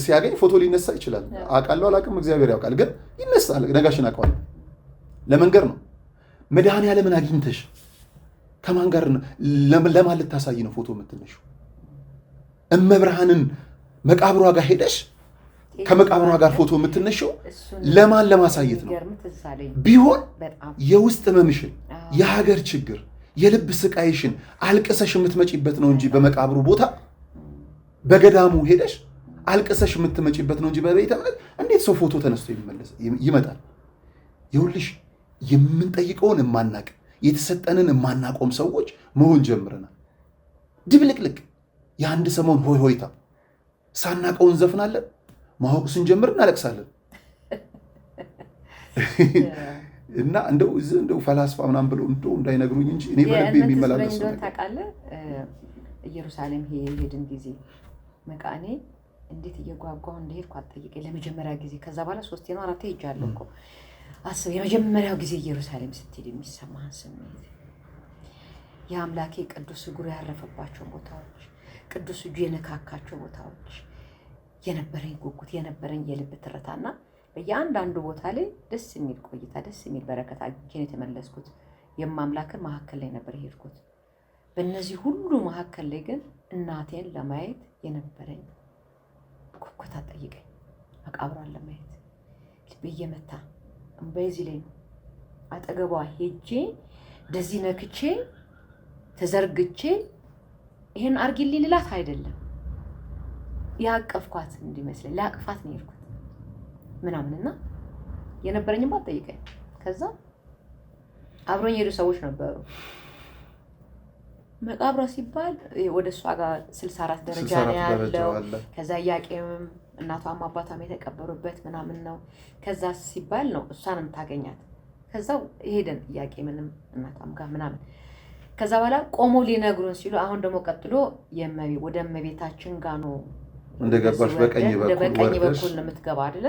ሲያገኝ ፎቶ ሊነሳ ይችላል። አውቃለሁ አላውቅም እግዚአብሔር ያውቃል፣ ግን ይነሳል። ነጋሽን አውቀዋለሁ ለመንገር ነው። መድኃኔዓለምን አግኝተሽ ከማን ጋር ለማን ልታሳይ ነው ፎቶ የምትነሺው? እመብርሃንን መቃብሯ ጋር ሄደሽ ከመቃብሯ ጋር ፎቶ የምትነሺው ለማን ለማሳየት ነው? ቢሆን የውስጥ ህመምሽን፣ የሀገር ችግር፣ የልብ ስቃይሽን አልቅሰሽ የምትመጪበት ነው እንጂ በመቃብሩ ቦታ በገዳሙ ሄደሽ አልቅሰሽ የምትመጪበት ነው እንጂ በቤተ እምነት እንዴት ሰው ፎቶ ተነስቶ ይመጣል? ይኸውልሽ የምንጠይቀውን የማናቅ የተሰጠንን የማናቆም ሰዎች መሆን ጀምረናል። ድብልቅልቅ የአንድ ሰሞን ሆይ ሆይታ ሳናቀው እንዘፍናለን። ማወቅ ስንጀምር እናለቅሳለን። እና እንደው እዚህ እንደው ፈላስፋ ምናምን ብለው እንደው እንዳይነግሩኝ እንጂ እኔ በልቤ የሚመላለስ ነው። ታውቃለህ፣ ኢየሩሳሌም ሄድን ጊዜ መቃኔ እንዴት እየጓጓሁ እንደሄድኩ አትጠይቀኝ። ለመጀመሪያ ጊዜ ከዛ በኋላ 3 ነው 4 ሄጃለሁ እኮ። አስብ፣ የመጀመሪያው ጊዜ ኢየሩሳሌም ስትሄድ የሚሰማህን ስሜት፣ የአምላኬ ቅዱስ እግሩ ያረፈባቸው ቦታዎች፣ ቅዱስ እጁ የነካካቸው ቦታዎች፣ የነበረኝ ጉጉት፣ የነበረኝ የልብ ትርታና በየአንዳንዱ ቦታ ላይ ደስ የሚል ቆይታ፣ ደስ የሚል በረከት አግኝቼ ነው የተመለስኩት። የማምላክን መካከል ላይ ነበር የሄድኩት። በእነዚህ ሁሉ መካከል ላይ ግን እናቴን ለማየት የነበረኝ ጉጉት አትጠይቀኝ። መቃብሯን ለማየት ልቤ እየመታ በዚህ ላይ ነው። አጠገቧ ሄጄ እንደዚህ ነክቼ ተዘርግቼ ይሄን አርጊልኝ ልላት አይደለም፣ ያቀፍኳት እንዲመስለኝ ላቅፋት ነው የሄድኩት ምናምንና የነበረኝም አትጠይቀኝ። ከዛ አብሮኝ የሄዱ ሰዎች ነበሩ። መቃብሯ ሲባል ወደ እሷ ጋር 64 ደረጃ ነው ያለው። ከዛ ኢያቄምም እናቷም አባቷም የተቀበሩበት ምናምን ነው። ከዛ ሲባል ነው እሷን የምታገኛት። ከዛ ሄደን ኢያቄምንም እናቷም ጋር ምናምን ከዛ በኋላ ቆሞ ሊነግሩን ሲሉ አሁን ደግሞ ቀጥሎ ወደ እመቤታችን ጋር ነው እንደገባሽ በቀኝ በኩል ነው የምትገባ አይደለ?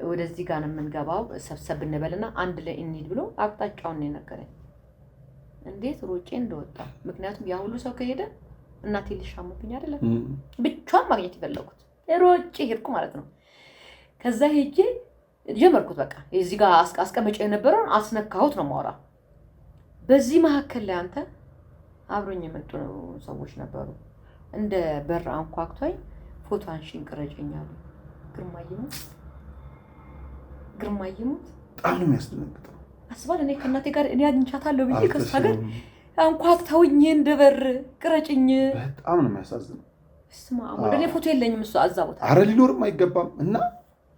ወደዚህ ጋር ነው የምንገባው፣ ሰብሰብ እንበልና አንድ ላይ እንሂድ ብሎ አቅጣጫውን ነው የነገረኝ። እንዴት ሮጬ እንደወጣ። ምክንያቱም ያ ሁሉ ሰው ከሄደ እናቴ ሊሻሙብኝ አይደለም ብቻዋን ማግኘት የፈለጉት ሮጬ ሄድኩ ማለት ነው። ከዛ ሄጄ ጀመርኩት። በቃ እዚህ ጋር አስቀምጬ የነበረውን አስነካሁት ነው የማወራው። በዚህ መካከል ላይ አንተ አብሮኝ የመጡ ሰዎች ነበሩ። እንደ በር አንኳኩቶኝ ፎቶ አንሺን ቅረጭኝ አሉ። ግርማ ይሙት በጣም ነው የሚያስደነግጠው። አስባል እኔ ከእናቴ ጋር እኔ አግኝቻታለሁ ብዬ ከእሷ ጋር አንኳኩተውኝ እንደ በር ቅረጭኝ። በጣም ነው የሚያሳዝነው። ስማ ወደ እኔ ፎቶ የለኝም እሷ እዛ ቦታ አረ ሊኖርም አይገባም። እና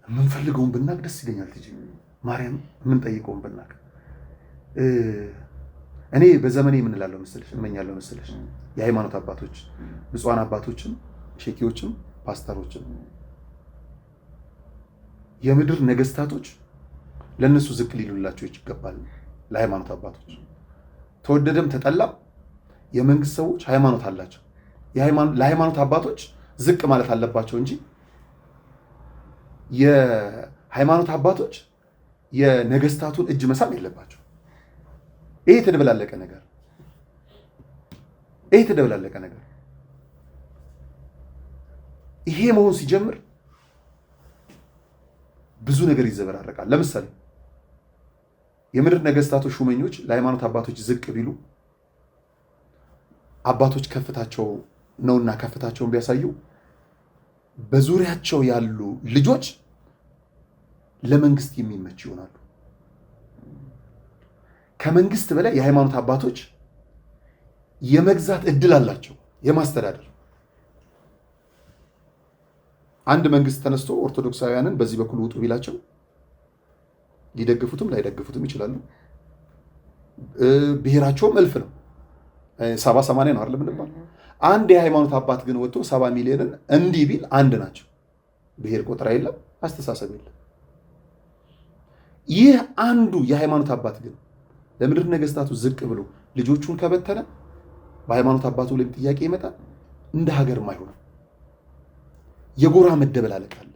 የምንፈልገውን ብናቅ ደስ ይለኛል። ትጂ ማርያም የምንጠይቀውን ብናቅ። እኔ በዘመኔ ምን እላለሁ መሰለሽ፣ እመኛለሁ መሰለሽ የሃይማኖት አባቶች ብፁዓን አባቶችም ሼኪዎችም ፓስተሮችም የምድር ነገስታቶች ለነሱ ዝቅ ሊሉላቸው ይገባል። ለሃይማኖት አባቶች ተወደደም ተጠላም የመንግስት ሰዎች ሃይማኖት አላቸው። ለሃይማኖት አባቶች ዝቅ ማለት አለባቸው እንጂ የሃይማኖት አባቶች የነገስታቱን እጅ መሳም የለባቸው። ይሄ የተደበላለቀ ነገር ይሄ የተደበላለቀ ነገር ይሄ መሆን ሲጀምር ብዙ ነገር ይዘበራረቃል። ለምሳሌ የምድር ነገስታቶች ሹመኞች ለሃይማኖት አባቶች ዝቅ ቢሉ አባቶች ከፍታቸው ነውና ከፍታቸውን ቢያሳዩ በዙሪያቸው ያሉ ልጆች ለመንግስት የሚመች ይሆናሉ። ከመንግስት በላይ የሃይማኖት አባቶች የመግዛት እድል አላቸው፣ የማስተዳደር። አንድ መንግስት ተነስቶ ኦርቶዶክሳውያንን በዚህ በኩል ውጡ ቢላቸው ሊደግፉትም ላይደግፉትም ይችላሉ። ብሔራቸውም እልፍ ነው፣ 70-80 ነው አይደል የምንባለው። አንድ የሃይማኖት አባት ግን ወጥቶ 70 ሚሊዮንን እንዲህ ቢል አንድ ናቸው። ብሔር ቆጠራ የለም፣ አስተሳሰብ የለም። ይህ አንዱ የሃይማኖት አባት ግን ለምድር ነገስታቱ ዝቅ ብሎ ልጆቹን ከበተነ በሃይማኖት አባቱ ላይም ጥያቄ ይመጣል። እንደ ሀገርም አይሆንም። የጎራ መደበላለቅ አለ።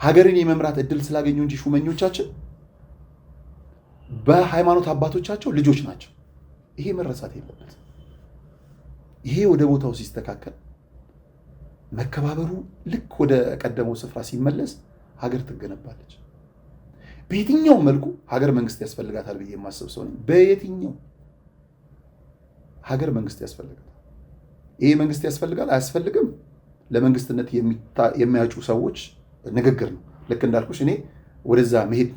ሀገርን የመምራት እድል ስላገኙ እንጂ ሹመኞቻችን በሃይማኖት አባቶቻቸው ልጆች ናቸው። ይሄ መረሳት የለበትም። ይሄ ወደ ቦታው ሲስተካከል መከባበሩ ልክ ወደ ቀደመው ስፍራ ሲመለስ ሀገር ትገነባለች። በየትኛው መልኩ ሀገር መንግስት ያስፈልጋታል ብዬ የማስብ ሰው ነኝ። በየትኛው ሀገር መንግስት ያስፈልጋታል። ይሄ መንግስት ያስፈልጋል አያስፈልግም ለመንግስትነት የሚያጩ ሰዎች ንግግር ነው። ልክ እንዳልኩሽ እኔ ወደዛ መሄድ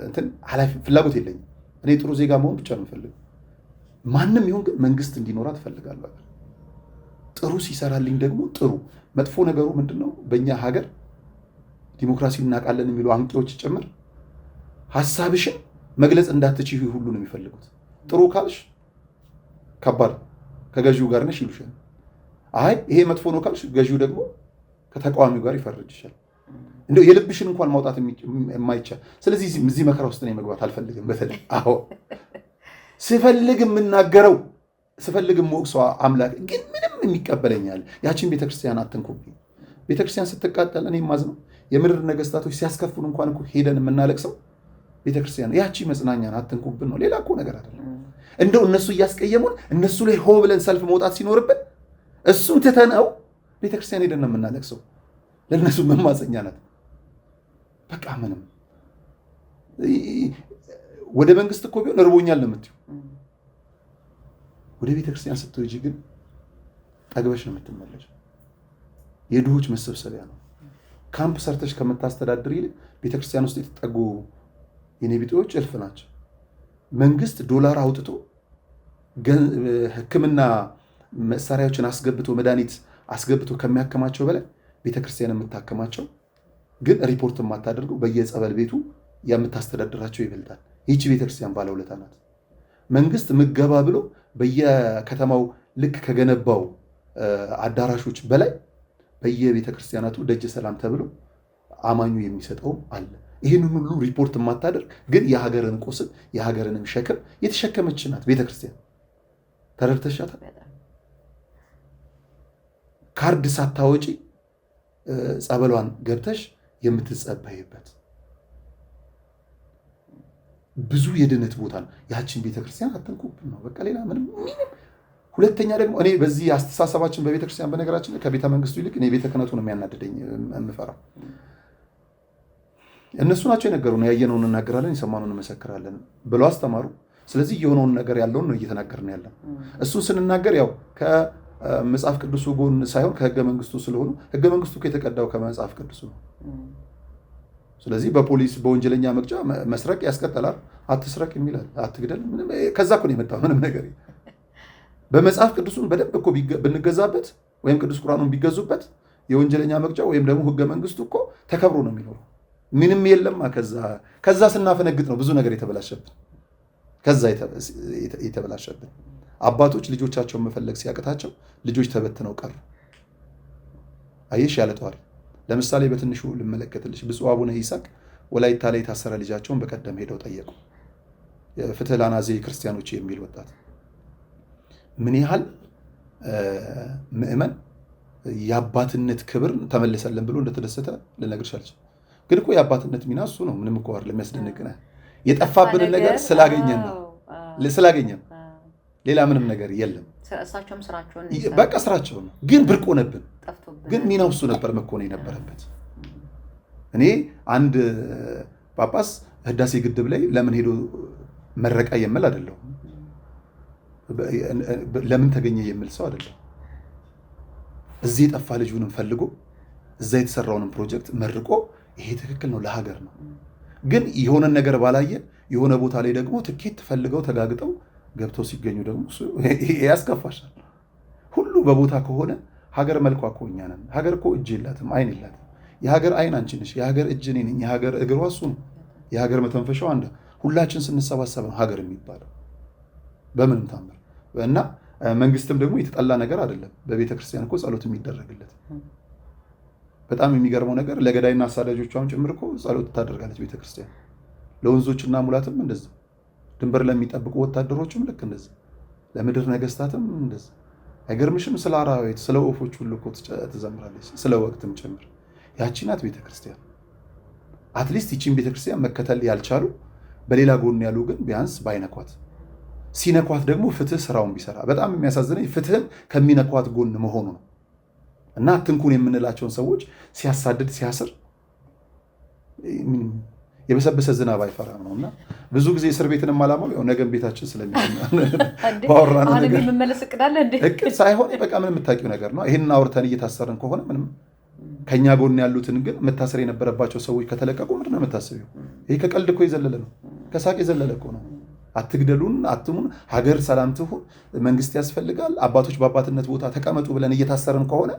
እንትን ኃላፊ ፍላጎት የለኝም። እኔ ጥሩ ዜጋ መሆን ብቻ ነው የምፈልገው። ማንም ይሁን ግን መንግስት እንዲኖራት እፈልጋለሁ። ጥሩ ሲሰራልኝ ደግሞ ጥሩ። መጥፎ ነገሩ ምንድን ነው? በእኛ ሀገር ዲሞክራሲ እናውቃለን የሚሉ አንቂዎች ጭምር ሀሳብሽን መግለጽ እንዳትችይ ሁሉ ነው የሚፈልጉት። ጥሩ ካልሽ ከባድ ከገዢው ጋር ነሽ ይሉሻል። አይ ይሄ መጥፎ ነው ካልሽ ገዢው ደግሞ ከተቃዋሚው ጋር ይፈርጅሻል። እንደው የልብሽን እንኳን ማውጣት የማይቻል። ስለዚህ እዚህ መከራ ውስጥ ነው መግባት አልፈልግም። በተለይ አዎ ስፈልግ የምናገረው ስፈልግ የምወቅሰው አምላክ ግን ምንም የሚቀበለኛል። ያችን ቤተክርስቲያን አትንኩብኝ። ቤተክርስቲያን ስትቃጠል እኔ የማዝነው የምድር ነገስታቶች ሲያስከፍሉ እንኳን እኮ ሄደን የምናለቅሰው ቤተክርስቲያን ያቺ መጽናኛን አትንኩብን ነው። ሌላ እኮ ነገር አይደለም። እንደው እነሱ እያስቀየሙን እነሱ ላይ ሆ ብለን ሰልፍ መውጣት ሲኖርብን እሱን ትተነው ቤተክርስቲያን ሄደን ነው የምናለቅሰው። ለእነሱ መማፀኛ ናት። በቃ ምንም ወደ መንግስት እኮ ቢሆን እርቦኛል ነው የምትይው። ወደ ቤተክርስቲያን ስትሄጂ ግን ጠግበሽ ነው የምትመለሺው። የድሆች መሰብሰቢያ ነው። ካምፕ ሰርተሽ ከምታስተዳድር ይልቅ ቤተክርስቲያን ውስጥ የተጠጉ የኔ ቢጤዎች እልፍ ናቸው። መንግስት ዶላር አውጥቶ ሕክምና መሳሪያዎችን አስገብቶ መድኃኒት አስገብቶ ከሚያከማቸው በላይ ቤተክርስቲያን የምታከማቸው ግን ሪፖርት የማታደርገው በየጸበል ቤቱ የምታስተዳድራቸው ይበልጣል። ይህቺ ቤተክርስቲያን ባለውለታ ናት። መንግስት ምገባ ብሎ በየከተማው ልክ ከገነባው አዳራሾች በላይ በየቤተክርስቲያናቱ ደጀ ሰላም ተብሎ አማኙ የሚሰጠውም አለ። ይህንን ሁሉ ሪፖርት የማታደርግ ግን የሀገርን ቁስል የሀገርንም ሸክም የተሸከመች ናት ቤተክርስቲያን። ተረድተሻታል? ካርድ ሳታወጪ ጸበሏን ገብተሽ የምትጸበይበት ብዙ የድነት ቦታ ነው። ያችን ቤተክርስቲያን አትንኩብን ነው በቃ፣ ሌላ ምንም ምንም። ሁለተኛ ደግሞ እኔ በዚህ አስተሳሰባችን በቤተክርስቲያን በነገራችን ላይ ከቤተ መንግስቱ ይልቅ እኔ ቤተ ክህነቱ ነው የሚያናድደኝ የምፈራው። እነሱ ናቸው የነገሩን፣ ያየነውን እናገራለን፣ የሰማነውን እንመሰክራለን ብለው አስተማሩ። ስለዚህ የሆነውን ነገር ያለውን ነው እየተናገርን ያለን። እሱን ስንናገር ያው ከመጽሐፍ ቅዱሱ ጎን ሳይሆን ከህገ መንግስቱ ስለሆኑ ህገ መንግስቱ የተቀዳው ከመጽሐፍ ቅዱሱ ነው። ስለዚህ በፖሊስ በወንጀለኛ መቅጫ መስረቅ ያስቀጠላል። አትስረቅ የሚላል፣ አትግደል፣ ከዛ እኮ ነው የመጣው። ምንም ነገር በመጽሐፍ ቅዱሱን በደንብ እኮ ብንገዛበት ወይም ቅዱስ ቁርአኑን ቢገዙበት የወንጀለኛ መቅጫ ወይም ደግሞ ህገ መንግስቱ እኮ ተከብሮ ነው የሚኖረው። ምንም የለማ። ከዛ ስናፈነግጥ ነው ብዙ ነገር የተበላሸብን። ከዛ የተበላሸብን አባቶች ልጆቻቸውን መፈለግ ሲያቅታቸው ልጆች ተበትነው ቀሩ። አየሽ፣ ያለ ጧሪ። ለምሳሌ በትንሹ ልመለከትልሽ፣ ብፁዕ አቡነ ይስሐቅ ወላይታ ላይ የታሰረ ልጃቸውን በቀደም ሄደው ጠየቁ። ፍትህ ላናዜ ክርስቲያኖች የሚል ወጣት ምን ያህል ምዕመን የአባትነት ክብር ተመለሰልን ብሎ እንደተደሰተ ልነግርሽ አልችልም። ግን እኮ የአባትነት ሚና እሱ ነው። ምንም እኮ አይደለም የሚያስደንቅነህ፣ የጠፋብንን ነገር ስላገኘን ነው ስላገኘን፣ ሌላ ምንም ነገር የለም። እሳቸውም ስራቸውን በቃ ስራቸው ነው። ግን ብርቅ ሆነብን። ግን ሚናው እሱ ነበር መኮን የነበረበት። እኔ አንድ ጳጳስ ህዳሴ ግድብ ላይ ለምን ሄዶ መረቃ የምል አይደለሁም። ለምን ተገኘ የምል ሰው አይደለም። እዚህ የጠፋ ልጁንም ፈልጎ እዛ የተሰራውንም ፕሮጀክት መርቆ ይሄ ትክክል ነው ለሀገር ነው። ግን የሆነ ነገር ባላየ የሆነ ቦታ ላይ ደግሞ ትኬት ፈልገው ተጋግጠው ገብተው ሲገኙ ደግሞ ያስከፋሻል። ሁሉ በቦታ ከሆነ ሀገር መልኳ እኮ እኛ ነን። ሀገር እኮ እጅ የላትም አይን የላትም። የሀገር አይን አንቺ ነሽ፣ የሀገር እጅ እኔ ነኝ፣ የሀገር እግሯ እሱ ነው፣ የሀገር መተንፈሻው አንድ። ሁላችን ስንሰባሰብ ነው ሀገር የሚባለው በምንም ታምር። እና መንግስትም ደግሞ የተጠላ ነገር አይደለም። በቤተ ክርስቲያን እኮ ጸሎት የሚደረግለት በጣም የሚገርመው ነገር ለገዳይና አሳዳጆቿም ጭምር እኮ ጸሎት ታደርጋለች ቤተክርስቲያን። ለወንዞችና ሙላትም እንደዛ፣ ድንበር ለሚጠብቁ ወታደሮችም ልክ እንደዛ፣ ለምድር ነገስታትም እንደዛ። አይገርምሽም? ስለ አራዊት ስለ ወፎች ሁሉ እኮ ትዘምራለች፣ ስለ ወቅትም ጭምር። ያቺ ናት ቤተክርስቲያን። At least ይቺን ቤተክርስቲያን መከተል ያልቻሉ በሌላ ጎን ያሉ ግን ቢያንስ ባይነኳት፣ ሲነኳት ደግሞ ፍትህ ስራውን ቢሰራ። በጣም የሚያሳዝነኝ ፍትህን ከሚነኳት ጎን መሆኑ ነው። እና አትንኩን የምንላቸውን ሰዎች ሲያሳድድ ሲያስር የበሰበሰ ዝናብ አይፈራም ነው። እና ብዙ ጊዜ እስር ቤትን የማላማው ያው ነገም ቤታችን ስለሚሆን ባወራነው ነገር እቅድ ሳይሆን በቃ ምንም የምታውቂው ነገር ነው። ይሄንን አውርተን እየታሰርን ከሆነ ምንም ከኛ ጎን ያሉትን ግን መታሰር የነበረባቸው ሰዎች ከተለቀቁ ምንድን ነው የምታስቢው? ይሄ ከቀልድ እኮ የዘለለ ነው፣ ከሳቅ የዘለለ እኮ ነው። አትግደሉን፣ አትሙን፣ ሀገር ሰላም ትሁን፣ መንግስት ያስፈልጋል፣ አባቶች በአባትነት ቦታ ተቀመጡ ብለን እየታሰርን ከሆነ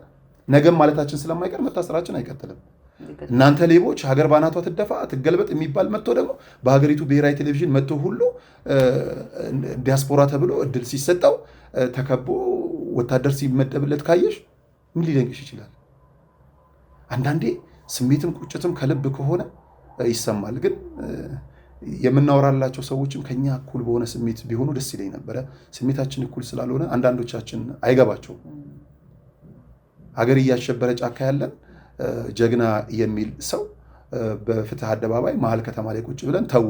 ነገም ማለታችን ስለማይቀር መታሰራችን አይቀጥልም። እናንተ ሌቦች ሀገር ባናቷ ትደፋ ትገልበጥ የሚባል መጥቶ ደግሞ በሀገሪቱ ብሔራዊ ቴሌቪዥን መጥቶ ሁሉ ዲያስፖራ ተብሎ እድል ሲሰጠው ተከቦ ወታደር ሲመደብለት ካየሽ ምን ሊደንቅሽ ይችላል? አንዳንዴ ስሜትም ቁጭትም ከልብ ከሆነ ይሰማል። ግን የምናወራላቸው ሰዎችም ከኛ እኩል በሆነ ስሜት ቢሆኑ ደስ ይለኝ ነበረ። ስሜታችን እኩል ስላልሆነ አንዳንዶቻችን አይገባቸውም። ሀገር እያሸበረ ጫካ ያለን ጀግና የሚል ሰው በፍትህ አደባባይ መሀል ከተማ ላይ ቁጭ ብለን ተዉ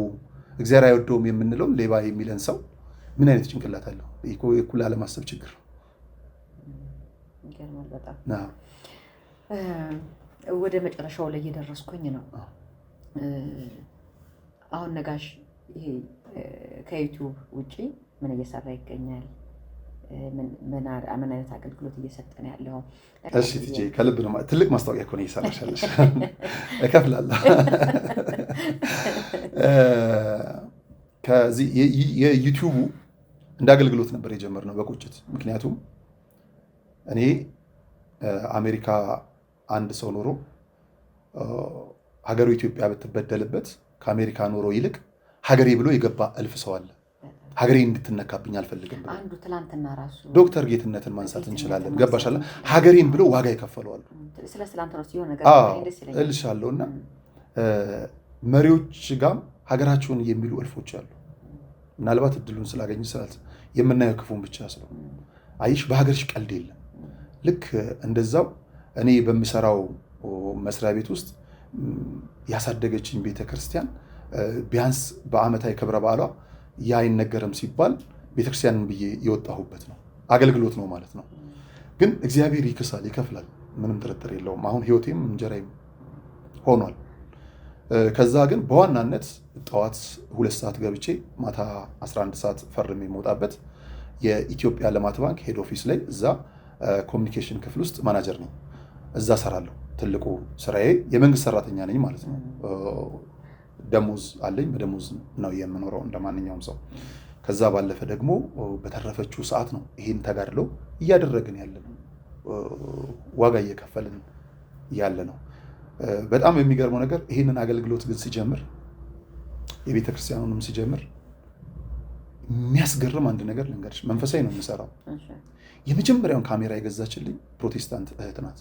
እግዚአብሔር አይወደውም የምንለውን ሌባ የሚለን ሰው ምን አይነት ጭንቅላት አለው? እኩል አለማሰብ ችግር ነው። ይገርማል በጣም። ወደ መጨረሻው ላይ እየደረስኩኝ ነው። አሁን ነጋሽ ይሄ ከዩቲዩብ ውጪ ምን እየሰራ ይገኛል? ምን አይነት አገልግሎት እየሰጠ ነው ያለው? እሺ ቲጄ ከልብ ነው። ትልቅ ማስታወቂያ እኮ ነው እየሰራሽ ያለሽ። እከፍላለሁ። ከዚህ የዩቲዩቡ እንደ አገልግሎት ነበር የጀመርነው በቁጭት። ምክንያቱም እኔ አሜሪካ አንድ ሰው ኖሮ ሀገሩ ኢትዮጵያ ብትበደልበት ከአሜሪካ ኖሮ ይልቅ ሀገሬ ብሎ የገባ እልፍ ሰው አለ። ሀገሬ እንድትነካብኝ አልፈልግም ብሎ አንዱ ትላንትና ራሱ ዶክተር ጌትነትን ማንሳት እንችላለን። ገባሻለ? ሀገሬን ብሎ ዋጋ ይከፈለዋል። ስለ ትላንትና ሲሆን ነገር ደስ ይለኛል እልሻለሁና መሪዎች ጋም ሀገራቸውን የሚሉ እልፎች አሉ። ምናልባት እድሉን ስላገኙ ስላት የምናየው ክፉን ብቻ ስለሆነ አይሽ በሀገርሽ ቀልድ የለም። ልክ እንደዛው እኔ በምሰራው መስሪያ ቤት ውስጥ ያሳደገችኝ ቤተክርስቲያን ቢያንስ በአመታዊ ክብረ በዓሏ ያ አይነገርም ሲባል ቤተክርስቲያንን ብዬ የወጣሁበት ነው። አገልግሎት ነው ማለት ነው። ግን እግዚአብሔር ይክሳል፣ ይከፍላል፣ ምንም ጥርጥር የለውም። አሁን ህይወቴም እንጀራዬም ሆኗል። ከዛ ግን በዋናነት ጠዋት 2 ሰዓት ገብቼ ማታ 11 ሰዓት ፈርሜ የምወጣበት የኢትዮጵያ ልማት ባንክ head office ላይ እዛ communication ክፍል ውስጥ ማናጀር ነው። እዛ ሰራለሁ። ትልቁ ስራዬ የመንግስት ሰራተኛ ነኝ ማለት ነው። ደሞዝ አለኝ፣ በደሞዝ ነው የምኖረው እንደማንኛውም ሰው። ከዛ ባለፈ ደግሞ በተረፈችው ሰዓት ነው ይሄን ተጋድሎ እያደረግን ያለ ነው፣ ዋጋ እየከፈልን ያለ ነው። በጣም የሚገርመው ነገር ይሄንን አገልግሎት ግን ሲጀምር የቤተክርስቲያኑንም ሲጀምር የሚያስገርም አንድ ነገር ልንገርሽ። መንፈሳዊ ነው የምሰራው። የመጀመሪያውን ካሜራ የገዛችልኝ ፕሮቴስታንት እህት ናት።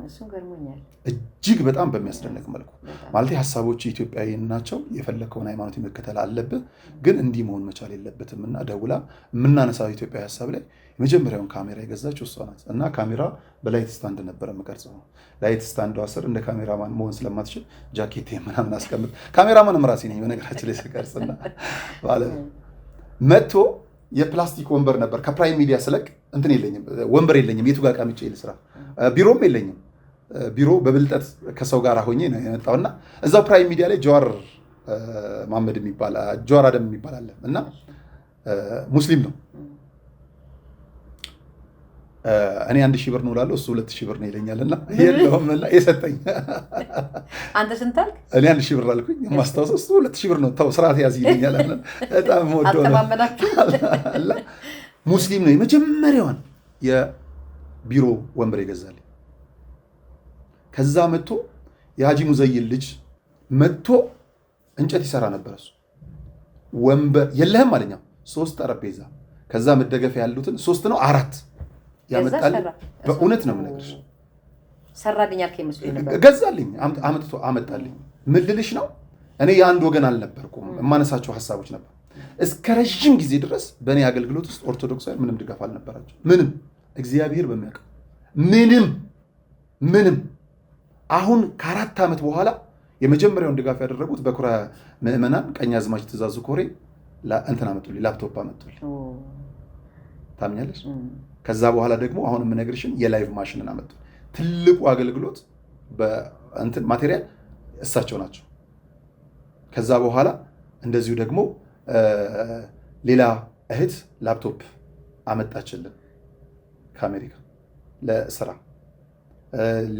እሱም ገርሞኛል እጅግ በጣም በሚያስደንቅ መልኩ። ማለት ሀሳቦች ኢትዮጵያዊ ናቸው፣ የፈለከውን ሃይማኖት መከተል አለብህ፣ ግን እንዲህ መሆን መቻል የለበትም እና ደውላ የምናነሳው ኢትዮጵያዊ ሀሳብ ላይ የመጀመሪያውን ካሜራ የገዛችው እሷ ናት። እና ካሜራ በ light stand ነበር የምቀርጸው። light stand ዷ ስር እንደ ካሜራማን መሆን ስለማትችል ጃኬቴ ምናምን አስቀምጥ፣ ካሜራማንም ራሴ ነኝ በነገራችን ላይ ስቀርጽና ማለት መጥቶ የፕላስቲክ ወንበር ነበር። ከፕራይም ሚዲያ ስለቅ እንትን የለኝም፣ ወንበር የለኝም፣ የቱ ጋር ቀምጬ ልስራ፣ ቢሮም የለኝም። ቢሮ በብልጠት ከሰው ጋር ሆኜ ነው የመጣውና እዛው ፕራይም ሚዲያ ላይ ጀዋር መሐመድ የሚባል ጀዋር አደም የሚባል አለ እና ሙስሊም ነው። እኔ 1000 ብር ነው እላለሁ፣ እሱ 2000 ብር ነው ይለኛልና የለውም እና የሰጠኝ። አንተ ስንት አልክ? እኔ 1000 ብር አልኩኝ። የማስታውሰው እሱ 2000 ብር ነው፣ ተው ስርዓት ያዝ ይለኛል። በጣም ወደው ነው። ሙስሊም ነው። የመጀመሪያዋን የቢሮ ወንበር የገዛልኝ። ከዛ መጥቶ የሀጂ ሙዘይን ልጅ መጥቶ እንጨት ይሰራ ነበር። እሱ ወንበር የለህም አለኝ። 3 ጠረጴዛ ከዛ መደገፊያ ያሉትን 3 ነው 4 ያመጣልኝ። በእውነት ነው የምነግርሽ። ሰራልኝ አልከኝ መስሎኝ ነበር። ገዛልኝ፣ አመጥቶ አመጣልኝ። ምን ልልሽ ነው፣ እኔ የአንድ ወገን አልነበርኩም። የማነሳቸው ሀሳቦች ነበር። እስከ ረዥም ጊዜ ድረስ በእኔ አገልግሎት ውስጥ ኦርቶዶክሳውያን ምንም ድጋፍ አልነበራቸው። ምንም፣ እግዚአብሔር በሚያውቀው ምንም ምንም። አሁን ከ4 ዓመት በኋላ የመጀመሪያውን ድጋፍ ያደረጉት በኩረ ምዕመናን ቀኛዝማች ትእዛዙ ኮሬ እንትን አመጡልኝ፣ ላፕቶፕ አመጡልኝ። ታምኛለሽ? ከዛ በኋላ ደግሞ አሁን የምነግርሽን የ live machine ን አመጡ። ትልቁ አገልግሎት በእንትን material እሳቸው ናቸው። ከዛ በኋላ እንደዚሁ ደግሞ ሌላ እህት ላፕቶፕ አመጣችልን ከአሜሪካ ለስራ።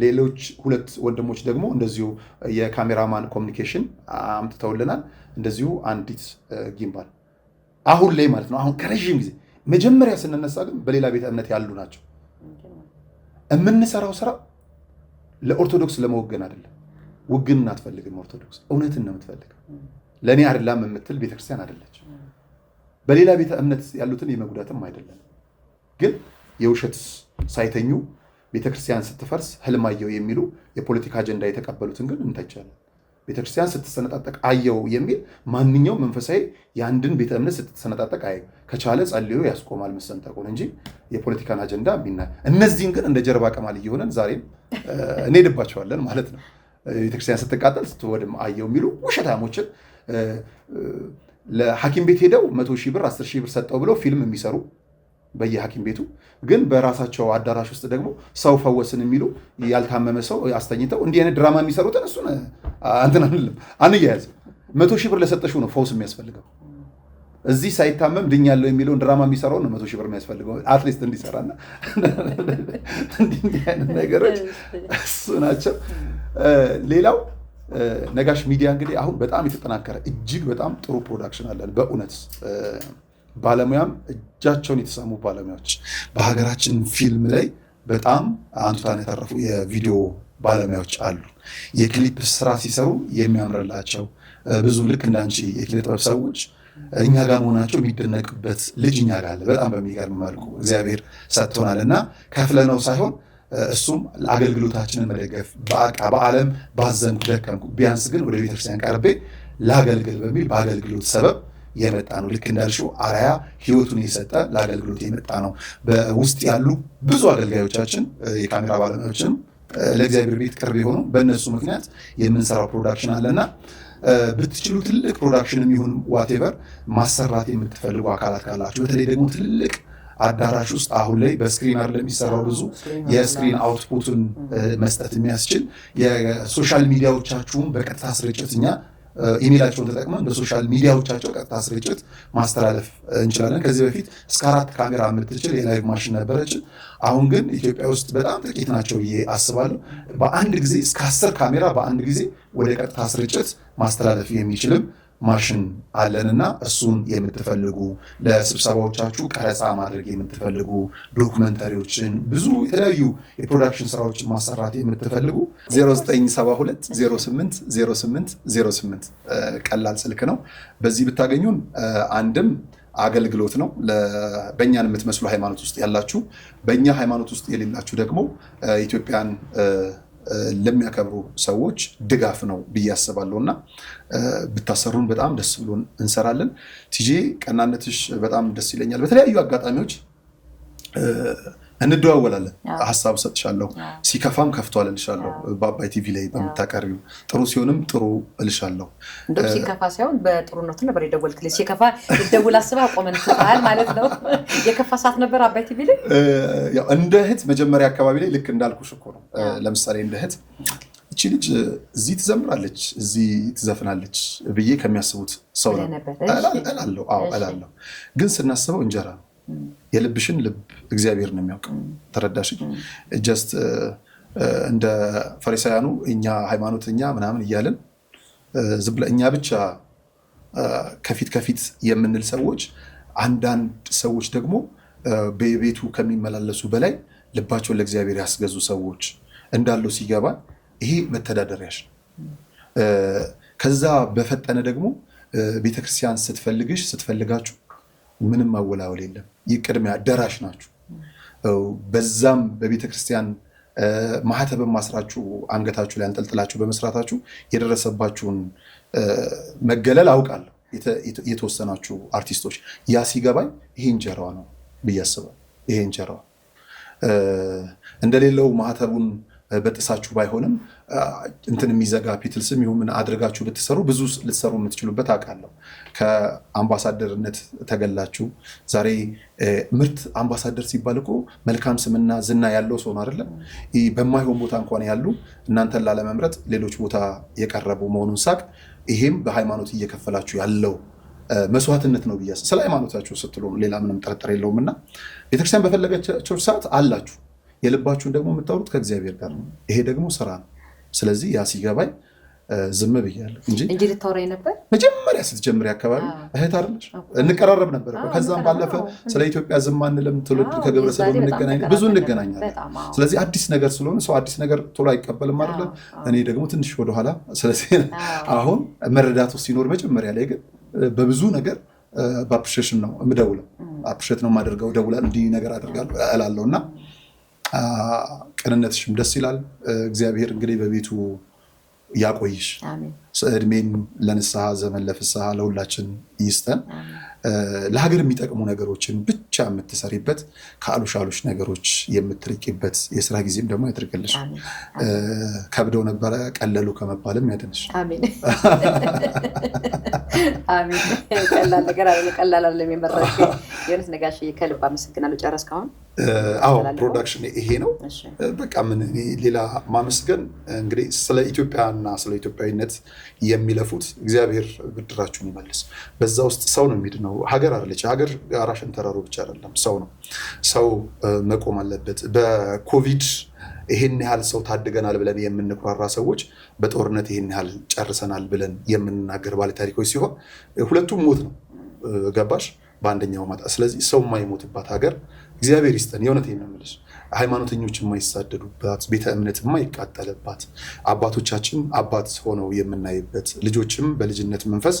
ሌሎች 2 ወንድሞች ደግሞ እንደዚሁ የካሜራማን communication አምጥተውልናል። እንደዚሁ አንዲት gimbal። አሁን ላይ ማለት ነው። አሁን ከረዥም ጊዜ መጀመሪያ ስንነሳ ግን በሌላ ቤተ እምነት ያሉ ናቸው። የምንሰራው ስራ ለኦርቶዶክስ ለመወገን አይደለም። ውግንና አትፈልግም ኦርቶዶክስ፣ እውነትን ነው የምትፈልገው። ለእኔ አይደለም የምትል ቤተክርስቲያን አይደለች። በሌላ ቤተ እምነት ያሉትን የመጉዳትም አይደለም። ግን የውሸት ሳይተኙ ቤተክርስቲያን ስትፈርስ ህልም አየው የሚሉ የፖለቲካ አጀንዳ የተቀበሉትን ግን እንተቻለን። ቤተክርስቲያን ስትሰነጣጠቅ አየው የሚል ማንኛውም መንፈሳዊ የአንድን ቤተ እምነት ስትሰነጣጠቅ አየው ከቻለ ጸልዮ ያስቆማል መሰንጠቁን እንጂ የፖለቲካን አጀንዳ ቢና እነዚህን ግን እንደ ጀርባ ቀማል እየሆነን ዛሬም እንሄድባቸዋለን ማለት ነው። ቤተክርስቲያን ስትቃጠል ስትወድም አየው የሚሉ ውሸታሞችን ለሐኪም ቤት ሄደው 100,000 ብር 10,000 ብር ሰጠው ብለው ፊልም የሚሰሩ በየሐኪም ቤቱ ግን በራሳቸው አዳራሽ ውስጥ ደግሞ ሰው ፈወስን የሚሉ ያልታመመ ሰው አስተኝተው እንዲህ አይነት ድራማ የሚሰሩትን እሱን እንትን አንልም፣ አንያያዝም። 100,000 ብር ለሰጠሽው ነው ፈውስ የሚያስፈልገው። እዚህ ሳይታመም ድኛለሁ የሚለውን ድራማ የሚሰራው ነው 100,000 ብር የሚያስፈልገው at least እንዲሰራና እንዲህ አይነት ነገሮች እሱ ናቸው። ሌላው ነጋሽ ሚዲያ እንግዲህ አሁን በጣም የተጠናከረ እጅግ በጣም ጥሩ production አለን። በእውነት ባለሙያም እጃቸውን የተሳሙ ባለሙያዎች በሀገራችን ፊልም ላይ በጣም አንቱታን የተረፉ የቪዲዮ ባለሙያዎች አሉ። የክሊፕ ስራ ሲሰሩ የሚያምርላቸው ብዙ ልክ እንዳንቺ የኪነ ጥበብ ሰዎች እኛ ጋር መሆናቸው የሚደነቅበት ልጅ እኛ ጋር አለ። በጣም በሚገርም መልኩ እግዚአብሔር ሰጥቶናል እና ከፍለነው ሳይሆን እሱም አገልግሎታችንን መደገፍ በዓለም ባዘንኩ ደከምኩ ቢያንስ ግን ወደ ቤተክርስቲያን ቀርቤ ላገልግል በሚል በአገልግሎት ሰበብ የመጣ ነው። ልክ እንዳልሽው አርአያ ህይወቱን የሰጠ ለአገልግሎት የመጣ ነው። በውስጥ ያሉ ብዙ አገልጋዮቻችን የካሜራ ባለሙያዎችም ለእግዚአብሔር ቤት ቅርብ የሆኑ በእነሱ ምክንያት የምንሰራው production አለና ብትችሉ ትልቅ production የሚሆን whatever ማሰራት የምትፈልጉ አካላት ካላችሁ በተለይ ደግሞ ትልቅ አዳራሽ ውስጥ አሁን ላይ በ screen አይደለም የሚሰራው፣ ብዙ የ screen output ኡን መስጠት የሚያስችል የ social media ዎቻችሁን በቀጥታ ስርጭት እኛ ኢሜይላቸውን ተጠቅመን በ social media ዎቻቸው ቀጥታ ስርጭት ማስተላለፍ እንችላለን። ከዚህ በፊት እስከ 4 ካሜራ የምትችል የ live machine ነበረች። አሁን ግን ኢትዮጵያ ውስጥ በጣም ጥቂት ናቸው ብዬ አስባለሁ። በአንድ ጊዜ እስከ 10 ካሜራ በአንድ ጊዜ ወደ ቀጥታ ስርጭት ማስተላለፍ የሚችልም ማሽን አለንና እሱን የምትፈልጉ ለስብሰባዎቻችሁ ቀረጻ ማድረግ የምትፈልጉ documentary ዎችን ብዙ የተለያዩ የ production ስራዎችን ማሰራት የምትፈልጉ 0972 08 08 08 ቀላል ስልክ ነው። በዚህ ብታገኙን አንድም አገልግሎት ነው በእኛን የምትመስሉ ሃይማኖት ውስጥ ያላችሁ፣ በእኛ ሃይማኖት ውስጥ የሌላችሁ ደግሞ ኢትዮጵያን ለሚያከብሩ ሰዎች ድጋፍ ነው ብዬ አስባለሁ እና ብታሰሩን በጣም ደስ ብሎን እንሰራለን። ቲጄ ቀናነትሽ በጣም ደስ ይለኛል። በተለያዩ አጋጣሚዎች እንደዋወላለን። ሀሳብ ሰጥሻለሁ፣ ሲከፋም ከፍቷል እልሻለሁ። በአባይ ቲቪ ላይ በምታቀርቢው ጥሩ ሲሆንም ጥሩ እልሻለሁ። እንደውም ሲከፋ ሳይሆን በጥሩነቱ ነበር የደወልክልኝ። ሲከፋ ልደውል አስበህ አቆመን ማለት ነው። የከፋ ሰዓት ነበር አባይ ቲቪ ላይ። ያው እንደ እህት መጀመሪያ አካባቢ ላይ ልክ እንዳልኩሽ እኮ ነው። ለምሳሌ እንደ እህት እቺ ልጅ እዚህ ትዘምራለች፣ እዚህ ትዘፍናለች ብዬ ከሚያስቡት ሰው ነው እላለሁ። አዎ እላለሁ። ግን ስናስበው እንጀራ ነው። የልብሽን ልብ እግዚአብሔር ነው የሚያውቀው። ተረዳሽኝ? just እንደ ፈሪሳውያኑ እኛ ሃይማኖተኛ ምናምን እያልን ዝም ብለን እኛ ብቻ ከፊት ከፊት የምንል ሰዎች፣ አንዳንድ ሰዎች ደግሞ በቤቱ ከሚመላለሱ በላይ ልባቸውን ለእግዚአብሔር ያስገዙ ሰዎች እንዳለው ሲገባ ይሄ መተዳደሪያሽ ነው። ከዛ በፈጠነ ደግሞ ቤተክርስቲያን ስትፈልግሽ ስትፈልጋችሁ ምንም ማወላወል የለም። ይቅድሚያ ደራሽ ናችሁ። በዛም በቤተክርስቲያን ማህተብ ማስራችሁ አንገታችሁ ላይ አንጠልጥላችሁ በመስራታችሁ የደረሰባችሁን መገለል አውቃለሁ። የተወሰናችሁ አርቲስቶች ያ ሲገባኝ ይሄ እንጀራዋ ነው ብዬ አስባለሁ። ይሄ እንጀራዋ እንደሌለው ማህተቡን በጥሳችሁ ባይሆንም እንትን የሚዘጋ ፒትልስም ይሁን ምን አድርጋችሁ ብትሰሩ ብዙ ልትሰሩ የምትችሉበት አውቃለሁ። ከአምባሳደርነት ተገላችሁ ዛሬ ምርት አምባሳደር ሲባል እኮ መልካም ስምና ዝና ያለው ሰው ነው አይደለም? በማይሆን ቦታ እንኳን ያሉ እናንተን ላለመምረጥ ሌሎች ቦታ የቀረቡ መሆኑን ሳቅ ይሄም በሃይማኖት እየከፈላችሁ ያለው መስዋዕትነት ነው ብያስ ስለ ሃይማኖታችሁ ስትሉ ሌላ ምንም ጥርጥር የለውምና ቤተክርስቲያን በፈለገቻቸው ሰዓት አላችሁ። የልባችሁን ደግሞ የምታወሩት ከእግዚአብሔር ጋር ነው። ይሄ ደግሞ ስራ ነው። ስለዚህ ያ ሲገባኝ ዝም ብያለሁ እንጂ እንጂ ልታወራኝ ነበር። መጀመሪያ ስትጀምሪ አካባቢ እህት አይደለሽ እንቀራረብ ነበር። ከዛም ባለፈ ስለ ኢትዮጵያ ዝም አንልም። ትውልድ ከግብረ ሰዶም እንገናኝ ብዙ እንገናኛለን። ስለዚህ አዲስ ነገር ስለሆነ ሰው አዲስ ነገር ቶሎ አይቀበልም አይደለም። እኔ ደግሞ ትንሽ ወደኋላ። ስለዚህ አሁን መረዳቱ ሲኖር መጀመሪያ ላይ ግን በብዙ ነገር በ appreciation ነው የምደውለው፣ appreciate ነው የማደርገው። እደውላለሁ፣ እንዲህ ነገር አደርጋለሁ እላለሁ እና ቅንነትሽም ደስ ይላል። እግዚአብሔር እንግዲህ በቤቱ ያቆይሽ፣ እድሜን ለንስሐ ዘመን ለፍስሐ ለሁላችን ይስጠን። ለሀገር የሚጠቅሙ ነገሮችን ብቻ የምትሰሪበት ከአሉሽ አሉሽ ነገሮች የምትርቂበት የስራ ጊዜም ደግሞ ያድርግልሽ። ከብደው ነበረ ቀለሉ ከመባልም ያድንሽ። አሜን አሜን። ቀላል ነገር አይደለም፣ ቀላል አይደለም የመረጥሽው። የእውነት ነጋሽ ከልብ አመሰግናለሁ። ጨረስክ አሁን? አዎ production ይሄ ነው በቃ። ምን ሌላ ማመስገን እንግዲህ ስለ ኢትዮጵያና ስለ ኢትዮጵያዊነት የሚለፉት እግዚአብሔር ብድራችሁን ይመልስ። በዛ ውስጥ ሰው ነው የሚድነው፣ ሀገር አይደለች። ሀገር ጋራ ሸንተረሩ ብቻ አይደለም፣ ሰው ነው። ሰው መቆም አለበት። በኮቪድ ይሄን ያህል ሰው ታድገናል ብለን የምንኩራራ ሰዎች በጦርነት ይሄን ያህል ጨርሰናል ብለን የምንናገር ባለታሪኮች ሲሆን ሁለቱም ሞት ነው። ገባሽ? በአንደኛው ማጣ። ስለዚህ ሰው የማይሞትባት ሀገር እግዚአብሔር ይስጠን። የእውነቴን ነው የምልሽ። ሃይማኖተኞች የማይሳደዱባት፣ ቤተ እምነት የማይቃጠልባት፣ አባቶቻችን አባት ሆነው የምናይበት፣ ልጆችም በልጅነት መንፈስ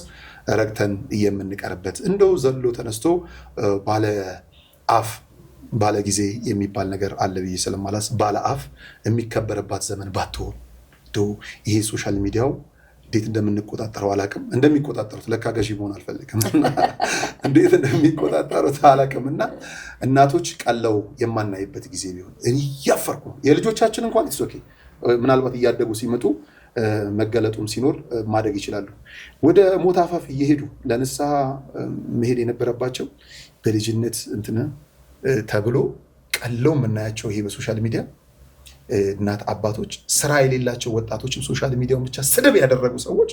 ረግተን የምንቀርበት፣ እንደው ዘሎ ተነስቶ ባለ አፍ ባለ ጊዜ የሚባል ነገር አለ ብዬ ስለማላስ ባለ አፍ የሚከበርባት ዘመን ባትሆን እንደው ይሄ social media ው እንዴት እንደምንቆጣጠረው አላቅም። እንደሚቆጣጠሩት ለካ ገዢ መሆን አልፈልግም። እንዴት እንደሚቆጣጠሩት አላቅም። እና እናቶች ቀለው የማናይበት ጊዜ ቢሆን እያፈርኩ ነው። የልጆቻችን እንኳን it's okay፣ ምናልባት እያደጉ ሲመጡ መገለጡም ሲኖር ማደግ ይችላሉ። ወደ ሞት አፋፍ እየሄዱ ለንስሐ መሄድ የነበረባቸው በልጅነት እንትን ተብሎ ቀለው የምናያቸው ይሄ በ social media እናት አባቶች ስራ የሌላቸው ወጣቶችም social media ውን ብቻ ስድብ ያደረጉ ሰዎች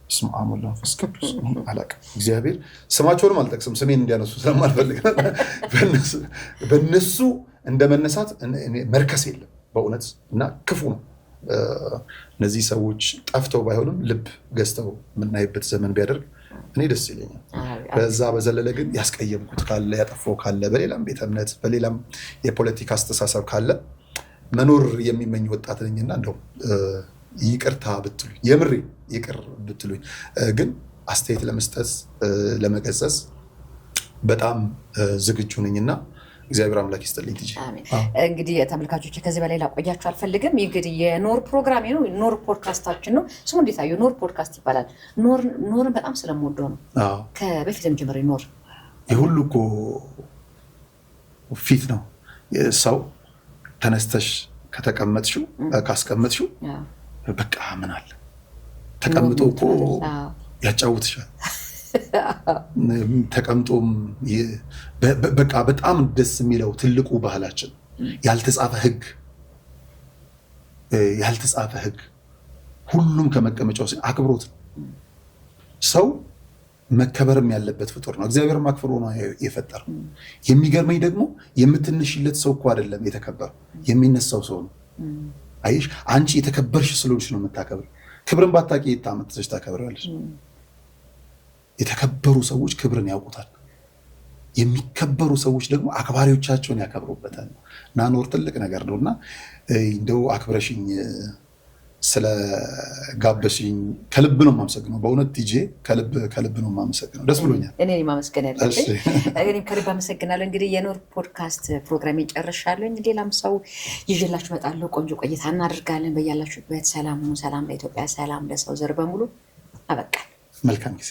በስመ አብ ወወልድ ወመንፈስ ቅዱስ አላውቅም። እግዚአብሔር ስማቸውንም አልጠቅስም ስሜን እንዲያነሱ ስለማልፈልግ በእነሱ እንደመነሳት መርከስ የለም በእውነት እና ክፉ ነው። እነዚህ ሰዎች ጠፍተው ባይሆንም ልብ ገዝተው የምናይበት ዘመን ቢያደርግ እኔ ደስ ይለኛል። በዛ በዘለለ ግን ያስቀየምኩት ካለ ያጠፋው ካለ በሌላም ቤተ እምነት በሌላም የፖለቲካ አስተሳሰብ ካለ መኖር የሚመኝ ወጣት ነኝና እንደው ይቅርታ ብትሉኝ የምሬ ይቅር ብትሉኝ፣ ግን አስተያየት ለመስጠት ለመገሰጽ በጣም ዝግጁ ነኝና እግዚአብሔር አምላክ ይስጥልኝ። ትጂ እንግዲህ ተመልካቾች ከዚህ በላይ ላቆያችሁ አልፈልግም። እንግዲህ የኖር ፕሮግራም ነው፣ ኖር ፖድካስታችን ነው። ስሙ እንዴት አየሁ? ኖር ፖድካስት ይባላል። ኖርን በጣም ስለምወደው ነው። ከበፊትም ጀምሬ ኖር የሁሉ እኮ ፊት ነው ሰው ተነስተሽ ከተቀመጥሽው ካስቀመጥሽው በቃ ምን አለ ተቀምጦ እኮ ያጫውትሻል። ተቀምጦም በቃ በጣም ደስ የሚለው ትልቁ ባህላችን ያልተጻፈ ሕግ ያልተጻፈ ሕግ ሁሉም ከመቀመጫው አክብሮት ነው። ሰው መከበርም ያለበት ፍጡር ነው። እግዚአብሔር አክብሮ ነው የፈጠረው። የሚገርመኝ ደግሞ የምትነሽለት ሰው እኮ አይደለም የተከበረው፣ የሚነሳው ሰው ነው። አየሽ፣ አንቺ የተከበርሽ ስለሆንሽ ነው የምታከብር። ክብርን ባታውቂ የታመጥተሽ ታከብሪዋለሽ። የተከበሩ ሰዎች ክብርን ያውቁታል። የሚከበሩ ሰዎች ደግሞ አክባሪዎቻቸውን ያከብሩበታል። እና ኖር ትልቅ ነገር ነው እና እንደው አክብረሽኝ ስለጋበሽኝ ከልብ ነው የማመሰግነው። በእውነት ቲጄ ከልብ ከልብ ነው የማመሰግነው። ደስ ብሎኛል። እኔ ማመስገን ያለብኝ እኔም ከልብ አመሰግናለሁ። እንግዲህ የኖር ፖድካስት ፕሮግራሜን ጨርሻለሁ። ሌላም ሰው ይዤላችሁ እመጣለሁ። ቆንጆ ቆይታ እናደርጋለን። በያላችሁበት ሰላም ሁኑ። ሰላም ለኢትዮጵያ፣ ሰላም ለሰው ዘር በሙሉ። አበቃል። መልካም ጊዜ።